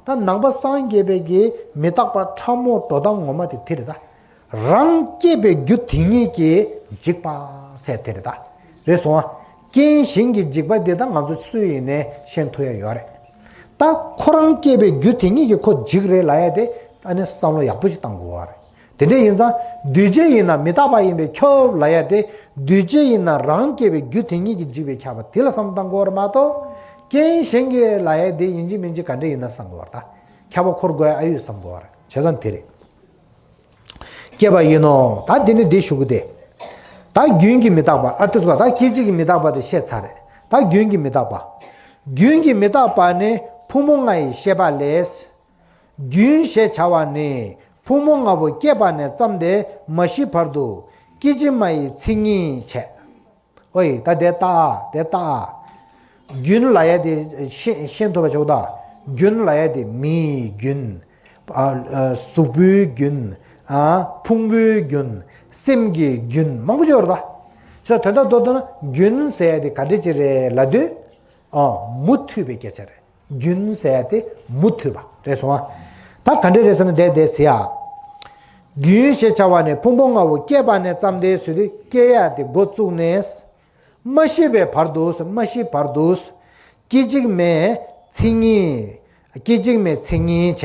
བ། ད་ནང་པ་སངས་རྒྱས་པའི་གི་མི་རྟག་པ་ཕྲ་མོ་འགྲོ་སྟངས་ངོ་མ་དེ་དེ་རེད་ད། རང་སྐྱེས་པའི་རྒྱུ་དེ་ཉིད་ཀྱིས་འཇིག་པ་ཟེར་དེ་རེད་ད། རེད་སོང་ཨ། རྐྱེན་གཞན་གྱིས་འཇིག་པ་འདི་ད་ང་ཚོ་སུ་ཡིན་ནའི་ཤེས་ཐུབ་ཡ་ཡོད་རེད། ད་ཁོ་རང་སྐྱེས་པའི་རྒྱུ་དེ་ཉིད་ཀྱིས་ཁོ་འཇིག་རེད་ལབ་ཡ་དེ་ཨ་ནི་བསམ་བློ་ཡག་པོ་ཞིག་བཏང་དགོས་པ་རེད། དེ་འདྲ་ཡིན་ཙང་འདུས་བྱས་ཡིན་ན་མི་རྟག་པ་ཡིན་པས་ཁྱབ་ལབ་ཡ་དེ། འདུས་བྱས་ཡིན་ན་རང་སྐྱེས་པའི་རྒྱུ་དེ་ཉིད་ཀྱིས་འཇིག་པས་ཁྱབ་པ་དེ་ལ་བསམ་བློ་བཏང་དགོས་པ་རེད་མ་གཏོགས། རྐྱེན་གཞན་གྱིས་ལབ་ཡ་དེ་ཡིན་གཅིག་མིན་གཅིག་ག་འདྲ་ཡིན་ན་བསམ་དགོས་པ་རེད་ད། ཁྱབ་པ་འཁོར་དགོས་ཨ་ཡོད་བསམ་དགོས་པ་རེད། བྱས་ཙང་དེ་རེད། སྐྱེས་པ་ཡིན་ནོ། ད་འདི་ནི་འདི་ཞུ་གི་དེ། ད་རྒྱུན་གྱི་མི་རྟག་པ། ཨ་ཏི་སུ་ག་ད་སྐད་ཅིག་གི་མི་རྟག་པ་དེ་བཤད་ཚར་རེད། ད་རྒྱུན་གྱི་མི་རྟག་པ། རྒྱུན་གྱི་མི་རྟག་པ་ནི་ཕུང་པོ་ལྔ་ཡི་ཤེས་པ་ལས། རྒྱུན་ཞེས་བྱ་བ་ནི་ཕུང་པོ་ལྔ་པོ་སྐྱེས་པ་ནས་བརྩམས་ཏེ་མ་ཤི་བར་དུ་སྐད་ཅིག་མ་ཡི་མཚན་ཉིད་བྱས། ཨོ་ཡི། ད་དེ་ལྟ་ཨ། དེ་ལྟ་ཨ། རྒྱུན་ལབ་ཡ་དེ་ཤེས་ཤེས་ཐུབ་པ་ཆོག་ད། རྒྱུན་ལབ་ཡ་དེ་མིའི་རྒྱུན། ཨ། ཨ། གཟུགས་པོའི་རྒྱུན། ཨ། ཕུང་པོའི་རྒྱུན། སེམས་ཀྱི་རྒྱུན་མང་པོ་ཡོད་རེད་ད། ཅོ་དོན་དག་མདོར་བསྡུ་ན་རྒྱུན་ཟེར་ཡ་དེ་ག་འདྲ་ཅིག་རེད་ལབ་དུས། ཨ། མུ་མཐུད་པའི་སྐད་ཆ་རེད། རྒྱུན་ཟེར་ཡ་དེ་མུ་མཐུད་པ་རེད་སོང་ཨ། ད་ག་འདྲ་རེད་ཟེར་ན་དེ་དེ་ཟེར་ཡ། རྒྱུན་ཞེས་བྱ་བ་ནི་ཕུང་པོ་ལྔ་པོ་སྐྱེས་པ་ནས་བརྩམས་ཏེ་ཟེར་དུས་སྐྱེ་ཡ་དེ་འགོ་བཙུགས་ནས། མ་ཤི་བའི་བར་དུ། མ་ཤི་བར་དུ། སྐད་ཅིག་མའི་མཚན་ཉིད། སྐད་ཅིག་མའི་མཚན་ཉིད་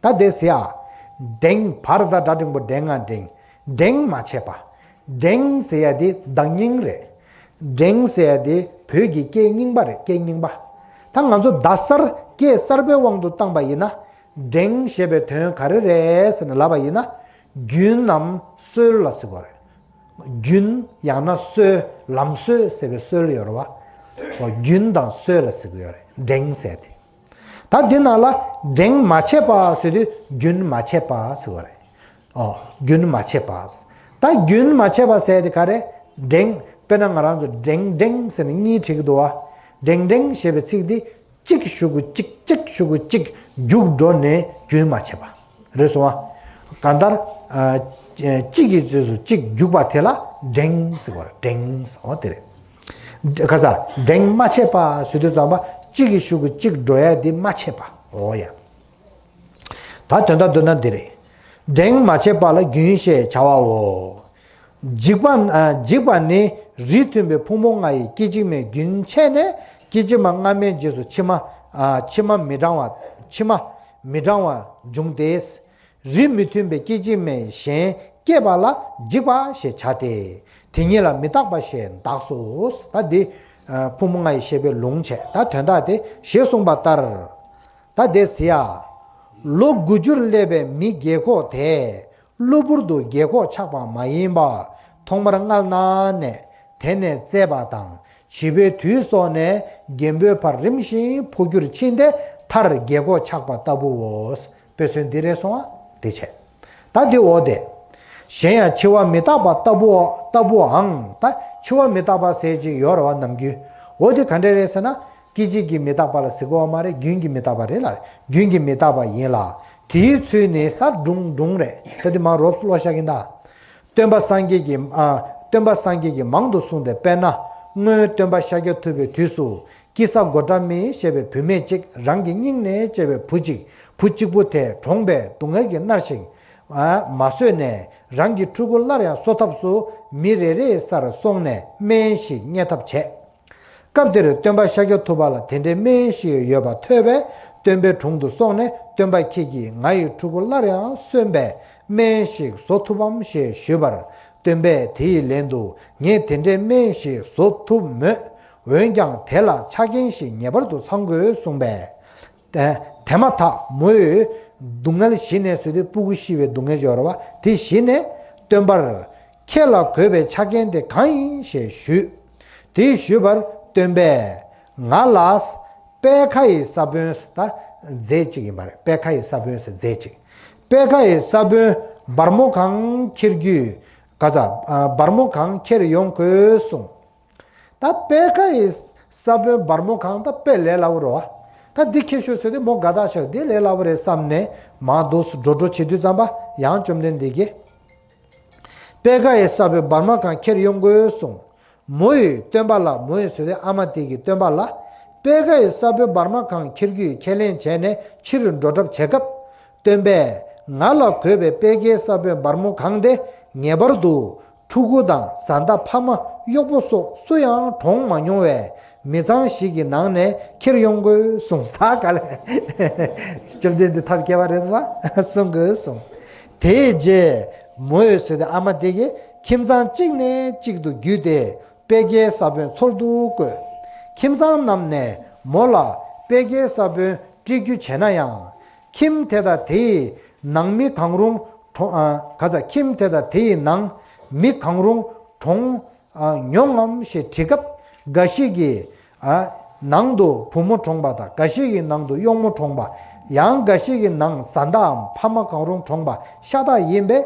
བྱས། ད་དེ་ཟེར་ཡ། འགྲེང་བ། ད་སྒྲ་འགྲེང་བུ་འགྲེང་ང་འགྲེང་། འགྲེང་མ་ཆད་པ། འགྲེང་ཟེར་ཡ་དེ་བརྡ་རྙིང་རེད། འགྲེང་ཟེར་ཡ་དེ་བོད་ཀྱི་སྐད་རྙིང་པ་རེད། སྐད་རྙིང་པ། ད་ང་ཚོ་རྡ་སར་སྐད་གསར་པའི་དབང་དུ་བཏང་པ་ཡིན་ན། འགྲེང་ཞེས་པའི་དོན་ག་རེ་རེད་ཟེར་ནས་ལབ་པ་ཡིན་ན། རྒྱུན་ནམ་སྲོལ་ལ་ཟེར་གོ་རེད། རྒྱུན་ཡང་ན་སྲོལ། ལམ་སྲོལ་ཟེར་བའི་སྲོལ་ཡོད་རེད་བ། རྒྱུན་དང་སྲོལ་ལ་ཟེར་གི་ཡོད་རེད། འགྲེང་ཟེར་དེ། ད་འདི་ནང་ལ་འགྲེང་མ་ཆད་པ་ཟེར་དུས་རྒྱུན་མ་ཆད་པ་ཟེར་བ་རེད། ཨོ། རྒྱུན་མ་ཆད་པ། ད་རྒྱུན་མ་ཆད་པ་ཟེར་དེ་ག་རེ། འགྲེང་། དཔེར་ན་ང་རང་ཚོ་འགྲེང་འགྲེང་ཟེར་ནས་གཉིས་བྲིས་ཀྱི་འདུག་བ། འགྲེང་འགྲེང་ཞེས་པའི་ཚིག་འདི་ གཅིག་གཞུག་གུ་གཅིག་གཅིག་གཞུག་གུ་གཅིག་རྒྱུགས་འགྲོ་ནས་རྒྱུན་མ་ཆད་པ། རེད་སོང་ཨ། གང་ལྟར། ཨ། གཅིག་གི་རྗེས་སུ་གཅིག་རྒྱུག་པ་དེ་ལ་འགྲེང་ཟེར་བ་རེད། འགྲེང་ཟེར་བ་དེ་རེད། ཁ་ས་འགྲེང་མ་ཆད་པ་ཟེར་དུས་ཙམ་པ་གཅིག་གི་གཞུག་གུ་གཅིག་འགྲོ་ཡ་དེ་མ་ཆད་པ། འོ་ཡ། ད་དོན་དག་མདོར་ན་འདི་རེད། འགྲེང་མ་ཆད་པ་ལ་རྒྱུན་ཞེས་བྱ་བའོ། འཇིགས་པ། ཨ། འཇིགས་པ་ནི་རིས་མཐུན་པའི་ཕུང་པོ་ལྔ་ཡི་སྐད་ཅིག་མའི་རྒྱུན་ཆད་ནས་སྐད་ཅིག་མ་སྔ་མའི་རྗེས་སུ་ཕྱི་མ། ཨ། ཕྱི་མ་མི་འབྲང་བ། ཕྱི་མ་མི་འབྲང་བ་འབྱུང་སྟེ། རིས་མི་མཐུན་པའི་སྐད་ཅིག་མའི་གཞན་སྐྱེས་པ་ལ་འཇིགས་པ་ཞེས་བྱ་སྟེ། དེ་ཉིད་ལ་མི་རྟག་པ་ཞེས་གདགས་སོ། ད་འདི། ཨ། ཕུང་པོ་ལྔ་ཡི་ཤེས་པའི་ལུང་བྱས། ད་དོན་དག་དེ་ཞེས་གསུངས་པ་ལྟར། ད་དེ་ཟེར་ཡ། ལོ་དགུ་བཅུར་སླེབས་པའི་མི་རྒས་འཁོགས་དེ། གློ་བུར་དུ་རྒས་འཁོགས་ཆགས་པ་མ་ཡིན་པ། ཐོག་མར་མངལ་ནང་ནས། དེ་ནས་བཙས་པ་དང་བྱིས་པའི་དུས་སོགས་ནས་རྒན་པོའི་བར་རིམ་བཞིན་འཕོ་འགྱུར་ཕྱིན་ཏེ་མཐར་རྒས་འཁོགས་ཆགས་པ་ལྟ་བུའོ། དཔེ་མཚོན་འདི་རེད་སོང་ཨ། དེ་བྱས། ད་འདི་འོ་དེ། གཞན་ཡང་འཆི་བ་མི་རྟག་པ་ལྟ་བུ། ལྟ་བུའང་། ད་འཆི་བ་མི་རྟག་པ་ཟེར་ཅིག་ཡོད་རེད་བ་ནམ་རྒྱུན། འོ་དེ་ག་འདྲ་རེད་ཟེར་ན། སྐད་ཅིག་གིས་མི་རྟག་པ་ལ་ཟེར་གོ་བ་མ་རེད། རྒྱུན་གྱིས་མི་རྟག་པ་རེད་ལ། རྒྱུན་གྱིས་མི་རྟག་པ་ཡིན་ལ། དེའི་ཚུལ་ནི་ས་སྒྲུང་སྒྲུང་རེད། ད་དེ་མ་རོབ་ཀློག་བཞག་གིན་ད། སྟོན་པ་སངས་རྒྱས་ཀྱིས། ཨ། སྟོན་པ་སངས་རྒྱས་ཀྱིས་མང་དུ་གསུངས་ཏེ། དཔེར་ན། སྔོན་སྟོན་པ་ཤཱཀྱ་ཐུབ་པའི་དུས་སུ། སྐྱི་ས་གོ་ཏ་མི་ཞེས་པའི་བུད་མེད་ཅིག་རང་གི་སྙིང་ནས་གཅེས་པའི་བུ་གཅིག་བུ་གཅིག་པུ་དེ་གྲོངས་པའི་སྡུག་བསྔལ་གྱིས་མནར་ཞིང་། ཨ། མ་བཟོད་ནས་རང་གི་ཕྲུ་གུ་སླར་ཡང་གསོ་ཐབས་སུ་མི་རེ་རེའི་སར་སོང་ནས་སྨན་ཞིག་རྙེད་ཐབས་བྱས། སྐབས་དེར་སྟོན་པ་ཤཱཀྱ་ཐུབ་པ་ལ་དེ་འདྲའི་སྨན་ཞིག་ཡོད་པ་ཐོས་པས། སྟོན་པའི་དྲུང་དུ་སོང་ནས། སྟོན་པ་ཁྱེད་ཀྱིས་ང་ཡི་ཕྲུ་གུ་སླར་ཡང་གསོན་པའི་སྨན་ཞིག་བཟོ་ཐུབ་བམ་ཞེས་ཞུས་པར། སྟོན་པས་དེ་ཡི་ལན་དུ། ངས་དེ་འདྲའི་སྨན་ཞིག་བཟོ་ཐུབ་མོད། འོན་ཀྱང་དེ་ལ་ཆ་རྐྱེན་ཞིག་ངེས་པར་དུ་ཚང་དགོས་གསུངས་པས། དེ་མ་ཐག་མོས་སྡུག་བསྔལ་ཞི་ནས་ཟེར་དུས་སྤུ་གུ་ཤི་བའི་སྡུག་བསྔལ་ཅིག་ཡོད་རེད་བ། དེ་ཞི་ནས་སྟོན་པར། ཁྱེད་ལ་དགོས་པའི་ཆ་རྐྱེན་དེ་གང་ཡིན་ཞེས་ཞུས། དེ་ཞུས་པར་སྟོན་པས། ང་ལ་པད་ཁ་ཡི་ས་བོན། ད་རྫས་གཅིག་ཡིན་པ་རེད། པད་ཁ་ཡི་ས་བོན་ཟེར་རྫས་གཅིག་པད་ཁ་ཡི་ས་བོན་སྦར་མོ་གང་ཁྱེར་རྒྱུས། ག་ཚ། སྦར་མོ་གང་ཁྱེར་ཡོང་དགོས་གསུངས། ད་པད་ཁ་ཡི་ས་བོན་སྦར་མོ་གང་། ད་དཔེ་ལས་སླ་པོ་རེད་བ། ད་འདི་ཁྱེར་ཤོག་ཟེར་དུས་མོ་དགའ་ཐག་ཆོད། འདི་ལས་སླ་པོ་རེད་བསམ་ནས་མར་འདུག་སེ་འགྲོ་འགྲོ་བྱེད་དུས་ཙམ་པ་ཡང་བཅོམ་ལྡན་འདས་ཀྱིས། པད་ཁ་ཡི་ས་བོན་སྦར་མོ་གང་ཁྱེར་ཡོང་དགོས་གསུངས། མོ་ཡིས་སྟོན་པ་ལ། མོ་ཡིས་ཟེར་དུས་ཨ་མ་དེ་གིས་སྟོན་པ་ལ། པད་ཁ་ཡི་ས་བོན་སྦར་མོ་གང་ཁྱེར་རྒྱུའི་ཁས་ལེན་བྱས་ནས་ཕྱིར་འགྲོ་གྲབས་བྱེད་སྐབས། སྟོན་པས། ང་ལ་དགོས་པའི་པད་ཁའི་ས་བོན་སྦར་མོ་གང་དེ་ངེས་པར་དུ། ཕྲུ་གུ་དང་བཟའ་ཟླ་ཕ་མ་གཡོག་པོ་སོགས་སུ་ཡང་གྲོངས་མ་མྱོང་བའི་མི་ཚང་ཞིག་གི་ནང་ནས་ཁྱེར་ཡོང་དགོས་གསུངས། ད་ག་ལས། བཅོམ་ལྡན་འདས་ཐབས་མཁས་པ་རེད་བ། གསུང་དགོས་གསུངས། དེའི་རྗེས་མོ་ཡིས་ཟེར་དུས་ཨ་མ་དེ་གིས་ཁྱིམ་ཚང་གཅིག་ནས་གཅིག་ཏུ་བརྒྱུད་དེ་པད་ཁའི་ས་བོན་འཚོལ་དུ་བཀོད། ཁྱིམ་ཚང་རྣམས་ནས་མོ་ལ་པད་ཁའི་ས་བོན་སྤྲད་རྒྱུ་བྱས་ན་ཡང་། ཁྱིམ་དེ་དང་དེའི་ནང་མི་གང་རུང་གྲོངས། ཨ། ག་ཚ། ཁྱིམ་དེ་དང་དེའི་ནང་མི་གང་རུང་གྲོངས། ཨ། མྱོང་ངམ་ཞེས་དྲིས་སྐབས། འགའ་ཞིག་གིས། ཨ། ནང་དུ་བུ་མོ་གྲོངས་པ་དང་། འགའ་ཞིག་གི་ནང་དུ་གཡོག་མོ་གྲོངས་པ། ཡང་འགའ་ཞིག་གི་ནང་བཟའ་ཟླའམ་ཕ་མ་གང་རུང་གྲོངས་པ་ཤ་སྟག་ཡིན་པས།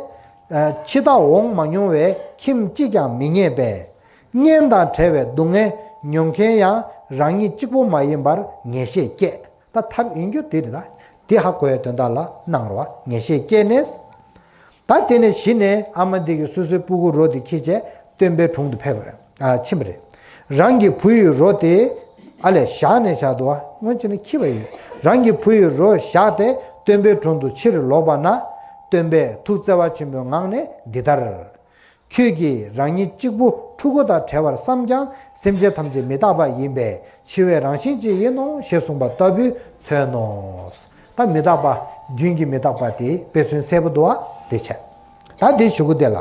ཨ། འཆི་བདག་འོང་མ་མྱོང་བའི་ཁྱིམ་གཅིག་ཀྱང་མི་རྙེད་པས། གཉེན་དང་བྲལ་བའི་སྡུག་བསྔལ་མྱོང་མཁན་ཡང་རང་ཉིད་གཅིག་པུ་མ་ཡིན་པར་ངེས་ཤེས་སྐྱེས། ད་ཐབས་ཡིན་རྒྱུ་དེ་རེད། ད་དེ་ཧ་གོ་ཡའི་དོན་དག་ལ་གནང་རོགས། ངེས་ཤེས་སྐྱེས་ནས། ད་དེ་ནས་གཞི་ནས་ཨ་མ་དེ་གིས་སོ་སོའི་སྤུ་གུ་རོ་དེ་འཁྱེར་བྱས་སྟོན་པའི་དྲུང་དུ་ཕེབས་པ་རེད། ཨ། ཕྱིན་པ་རེད། རང་གི་བུ་ཡི་རོ་དེ་ཨ་ལས་བཞག་ནས་བཞག་འདུག་བ། སྔོན་ཆད་ནས་འཁྱེར་བ་ཡོད། རང་གི་བུ་ཡི་རོ་བཞག་སྟེ་སྟོན་པའི་དྲུང་དུ་ཕྱིར་ལོག་པ་ན། སྟོན་པས་ཐུགས་བརྩེ་བ་ཆེན་པོའི་ངང་ནས་འདི་ལྟར། ཁྱོད་ཀྱིས་རང་ཉིད་གཅིག་པུ་ཕྲུ་གུ་དང་བྲལ་བར་བསམས་ཀྱང་སེམས་ཅན་ཐམས་ཅད་མི་རྟག་པ་ཡིན་པས་འཆི་བའི་རང་བཞིན་ཅན་ཡིན་ནོ་ཞེས་གསུངས་པ་ལྟ་བུས་མཚོན་ནོ། ད་མི་རྟག་པ། རྒྱུན་གྱི་མི་རྟག་པ་དེ་དཔེ་མཚོན་གསལ་པོ་འདུག་བ། དེ་བྱས། ད་དེ་གཞུག་གུ་དེ་ལ།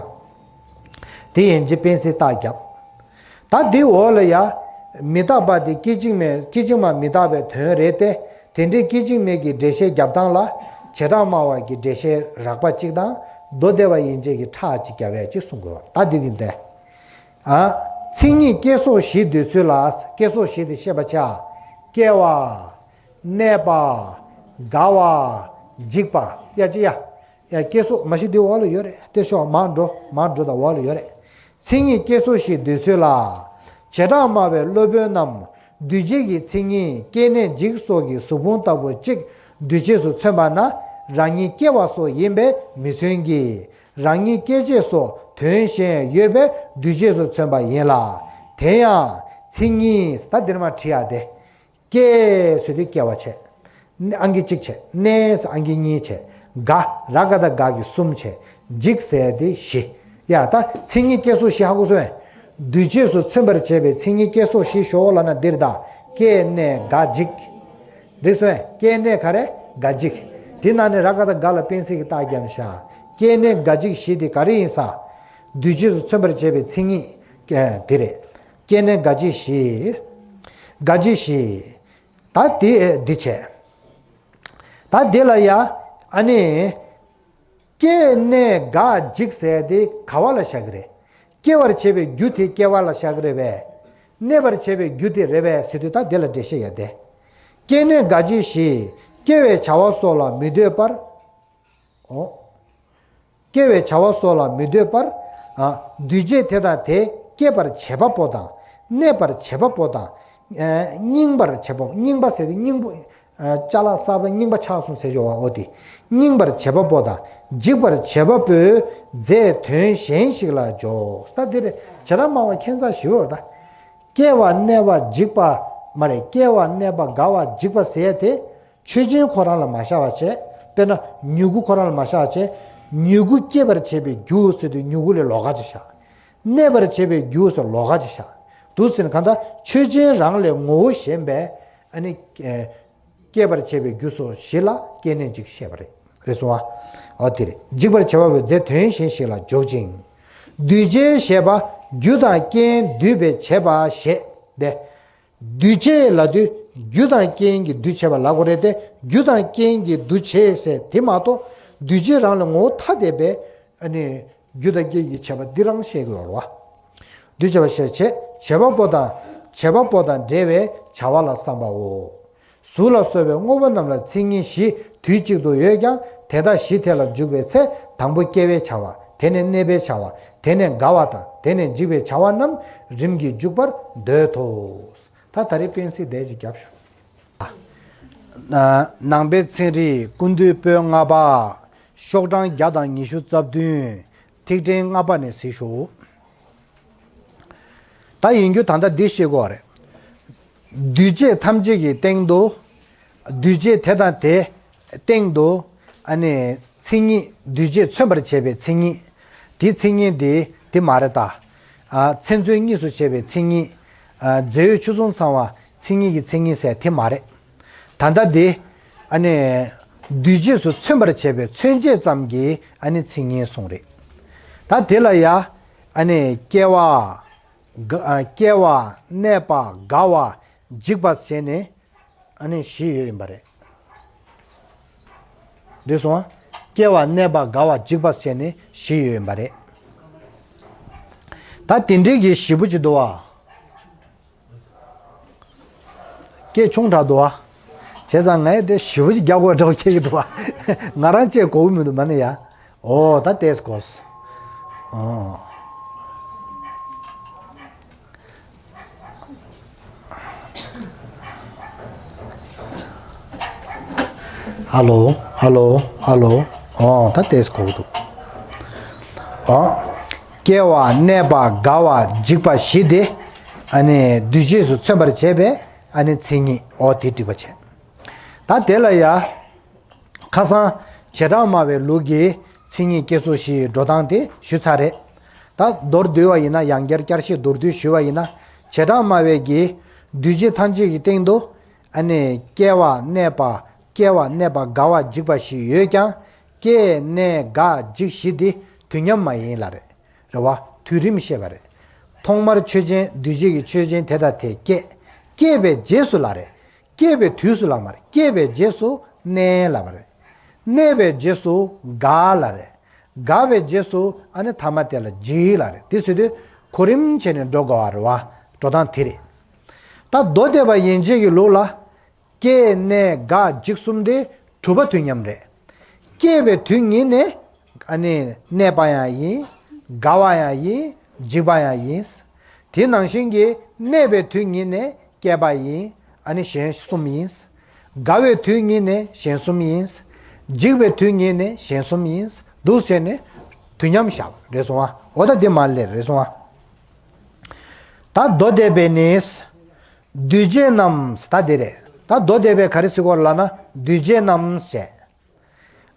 དེ་ཡན་ཆད་པེན་སྲིད་རྟགས་བརྒྱབ། ད་དེའི་འོག་ལ་ཡ། མི་རྟག་པ་དེ་སྐད་ཅིག་མའི། སྐད་ཅིག་མ་མི་རྟག་པའི་དོན་རེད་དེ། དེ་འདྲའི་སྐད་ཅིག་མའི་གི་འགྲེལ་བཤད་རྒྱབ་སྟངས་ལ། བྱེ་བྲག་སྨྲ་བ་གི་འགྲེལ་བཤད་རགས་པ་གཅིག་དང་། མདོ་སྡེ་པ་ཡན་ཆད་ཀྱི་ཁྲག་གཅིག་རྒྱབ་ཡ་གཅིག་གསུང་དགོས་པ། ད་འདི་གི་འདི། ཨ། མཚན་ཉིད་སྐྱེ་སོགས་བཞི་འདོད་ཚུལ་ལ། སྐྱེ་སོགས་བཞི་དེ་ཤེས་པ་བྱ། སྐྱེ་བ། གནས་པ། རྒ་བ། འཇིག་པ། ཡ་ཅི་ཡ། ཡ། སྐྱེ་སོགས་མ་གཞི་འདི་འོག་ལ་ཡོད་རེད། དེ་ཤོག་མར་འགྲོ། མར་འགྲོ་དང་འོག་ལ་ཡོད་རེད། མཚན་ཉིད་སྐྱེ་སོགས་བཞི་འདོད་ཚུལ་ལ། བྱེ་བྲག་སྨྲ་བའི་སློབ་དཔོན་རྣམས། འདུས་བྱས་ཀྱི་མཚན་ཉིད་སྐྱེ་གནས་འཇིག་སོགས་ཀྱི་གཟུགས་ཕུང་ལྟ་བུ་གཅིག་འདུས་བྱས་སུ་མཚོན་པ་ན་རང་ཉིད་སྐྱེ་བ་སོགས་ཡིན་པས་མི་མཚོན་གྱི། རང་ཉིད་སྐྱེ་བྱེད་སོགས་དོན་གཞན་ཡོད་པས་འདུས་བྱས་སུ་མཚོན་པ་ཡིན་ལ། དེ་ཡང་མཚན་ཉིད་ད་འདིར་མ་བྲིས་ཡ་དེ། སྐྱེ་ཟེར་དུས་སྐྱེ་བ་བྱས། ཨང་ཀི་གཅིག་བྱས། གནས་ཟེར་ཨང་ཀི་གཉིས་བྱས། ག་ར་ག་ད་ག་གི་གསུམ་བྱས། འཇིག་ཟེར་དེ་བཞི། ཡ་ད་མཚན་ཉིད་སྐྱེ་སོགས་བཞི་ཧ་གོ་སོང་ངས། འདུས་བྱས་སུ་མཚོན་པར་བྱེད་པའི་མཚན་ཉིད་སྐྱེ་སོགས་བཞི་ཞོག་ལབ་ན་འདིར་ད། སྐྱེ་གནས་འགག་འཇིག་འགྲིག་སོང་ངས། སྐྱེ་གནས་ག་རེ་འགག་འཇིག་དེ་ནང་ནས་ར་ག་ད་ག་ལ་དཔེ་སྲིད་ཀྱི་རྟགས་བརྒྱབ་ཤག་སྐྱེ་གནས་འགག་འཇིག་བཞི་དེ་ག་རེ་ཡིན་ས། འདུས་བྱས་སུ་མཚོན་པར་བྱེད་པའི་མཚན་ཉིད་དེ་རེད། སྐྱེ་གནས་འགག་འཇིག་བཞི། འགག་འཇིག་བཞི། ད་དེ་འདི་བྱས། ད་དེ་ལ་ཡ། ཨ་ནི། སྐྱེ་གནས་འགག་འཇིག་ཟེར་དེ་ག་བ་ལ་བཞག་གི་རེད། སྐྱེ་བར་བྱེད་པའི་རྒྱུ་དེ་སྐྱེ་བ་ལ་བཞག་གི་རེད་པས། གནས་པར་བྱེད་པའི་རྒྱུ་དེ་རེད་པས་ཟེར་དུས་ད་དེ་ལ་འགྲེལ་བཤད་ཡོད་དེ། སྐྱེ་གནས་འགག་འཇིག་བཞི། སྐྱེ་བའི་བྱ་བ་སོགས་ལ་མི་ལྟོས་པར། འོ། སྐྱེ་བའི་བྱ་བ་སོགས་ལ་མི་ལྟོས་པར། ཨ། འདུས་བྱས་དེ་དང་དེ་སྐྱེད་པར་བྱེད་པ་པོ་དང་། གནས་པར་བྱེད་པ་པོ་དང་། ཨ། རྙིང་པར་བྱེད་པ་པོ། རྙིང་པ་ཟེར་དུས་རྙིང་པོ། ཨ། ཅ་ལག་གསར་པ་རྙིང་པ་ཆགས་སོང་ཟེར་ཆོག་པ་འོ་དེ། རྙིང་པར་བྱེད་པ་པོ་དང་འཇིག་པར་བྱེད་པ་པོའི་རྫས་དོན་གཞན་ཞིག་ལ་འཇོག་ད་འདིར་བྱེ་བྲག་སྨྲ་བ་ཁྱད་མཚར་ཞིག་ཡོད་རེད་ད། སྐྱེ་བ་གནས་པ་འཇིག་པ། མ་རེད། སྐྱེ་བ་གནས་པ་འགག་པ་འཇིག་པ་ཟེར་དེ། ཆོས་ཅན་ཁོ་རང་ལ་མ་བཞག་པ་བྱས། དཔེར་ན་མྱུ་གུ་ཁོ་རང་ལ་མ་བཞག་པ་བྱས། མྱུ་གུ་སྐྱེད་པར་བྱེད་པའི་རྒྱུ་ཟེར་དུས་མྱུ་གུ་ལས་ལོགས་ཀ་ཅིག་བཞག་གནས་པར་བྱེད་པའི་རྒྱུ་ཟེར་ལོགས་ཀ་ཅིག་བཞག་འདུག་ཟེར་ན་གང་ལྟར་ཆོས་ཅན་རང་ལས་ངོ་བོ་གཞན་པས་ཨ་ནི། སྐྱེད་པར་བྱེད་པའི་རྒྱུ་སོགས་བཞི་ལ་སྐྱེ་གནས་འཇིག་བཤད་པ་རེད། རེད་སོང་ཨ། འོ་དེ་རེད། འཇིག་པར་བྱེད་པ་པོའི་རྫས་དོན་གཞན་ཞིག་ལ་འཇོག་ཅིང་། འདུས་བྱས་ཞེས་པ་རྒྱུ་དང་རྐྱེན་འདུས་པས་བྱས་པ་ཞེས་པས། འདུས་བྱས་ལབ་དུས་རྒྱུ་དང་རྐྱེན་གྱིས་འདུས་བྱས་པ་ལབ་དགོས་རེད་དེ། རྒྱུ་དང་རྐྱེན་གྱིས་འདུས་བྱས་ཟེར་དེ་མ་གཏོགས་འདུས་བྱས་རང་ལ་ངོ་བོ་ཐ་དད་པས་ཨ་ནི། རྒྱུ་དང་རྐྱེན་གྱིས་བྱས་པ་འདི་རང་བཤད་དགོས་རེད་བ། འདུས་བྱས་པ་ཞེས་བྱ་བྱེད་པ་པོ་དང་བྱེད་པ་པོ་དང་འབྲེལ་བའི་བྱ་བ་ལ་བསམ་པའོ། གཟུགས་ལ་སོགས་པའི་དངོས་པོ་རྣམས་ལ་མཚན་ཉིད་བཞི་དུས་གཅིག་ཏུ་ཡོད་ཀྱང་དེ་དག་བཞི་དེ་ལ་འཇུག་པའི་ཚེ་དང་པོ་སྐྱེ་བའི་བྱ་བ། དེ་ནས་གནས་པའི་བྱ་བ། དེ་ནས་འགག་པ་དང་དེ་ནས་འཇིག་པའི་བྱ་བ་རྣམས་རིམ་གྱིས་འཇུག་པར་འདོད་དོ། ད་ད་རེས་དཔེ་སྲིད་དེ་ཅིག་བརྒྱབ་ཞུ། ནང་པའི་ཚན་རིག་ཀུན་བཏུས་པོད་ལྔ་པ། ཤོག་གྲངས་བརྒྱ་དང་ཉི་ཤུ་རྩ་བདུན། ཐིག་ཕྲེང་ལྔ་པ་ནས་གཟིགས་ཤོག་ད་ཡིན་རྒྱུ་ད་ལྟ་འདི་ཤེས་དགོས་རེད། འདུས་བྱས་ཐམས་ཅད་ཀྱི་སྟེང་དུ། འདུས་བྱས་དེ་དང་དེ་སྟེང་དུ། ཨ་ནི་མཚན་ཉིད་འདུས་བྱས་མཚོན་པར་བྱེད་པའི་མཚན་ཉིད། དེའི་མཚན་ཉིད་དེ་དེ་མ་རེད་ད། ཨ། མཚན་མཚོན་གཉིས་སུ་བྱེད་པའི་མཚན་ཉིད། ཨ། རྫས་ཡོད་ཆོས་མཚུངས་ཚང་བ་མཚན་ཉིད་ཀྱི་མཚན་ཉིད་ཟེར་དེ་མ་རེད། ད་ལྟ་འདི། ཨ་ནི། འདུས་བྱས་སུ་མཚོན་པར་བྱེད་པའི་མཚོན་བྱེད་ཙམ་གྱི་ཨ་ནི་མཚན་ཉིད་གསུངས་རེད། ད་དེ་ལ་ཡ། ཨ་ནི་སྐྱེ་བ། སྐྱེ་བ་གནས་པ་འགག་པ་འཇིག་པ་བྱས་ནས་ཨ་ནི་བཞི་ཡོད་ཡིན་པ་རེད། འགྲིག་སོང་ཨ། སྐྱེ་བ་གནས་པ་འགག་པ་འཇིག་པ་བྱས་ནས་བཞི་ཡོད་ཡིན་པ་རེད། ད་དེ་འདྲའི་གི་བཞི་པོ་ཅིག་འདུག་བ། སྐད་ཆུང་དྲགས་འདུག་བ། བྱས་ཙང་ངས་དེ་ཞེ་པོ་ཅིག་རྒྱག་དགོས་འདྲ་བོ་ཁེལ་གྱི་འདུག་བ། ང་རང་བཅས་གོ་གི་མི་འདུག་མ་ནི་ཡ། ཨོ་ད་ལྟས་གོ་སོང་། ཨོ། ཧ་ལོ། ཧ་ལོ། ཧ་ལོ། ཨོ་ད་ལྟས་གོ་གི་འདུག་ཨོ། སྐྱེ་བ་གནས་པ་འགག་པ་འཇིག་པ་བཞི་སྟེ། ཨ་ནི་འདུས་བྱས་སུ་མཚོན་པར་བྱེད་པའི་ཨ་ནི་མཚན་ཉིད་ཨོ་དེ་འགྲིག་པ་བྱས། ད་དེ་ལ་ཡ། ཁ་སང་བྱེ་བྲག་སྨྲ་བའི་ལུགས་ཀྱི་མཚན་ཉིད་སྐྱེ་སོགས་བཞིའི་འགྲོ་སྟངས་དེ་ཞུས་ཚར་རེད། ད་མདོར་བསྡུས་པ་ཡིན་ན་ཡང་བསྐྱར་བསྐྱར་བཤད་མདོར་བསྡུས་ཞུས་པ་ཡིན་ན། བྱེ་བྲག་སྨྲ་བའི་གི་འདུས་བྱས་ཐམས་ཅད་ཀྱི་སྟེང་དུ། ཨ་ནི་སྐྱེ་བ་གནས་པ། སྐྱེ་བ་གནས་པ་འགག་པ་འཇིག་པ་བཞི་ཡོད་ཀྱང་། སྐྱེ་གནས་འགག་འཇིག་བཞི་འདི་དུས་མཉམ་མ་ཡིན་ལ་རེད། རེད་བ། དུས་རིམ་བཤད་པ་རེད། ཐོག་མར་ཆོས་ཅན་འདུས་བྱས་ཀྱི་ཆོས་ཅན་དེ་དང་དེ་སྐྱེ། སྐྱེས་པའི་རྗེས་སུ་ལ་རེད། སྐྱེས་པའི་དུས་སུ་ལ་མ་རེད། སྐྱེས་པའི་རྗེས་སུ་གནས་ལ་མ་རེད། གནས་པའི་རྗེས་སུ་འགག་ལ་རེད། འགག་པའི་རྗེས་སུ་ཨ་ནི་ཐ་མ་དེ་ལ་འཇིག་ལ་རེད། དེ་ཟེར་དུས་གོ་རིམ་བྱས་ནས་འགྲོ་དགོས་པ་རེད་བ། འགྲོ་སྟངས་དེ་རེད། ད་མདོ་སྡེ་པ་ཡན་ཆད་ཀྱི་ལུགས་ལ། སྐྱེ་གནས་འགག་འཇིག་གསུམ་དེ་གྲུབ་པ་དུས་མཉམ་རེད། སྐྱེས་པའི་དུས་ཉིད་ནས་ཨ་ནི་གནས་པ་ཡང་ཡིན། འགག་པ་ཡང་ཡིན། འཇིག་པ་ཡང་ཡིན། དེ་ནང་བཞིན་གྱི་གནས་པའི་དུས་ཉིད་ནས་ སྐྱེས་པ་ཡིན། ཨ་ནི་གཞན་གསུམ་ཡིན། དགའ་བའི་དུས་ཉིད་ནས་གཞན་གསུམ་ཡིན། འཇིགས་པའི་དུས་ཉིད་ནས་གཞན་གསུམ་ཡིན། འདུག་བྱས་ནས་དུས་མཉམ་བཞག་རེད་སོང་ཨ། འོ་ད་འདི་མ་ལས་རེད་སོང་ཨ། ད་མདོ་སྡེ་པའི་ནི། འདུས་བྱས་རྣམས་ད་འདི་རེད། ད་མདོ་སྡེ་པའི་ག་རེ་ཟེར་གོ་ལབ་ན་འདུས་བྱས་རྣམས་བྱས།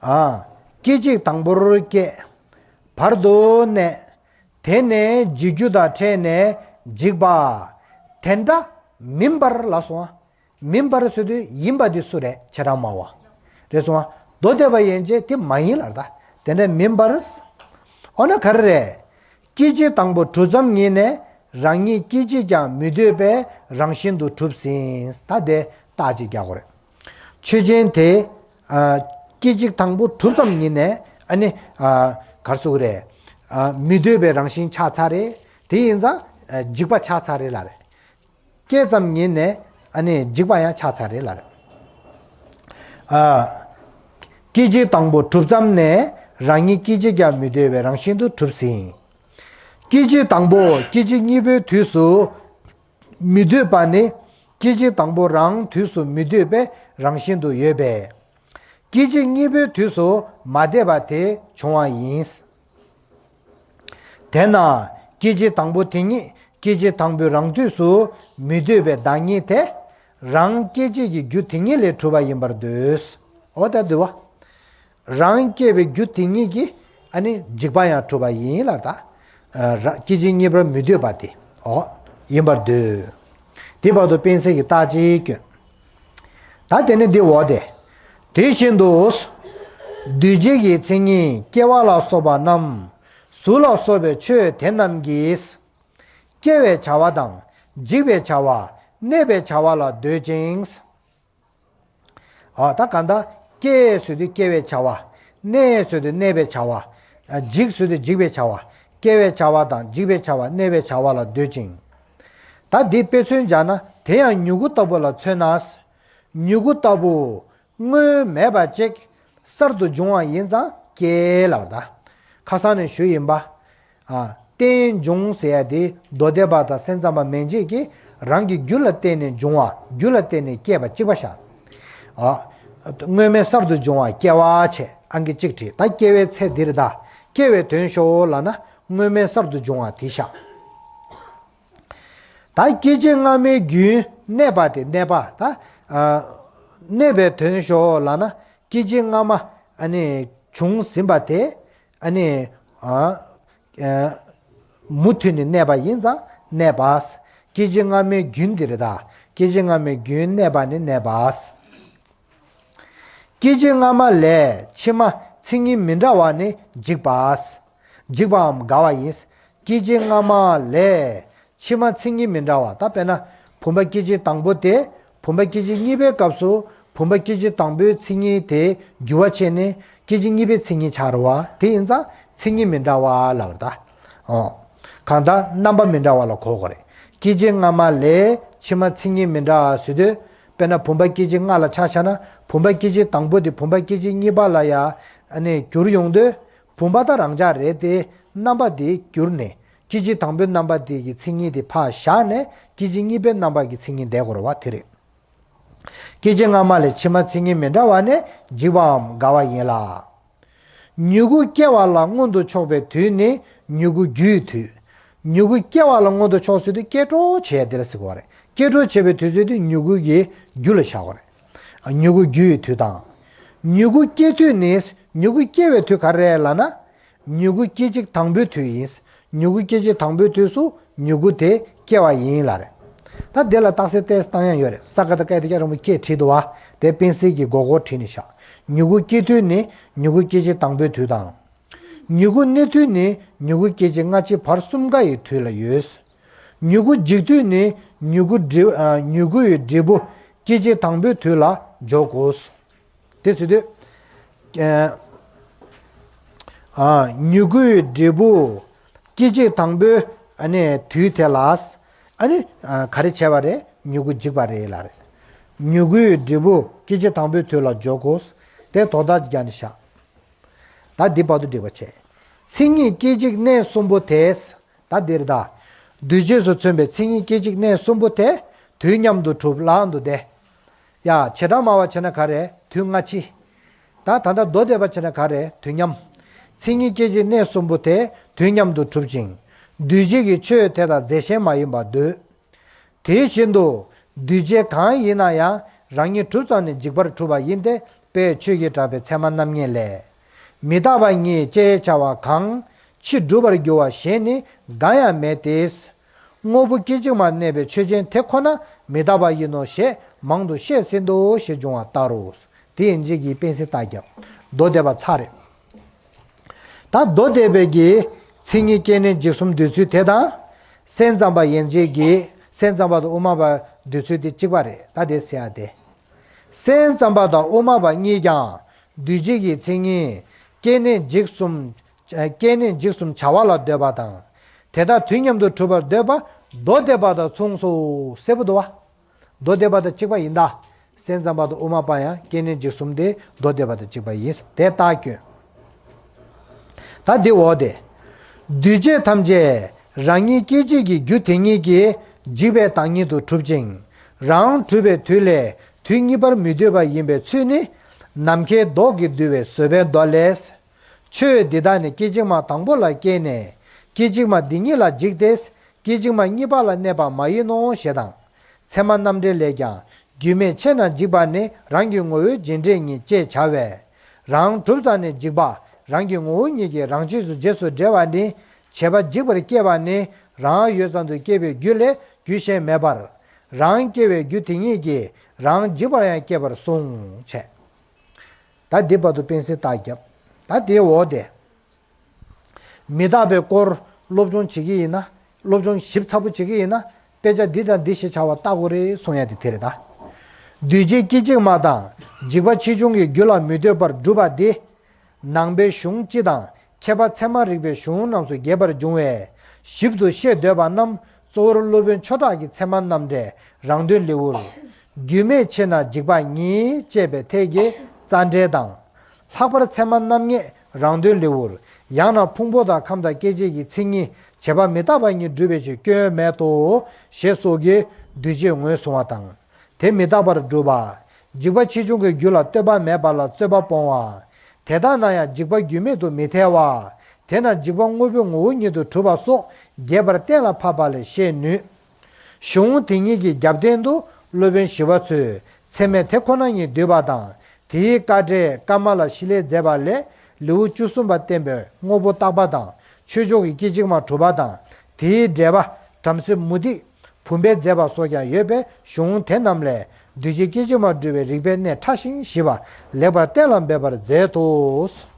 ཨ། སྐད་ཅིག་དང་པོར་སྐྱེས། བར་དུ་གནས། དེ་ནས་འཇིག་རྒྱུ་དང་ཕྲད་ནས་འཇིག་པ། དེ་འདྲ་མིན་པར་ལབ་སོང་ཨ། མིན་པར་ཟེར་དུས་ཡིན་པ་དེ་སུ་རེད། བྱེ་བྲག་སྨྲ་བ། རེད་སོང་ཨ། མདོ་སྡེ་པ་ཡན་ཆད་དེ་མ་ཡིན་ལབ་ད། དེ་འདྲ་མིན་པར། འོ་ན་ག་རེ་རེད། སྐད་ཅིག་དང་པོ་གྲུབ་ཙམ་ཉིད་ནས་རང་ཉིད་སྐད་ཅིག་ཀྱང་མི་སྡོད་པས་རང་བཞིན་དུ་གྲུབ་ཟིན། ད་དེ་རྟགས་ཅིག་རྒྱག་དགོས་རེད། ཆོས་ཅན་དེ། ཨ། སྐད་ཅིག་དང་པོ་གྲུབ་ཙམ་ཉིད་ནས་ཨ་ནི། ཨ། ག་རེ་ཟེར་དགོས་རེད། ཨ། མི་སྡོད་པའི་རང་བཞིན་ཆགས་ཚར་རེད། དེ་ཡིན་ཙང་། ཨ། འཇིག་པ་ཆགས་ཚར་རེད་ལབ་རེད། སྐྱེས་ཙམ་ཉིད་ནས་ཨ་ནི་འཇིག་པ་ཡང་ཆགས་ཚར་རེད་ལབ་རེད། ཨ། སྐད་ཅིག་དང་པོ་གྲུབ་ཙམ་ནས་རང་ཉིད་སྐད་ཅིག་ཀྱང་མི་སྡོད་པའི་རང་བཞིན་དུ་གྲུབ་ཟིན། སྐད་ཅིག་དང་པོ་སྐད་ཅིག་གཉིས་པོའི་དུས་སུ་མི་སྡོད་པ་ནི་སྐད་ཅིག་དང་པོ་རང་དུས་སུ་མི་སྡོད་པའི་རང་བཞིན་དུ་ཡོད་པས། སྐད་ཅིག་གཉིས་པོའི་དུས་སུ་མ་བསྡད་པ་དེ་བྱུང་བ་ཡིན། དེས་ན་སྐད་ཅིག་དང་པོ་དེ་ཉིད་སྐད་ཅིག་དང་པོའི་རང་དུས་སུ་མི་སྡོད་པའི་བདག་ཉིད་དེ་རང་སྐད་ཅིག་གི་རྒྱུ་དེ་ཉིད་ལས་གྲུབ་པ་ཡིན་པར་འདོད། འོ་ད་འདུལ་བ། རང་སྐྱེ་བའི་རྒྱུ་དེ་ཉིད་ཀྱིས་ཨ་ནི་འཇིག་པ་ཡང་གྲུབ་པ་ཡིན་ལབ་ད། ཨ། ར། སྐད་ཅིག་གཉིས་པར་མི་སྡོད་པ་དེ། འོ། ཡིན་པར་འདོད། དེ་བར་དུ་སྤེན་བསྲེས་ཀྱི་རྟགས་གཅིག་སྐྱོན། ད་དེ་ནི་འདི་འོ་དེ། དེ་བཞིན་དུ། འདུས་བྱས་ཀྱི་མཚན་ཉིད་སྐྱེ་བ་ལ་སོགས་པ་རྣམས། གཟུགས་ལ་སོགས་པའི་ཆོས་དེ་རྣམས་ཀྱིས། སྐྱེ་བའི་བྱ་བ་དང་འཇིག་པའི་བྱ་བ་གནས་པའི་བྱ་བ་ལ་འདོད་ཅིང་། ཨ། ད་གང་ལྟར་སྐྱེ་ཟེར་དུས་སྐྱེ་བའི་བྱ་བ། གནས་ཟེར་དུས་གནས་པའི་བྱ་བ། ཨ། འཇིག་ཟེར་དུས་འཇིག་པའི་བྱ་བ། སྐྱེ་བའི་བྱ་བ་དང་འཇིག་པའི་བྱ་བ་གནས་པའི་བྱ་བ་ལ་འདོད་ཅིང་། ད་འདི་དཔེ་མཚོན་སྦྱར་ན་དེ་ཡང་མྱུ་གུ་ལྟ་བུ་ལ་མཚོན་ན། མྱུ་གུ་ལྟ་བུ་སྔོན་མེད་པ་ཅིག་གསར་དུ་འབྱུང་བ་ཡིན་ཙང་སྐྱེ་ལབ་ད། ཁ་སང་ནས་ཞུས་ཡིན་པ། ཨ། རྟེན་འབྱུང་ཟེར་ཡ་དེ་མདོ་སྡེ་པ་དང་སེམས་ཙམ་པ་མན་ཆད་ཀྱིས་རང་གི་རྒྱུ་ལ་བརྟེན་ནས་འབྱུང་བ། རྒྱུ་ལ་བརྟེན་ནས་སྐྱེས་པ་གཅིག་པ་བཞག་ཨ། སྔོན་མེད་གསར་དུ་འབྱུང་བ་སྐྱེ་བ་བྱས། ཨང་ཀི་གཅིག་བྲིས། ད་སྐྱེ་བའི་ཚེ་འདིར་ད། སྐྱེ་བའི་དོན་ཤོག་ལབ་ན་སྔོན་མེད་གསར་དུ་འབྱུང་བ་དེ་བཞག་ད་སྐད་ཅིག་སྔ་མའི་རྒྱུན་གནས་པ་དེ་གནས་པ་ད། ཨ། གནས་པའི་དོན་ཤོག་ལབ་ན་སྐད་ཅིག་སྔ་མ་ཨ་ནི་བྱུང་ཟིན་པ་དེ་ཨ་ནི། ཨ། ཨ། མུ་མཐུད་ནས་གནས་པ་ཡིན་ཙང་གནས་པ། སྐད་ཅིག་སྔ་མའི་རྒྱུན་འདི་རེད་ད། སྐད་ཅིག་སྔ་མའི་རྒྱུན་གནས་པ་ནི་གནས་པ། སྐད་ཅིག་སྔ་མ་ལས་ཕྱི་མ་མཚན་ཉིད་མི་འདྲ་བ་ནི་འཇིག་པ། འཇིག་པའམ་དགའ་བ་ཡིན། སྐད་ཅིག་སྔ་མ་ལས་ཕྱི་མ་མཚན་ཉིད་མི་འདྲ་བ། ད་དཔེར་ན་བུམ་པ་སྐད་ཅིག་དང་པོ་དེ་བུམ་པ་སྐད་ཅིག་གཉིས་པའི་སྐབས་སུ་བུམ་པ་སྐད་ཅིག་དང་པོའི་མཚན་ཉིད་དེ་འགྱུར་བ་ཕྱིན་ནས་སྐད་ཅིག་གཉིས་པའི་མཚན་ཉིད་ཆགས་རེད་བ། དེ་ཡིན་ཙང་མཚན་ཉིད་མི་འདྲ་བ་ལབ་རེད་ད། ཨོ། གང་ལྟར་རྣམ་པ་མི་འདྲ་བ་ལ་གོ་དགོས་རེད། སྐད་ཅིག་སྔ་མ་ལས་ཕྱི་མ་མཚན་ཉིད་མི་འདྲ་བ་ཟེར་དུས། དཔེར་ན་བུམ་པ་སྐད་ཅིག་ལྔ་ལ་ཆ་བཞག་ན་བུམ་པ་སྐད་ཅིག་དང་པོ་དེ་བུམ་པ་སྐད་ཅིག་གཉིས་པ་ལ་ཡ་ཨ་ནི་འགྱུར་ཡོང་དུས། བུམ་པ་ད་རང་འཇགས་རེད་དེ། རྣམ་པ་དེ་འགྱུར་ནས་སྐད་ཅིག་དང་པོའི་རྣམ་པ་དེ་གི་མཚན་ཉིད་དེ་ཕར་བཞག་ནས་སྐད་ཅིག་གཉིས་པའི་རྣམ་པ་གི་མཚན་ཉིད་བསྡད་དགོས་རེད་བ། དེ་རེད། སྐད་ཅིག་སྔ་མ་ལས་ཕྱི་མ་མཚན་ཉིད་མི་འདྲ་བ་ནི་འཇིག་པའམ་དགའ་བ་ཡིན་ལ། མྱུ་གུ་སྐྱེ་བ་ལ་མངོན་དུ་ཕྱོགས་པའི་དུས་ནི་མྱུ་གུ་རྒྱུ་ཡི་དུས། མྱུ་གུ་སྐྱེ་བ་ལ་མངོན་དུ་ཕྱོགས་ཟེར་དུས་སྐྱེ་འགྲོ་བྱེད་ཡ་དེ་ལ་ཟེར་གྱི་ཡོད་རེད། སྐྱེ་འགྲོ་བྱེད་པའི་དུས་ཚོད་དེ་མྱུ་གུ་གི་རྒྱུ་ལ་བཞག་གི་ཡོད་རེད། མྱུ་གུ་རྒྱུ་ཡི་དུས་དང་། མྱུ་གུ་སྐྱེ་དུས་ནི། མྱུ་གུ་སྐྱེ་བའི་དུས་ག་རེ་རེད་ལབ་ན། མྱུ་གུ་སྐད་ཅིག་དང་པོའི་དུས་ཡིན། མྱུ་གུ་སྐད་ཅིག་དང་པོའི་དུས་སུ་མྱུ་གུ་དེ་སྐྱེ་བ་ཡིན་ལབ་རེད། ད་དེ་ལ་རྟགས་གསལ་ཏོག་ཙམ་བཏང་ཡ་ཡོད་རེད། ས་ཀ་བཏགས་སྐ་ཡ་བཏགས་སྐྱ་འགྲེང་བུ་སྐྱེ་བྲིས་འདུག་བ། དེ་སྤེན་བསྲེས་ཀྱི་མགོ་སྐོར་བྲིས་ནས་བཞག་མྱུ་གུ་སྐྱེ་དུས་ནི་མྱུ་གུ་སྐད་ཅིག་དང་པོའི་དུས་དང་། མྱུ་གུ་གནས་དུས་ནི་མྱུ་གུ་སྐད་ཅིག་སྔ་ཕྱི་བར་གསུམ་ཀ་ཡི་དུས་ལ་ཡོད། མྱུ་གུ་འཇིག་དུས་ནི་མྱུ་གུ་འབྲས། ཨ། མྱུ་གུ་ཡི་འབྲས་བུ་སྐད་ཅིག་དང་པོའི་དུས་ལ་འཇོག་དགོས། དེ་ཟེར་དུས། ཨ། མྱུ་གུའི་འབྲས་བུ་སྐད་ཅིག་དང་པོའི་ཨ་ནི་དུས་དེ་ལ། ཨ་ནི། ཨ། ག་རེ་བྱས་པ་རེད། མྱུ་གུ་འཇིག་པ་རེད་ལབ་རེད། མྱུ་གུའི་འབྲས་བུ་སྐད་ཅིག་དང་པོའི་དུས་ལ་འཇོག་དགོས། དེ་དོན་དག་རྒྱབ་ནས་བཞག་ད་འདི་བར་དུ་འགྲིག་པ་བྱས། མཚན་ཉིད་སྐད་ཅིག་གནས་གསུམ་པོ་དེ། ད་འདིར་ད། འདུས་བྱས་སུ་མཚོན་པའི་མཚན་ཉིད་སྐད་ཅིག་གནས་གསུམ་པོ་དེ། དུས་མཉམ་དུ་གྲུབ་ལབ་འདུག་སྟེ། ཡ། བྱེ་བྲག་སྨྲ་བ་བྱས་ན་ག་རེ། དུས་སྔ་ཕྱི། ད་ད་ལྟ་མདོ་སྡེ་པ་བྱས་ན་ག་རེ། དུས་མཉམ། མཚན་ཉིད་སྐད་ཅིག་གནས་གསུམ་པོ་དེ་དུས་མཉམ་དུ་གྲུབ་ཅིང་། འདུས་བྱས་ཀྱི་ཆོས་དེ་དག་རྫས་གཞན་མ་ཡིན་པར་འདོད། དེ་བཞིན་དུ། འདུས་བྱས་གང་ཡིན་ན་ཡང་རང་ཉིད་གྲུབ་ཙམ་ནས་འཇིག་པར་གྲུབ་པ་ཡིན་ཏེ། དཔེ་ཆོས་ཀྱི་གྲགས་པའི་ཚད་མ་རྣམ་ངེས་ལས། མི་རྟག་པ་ཉིད་ཅེས་བྱ་བ་གང་། ཕྱིས་འགྲུབ་པར་འགྱུར་བ་གཞན་ནི་འགའ་ཡང་མེད་དེ། དངོས་པོ་སྐད་ཅིག་མར་གནས་པའི་ཆོས་ཅན་དེ་ཁོ་ན་མི་རྟག་པ་ཡིན་ནོ་ཞེས་མང་དུ་བཤད་ཟིན་ཏོ་ཞེས་འབྱུང་བ་ལྟར་རོ། དེ་ཡིན་གཅིག་གིས་དཔེ་སྲིད་རྟགས་བརྒྱབ། མདོ་སྡེ་པ་ཚར་རེད། ད་མདོ་སྡེ་པའི་གི་མཚན་ཉིད་སྐྱེ་གནས་འཇིག་གསུམ་འདོད་ཚུལ་དེ་དང་། སེམས་ཙམ་པ་ཡན་ཆད་ཀྱི་སེམས་ཙམ་པ་དང་དབུ་མ་པ་འདོད་ཚུལ་དེ་གཅིག་པ་རེད། ད་དེ་ཟེར་ཡ་དེ། སེམས་ཙམ་པ་དང་དབུ་མ་པ་གཉིས་ཀྱང་འདུས་བྱས་ཀྱི་མཚན་ཉིད་སྐྱེ་གནས་འཇིག་གསུམ། སྐྱེ་གནས་འཇིག་གསུམ་བྱ་བ་ལ་འདོད་པ་དང་། དེ་དག་དུས་མཉམ་དུ་གྲུབ་པར་འདོད་པ་མདོ་སྡེ་པ་དང་མཚུངས་སོ། གསལ་པོ་འདུག་བ། མདོ་སྡེ་པ་དང་གཅིག་པ་ཡིན་ད། སེམས་ཙམ་པ་དང་དབུ་མ་པ་ཡང་སྐྱེ་གནས་འཇིག་གསུམ་དེ་མདོ་སྡེ་པ་དང་གཅིག་པ་ཡིན། དེ་རྟགས་སྐྱོན། ད་འདི་འོག་དེ། འདུས་བྱས་ཐམས་ཅད་རང་ཉིད་སྐད་ཅིག་གི་རྒྱུ་དེ་ཉིད་ཀྱིས་འཇིག་པའི་བདག་ཉིད་དུ་གྲུབ་ཅིང་། རང་གྲུབ་པའི་དུས་ལས་དུས་གཉིས་པར་མི་སྡོད་པ་ཡིན་པའི་ཚུལ་ནི། ནམ་མཁའི་མདོག་གིས་བསྡུས་པའི་བཟོད་པའི་མདོ་ལས། ཆོས་འདི་དག་ནི་སྐད་ཅིག་མ་དང་པོ་ལ་སྐྱེས་ནས། སྐད་ཅིག་མ་འདི་ཉིད་ལ་འཇིག་སྟེ། སྐད་ཅིག་མ་གཉིས་པ་ལ་གནས་པ་མ་ཡིན་ནོ་ཞེས་དང་། ཚད་མ་རྣམ་འགྲེལ་ལས་ཀྱང་། རྒྱུས་མེད་ཕྱིར་ན་འཇིག་པ་ནི་རང་གི་ངོ་བོའི་རྗེས་འབྲས་ཉིད་ཅེས་བྱ་བས། རང་གྲུབ་ཙམ་ནས་འཇིག་པ་རང་གི་ངོ་བོ་ཉིད་ཀྱིས་རང་རྗེས་སུ་རྗེས་སུ་འབྲེལ་བ་ནི། བྱས་པ་འཇིག་པར་སྐྱེ་བ་ནི་རང་ཡོད་ཙམ་དུ་སྐྱེ་བའི་རྒྱུ་ལས་རྒྱུ་གཞན་མེད་པར། རང་སྐྱེ་བའི་རྒྱུ་དེ་ཉིད་ཀྱིས་རང་འཇིག་པར་ཡང་སྐྱེ་བར་གསུངས་བྱས། ད་འདི་བར་དུ་དཔེ་སྲིད་རྟགས་བརྒྱབ། ད་དེའི་འོག་དེ། མི་རྟག་པའི་སྐོར་སློབ་སྦྱོང་བྱེད་ཀྱི་ཡིན་ན། སློབ་སྦྱོང་ཞིབ་ཚགས་པོ་བྱེད་ཀྱི་ཡིན་ན། དཔེ་ཆ་འདི་དང་འདི་ཞེས་བྱ་བ་བལྟ་དགོས་རེད་གསུང་ཡ་དེ་དེ་རེད་ད། འདུས་བྱས་སྐད་ཅིག་མ་དང་འཇིག་པ་ཆེ་ཆུང་གི་རྒྱུ་ལ་མི་ལྟོས་པར་སྒྲུབ་པ་འདི། ནང་པའི་གཞུང་སྤྱི་དང་མཁས་པ་ཚད་མ་རིག་པའི་གཞུང་རྣམས་སུ་རྒྱས་པར་འབྱུང་བས། ཞིབ་ཏུ་ཤེས་འདོད་པ་རྣམས་གཙོ་བོར་སློབ་དཔོན་ཆོས་གྲགས་ཀྱི་ཚད་མ་རྣམ་འགྲེལ་རང་དོན་ལེའུར། རྒྱུས་མེད་ཕྱིར་ན་འཇིག་པ་ཉིད་ཅེས་པའི་ཐད་ཀྱི་རྩ་འགྲེལ་དང་། ལྷག་པར་ཚད་མ་རྣམ་ངེས་རང་དོན་ལེའུར། ཡང་ན་ཕུང་པོ་དང་ཁམས་དང་སྐད་ཅིག་གི་མཚན་ཉིད་བྱས་པ་མི་རྟག་པ་ཉིད་སྒྲུབ་པའི་ཕྱིར་སྐྱོན་མེད་དོ། ཞེས་སོགས་ཀྱི་འདུས་བྱས་ངོས་བཟུང་བ་དང་། དེ་མི་རྟག་པར་སྒྲུབ་པ། འཇིག་པ་ཆེ་ཆུང་གི་རྒྱུ་ལ་ལྟོས་པ་མེད་པ་ལ་རྩོད་པ་སྤོང་བ། དེ་ལྟ་ན་ཡང་འཇིག་པ་རྒྱུས་མེད་དུ་མི་ཐལ་བ། དེས་ན་འཇིག་པ་དངོས་པོའི་ངོ་བོ་ཉིད་དུ་གྲུབ་པ་སོགས་རྒྱས་པར་གཏན་ལ་ཕབ་པ་ལས་ཤེས་ནུས། གཞུང་དེ་ཉིད་ཀྱི་རྒྱབ་རྟེན་དུ་སློབ་དཔོན་ཞི་བ་འཚོས་ཚད་མས་དེ་ཁོ་ན་ཉིད་བསྡུས་པ་དང་། དེའི་དཀའ་འགྲེལ་ཀ་མ་ལ་ཤི་ལས་མཛད་པ་ལས་ལེའུ་བཅུ་གསུམ་པ་བསྟན་པའི་དངོས་པོ་རྟག་པ་དང་ཆོས་མཆོག་གི་སྐད་ཅིག་མ་གྲུབ་པ་དང་། དེའི་འགྲེལ་པ་བྲམ་ཟེ་མུ་སྟེགས་བུམ་པས་མཛད་པ་སོགས་ཀྱང་ཡོད་པས། གཞུང་དེ་རྣམས་ལས་འདུས་བྱས་སྐད་ཅིག་མ་སྒྲུབ་པའི་རིགས་པའི་གནད་ཕྲ་ཞིང་ཞིབ་པ་ལེགས་པར་གཏན་ལ་འབེབས་པར་མཛད་དོ།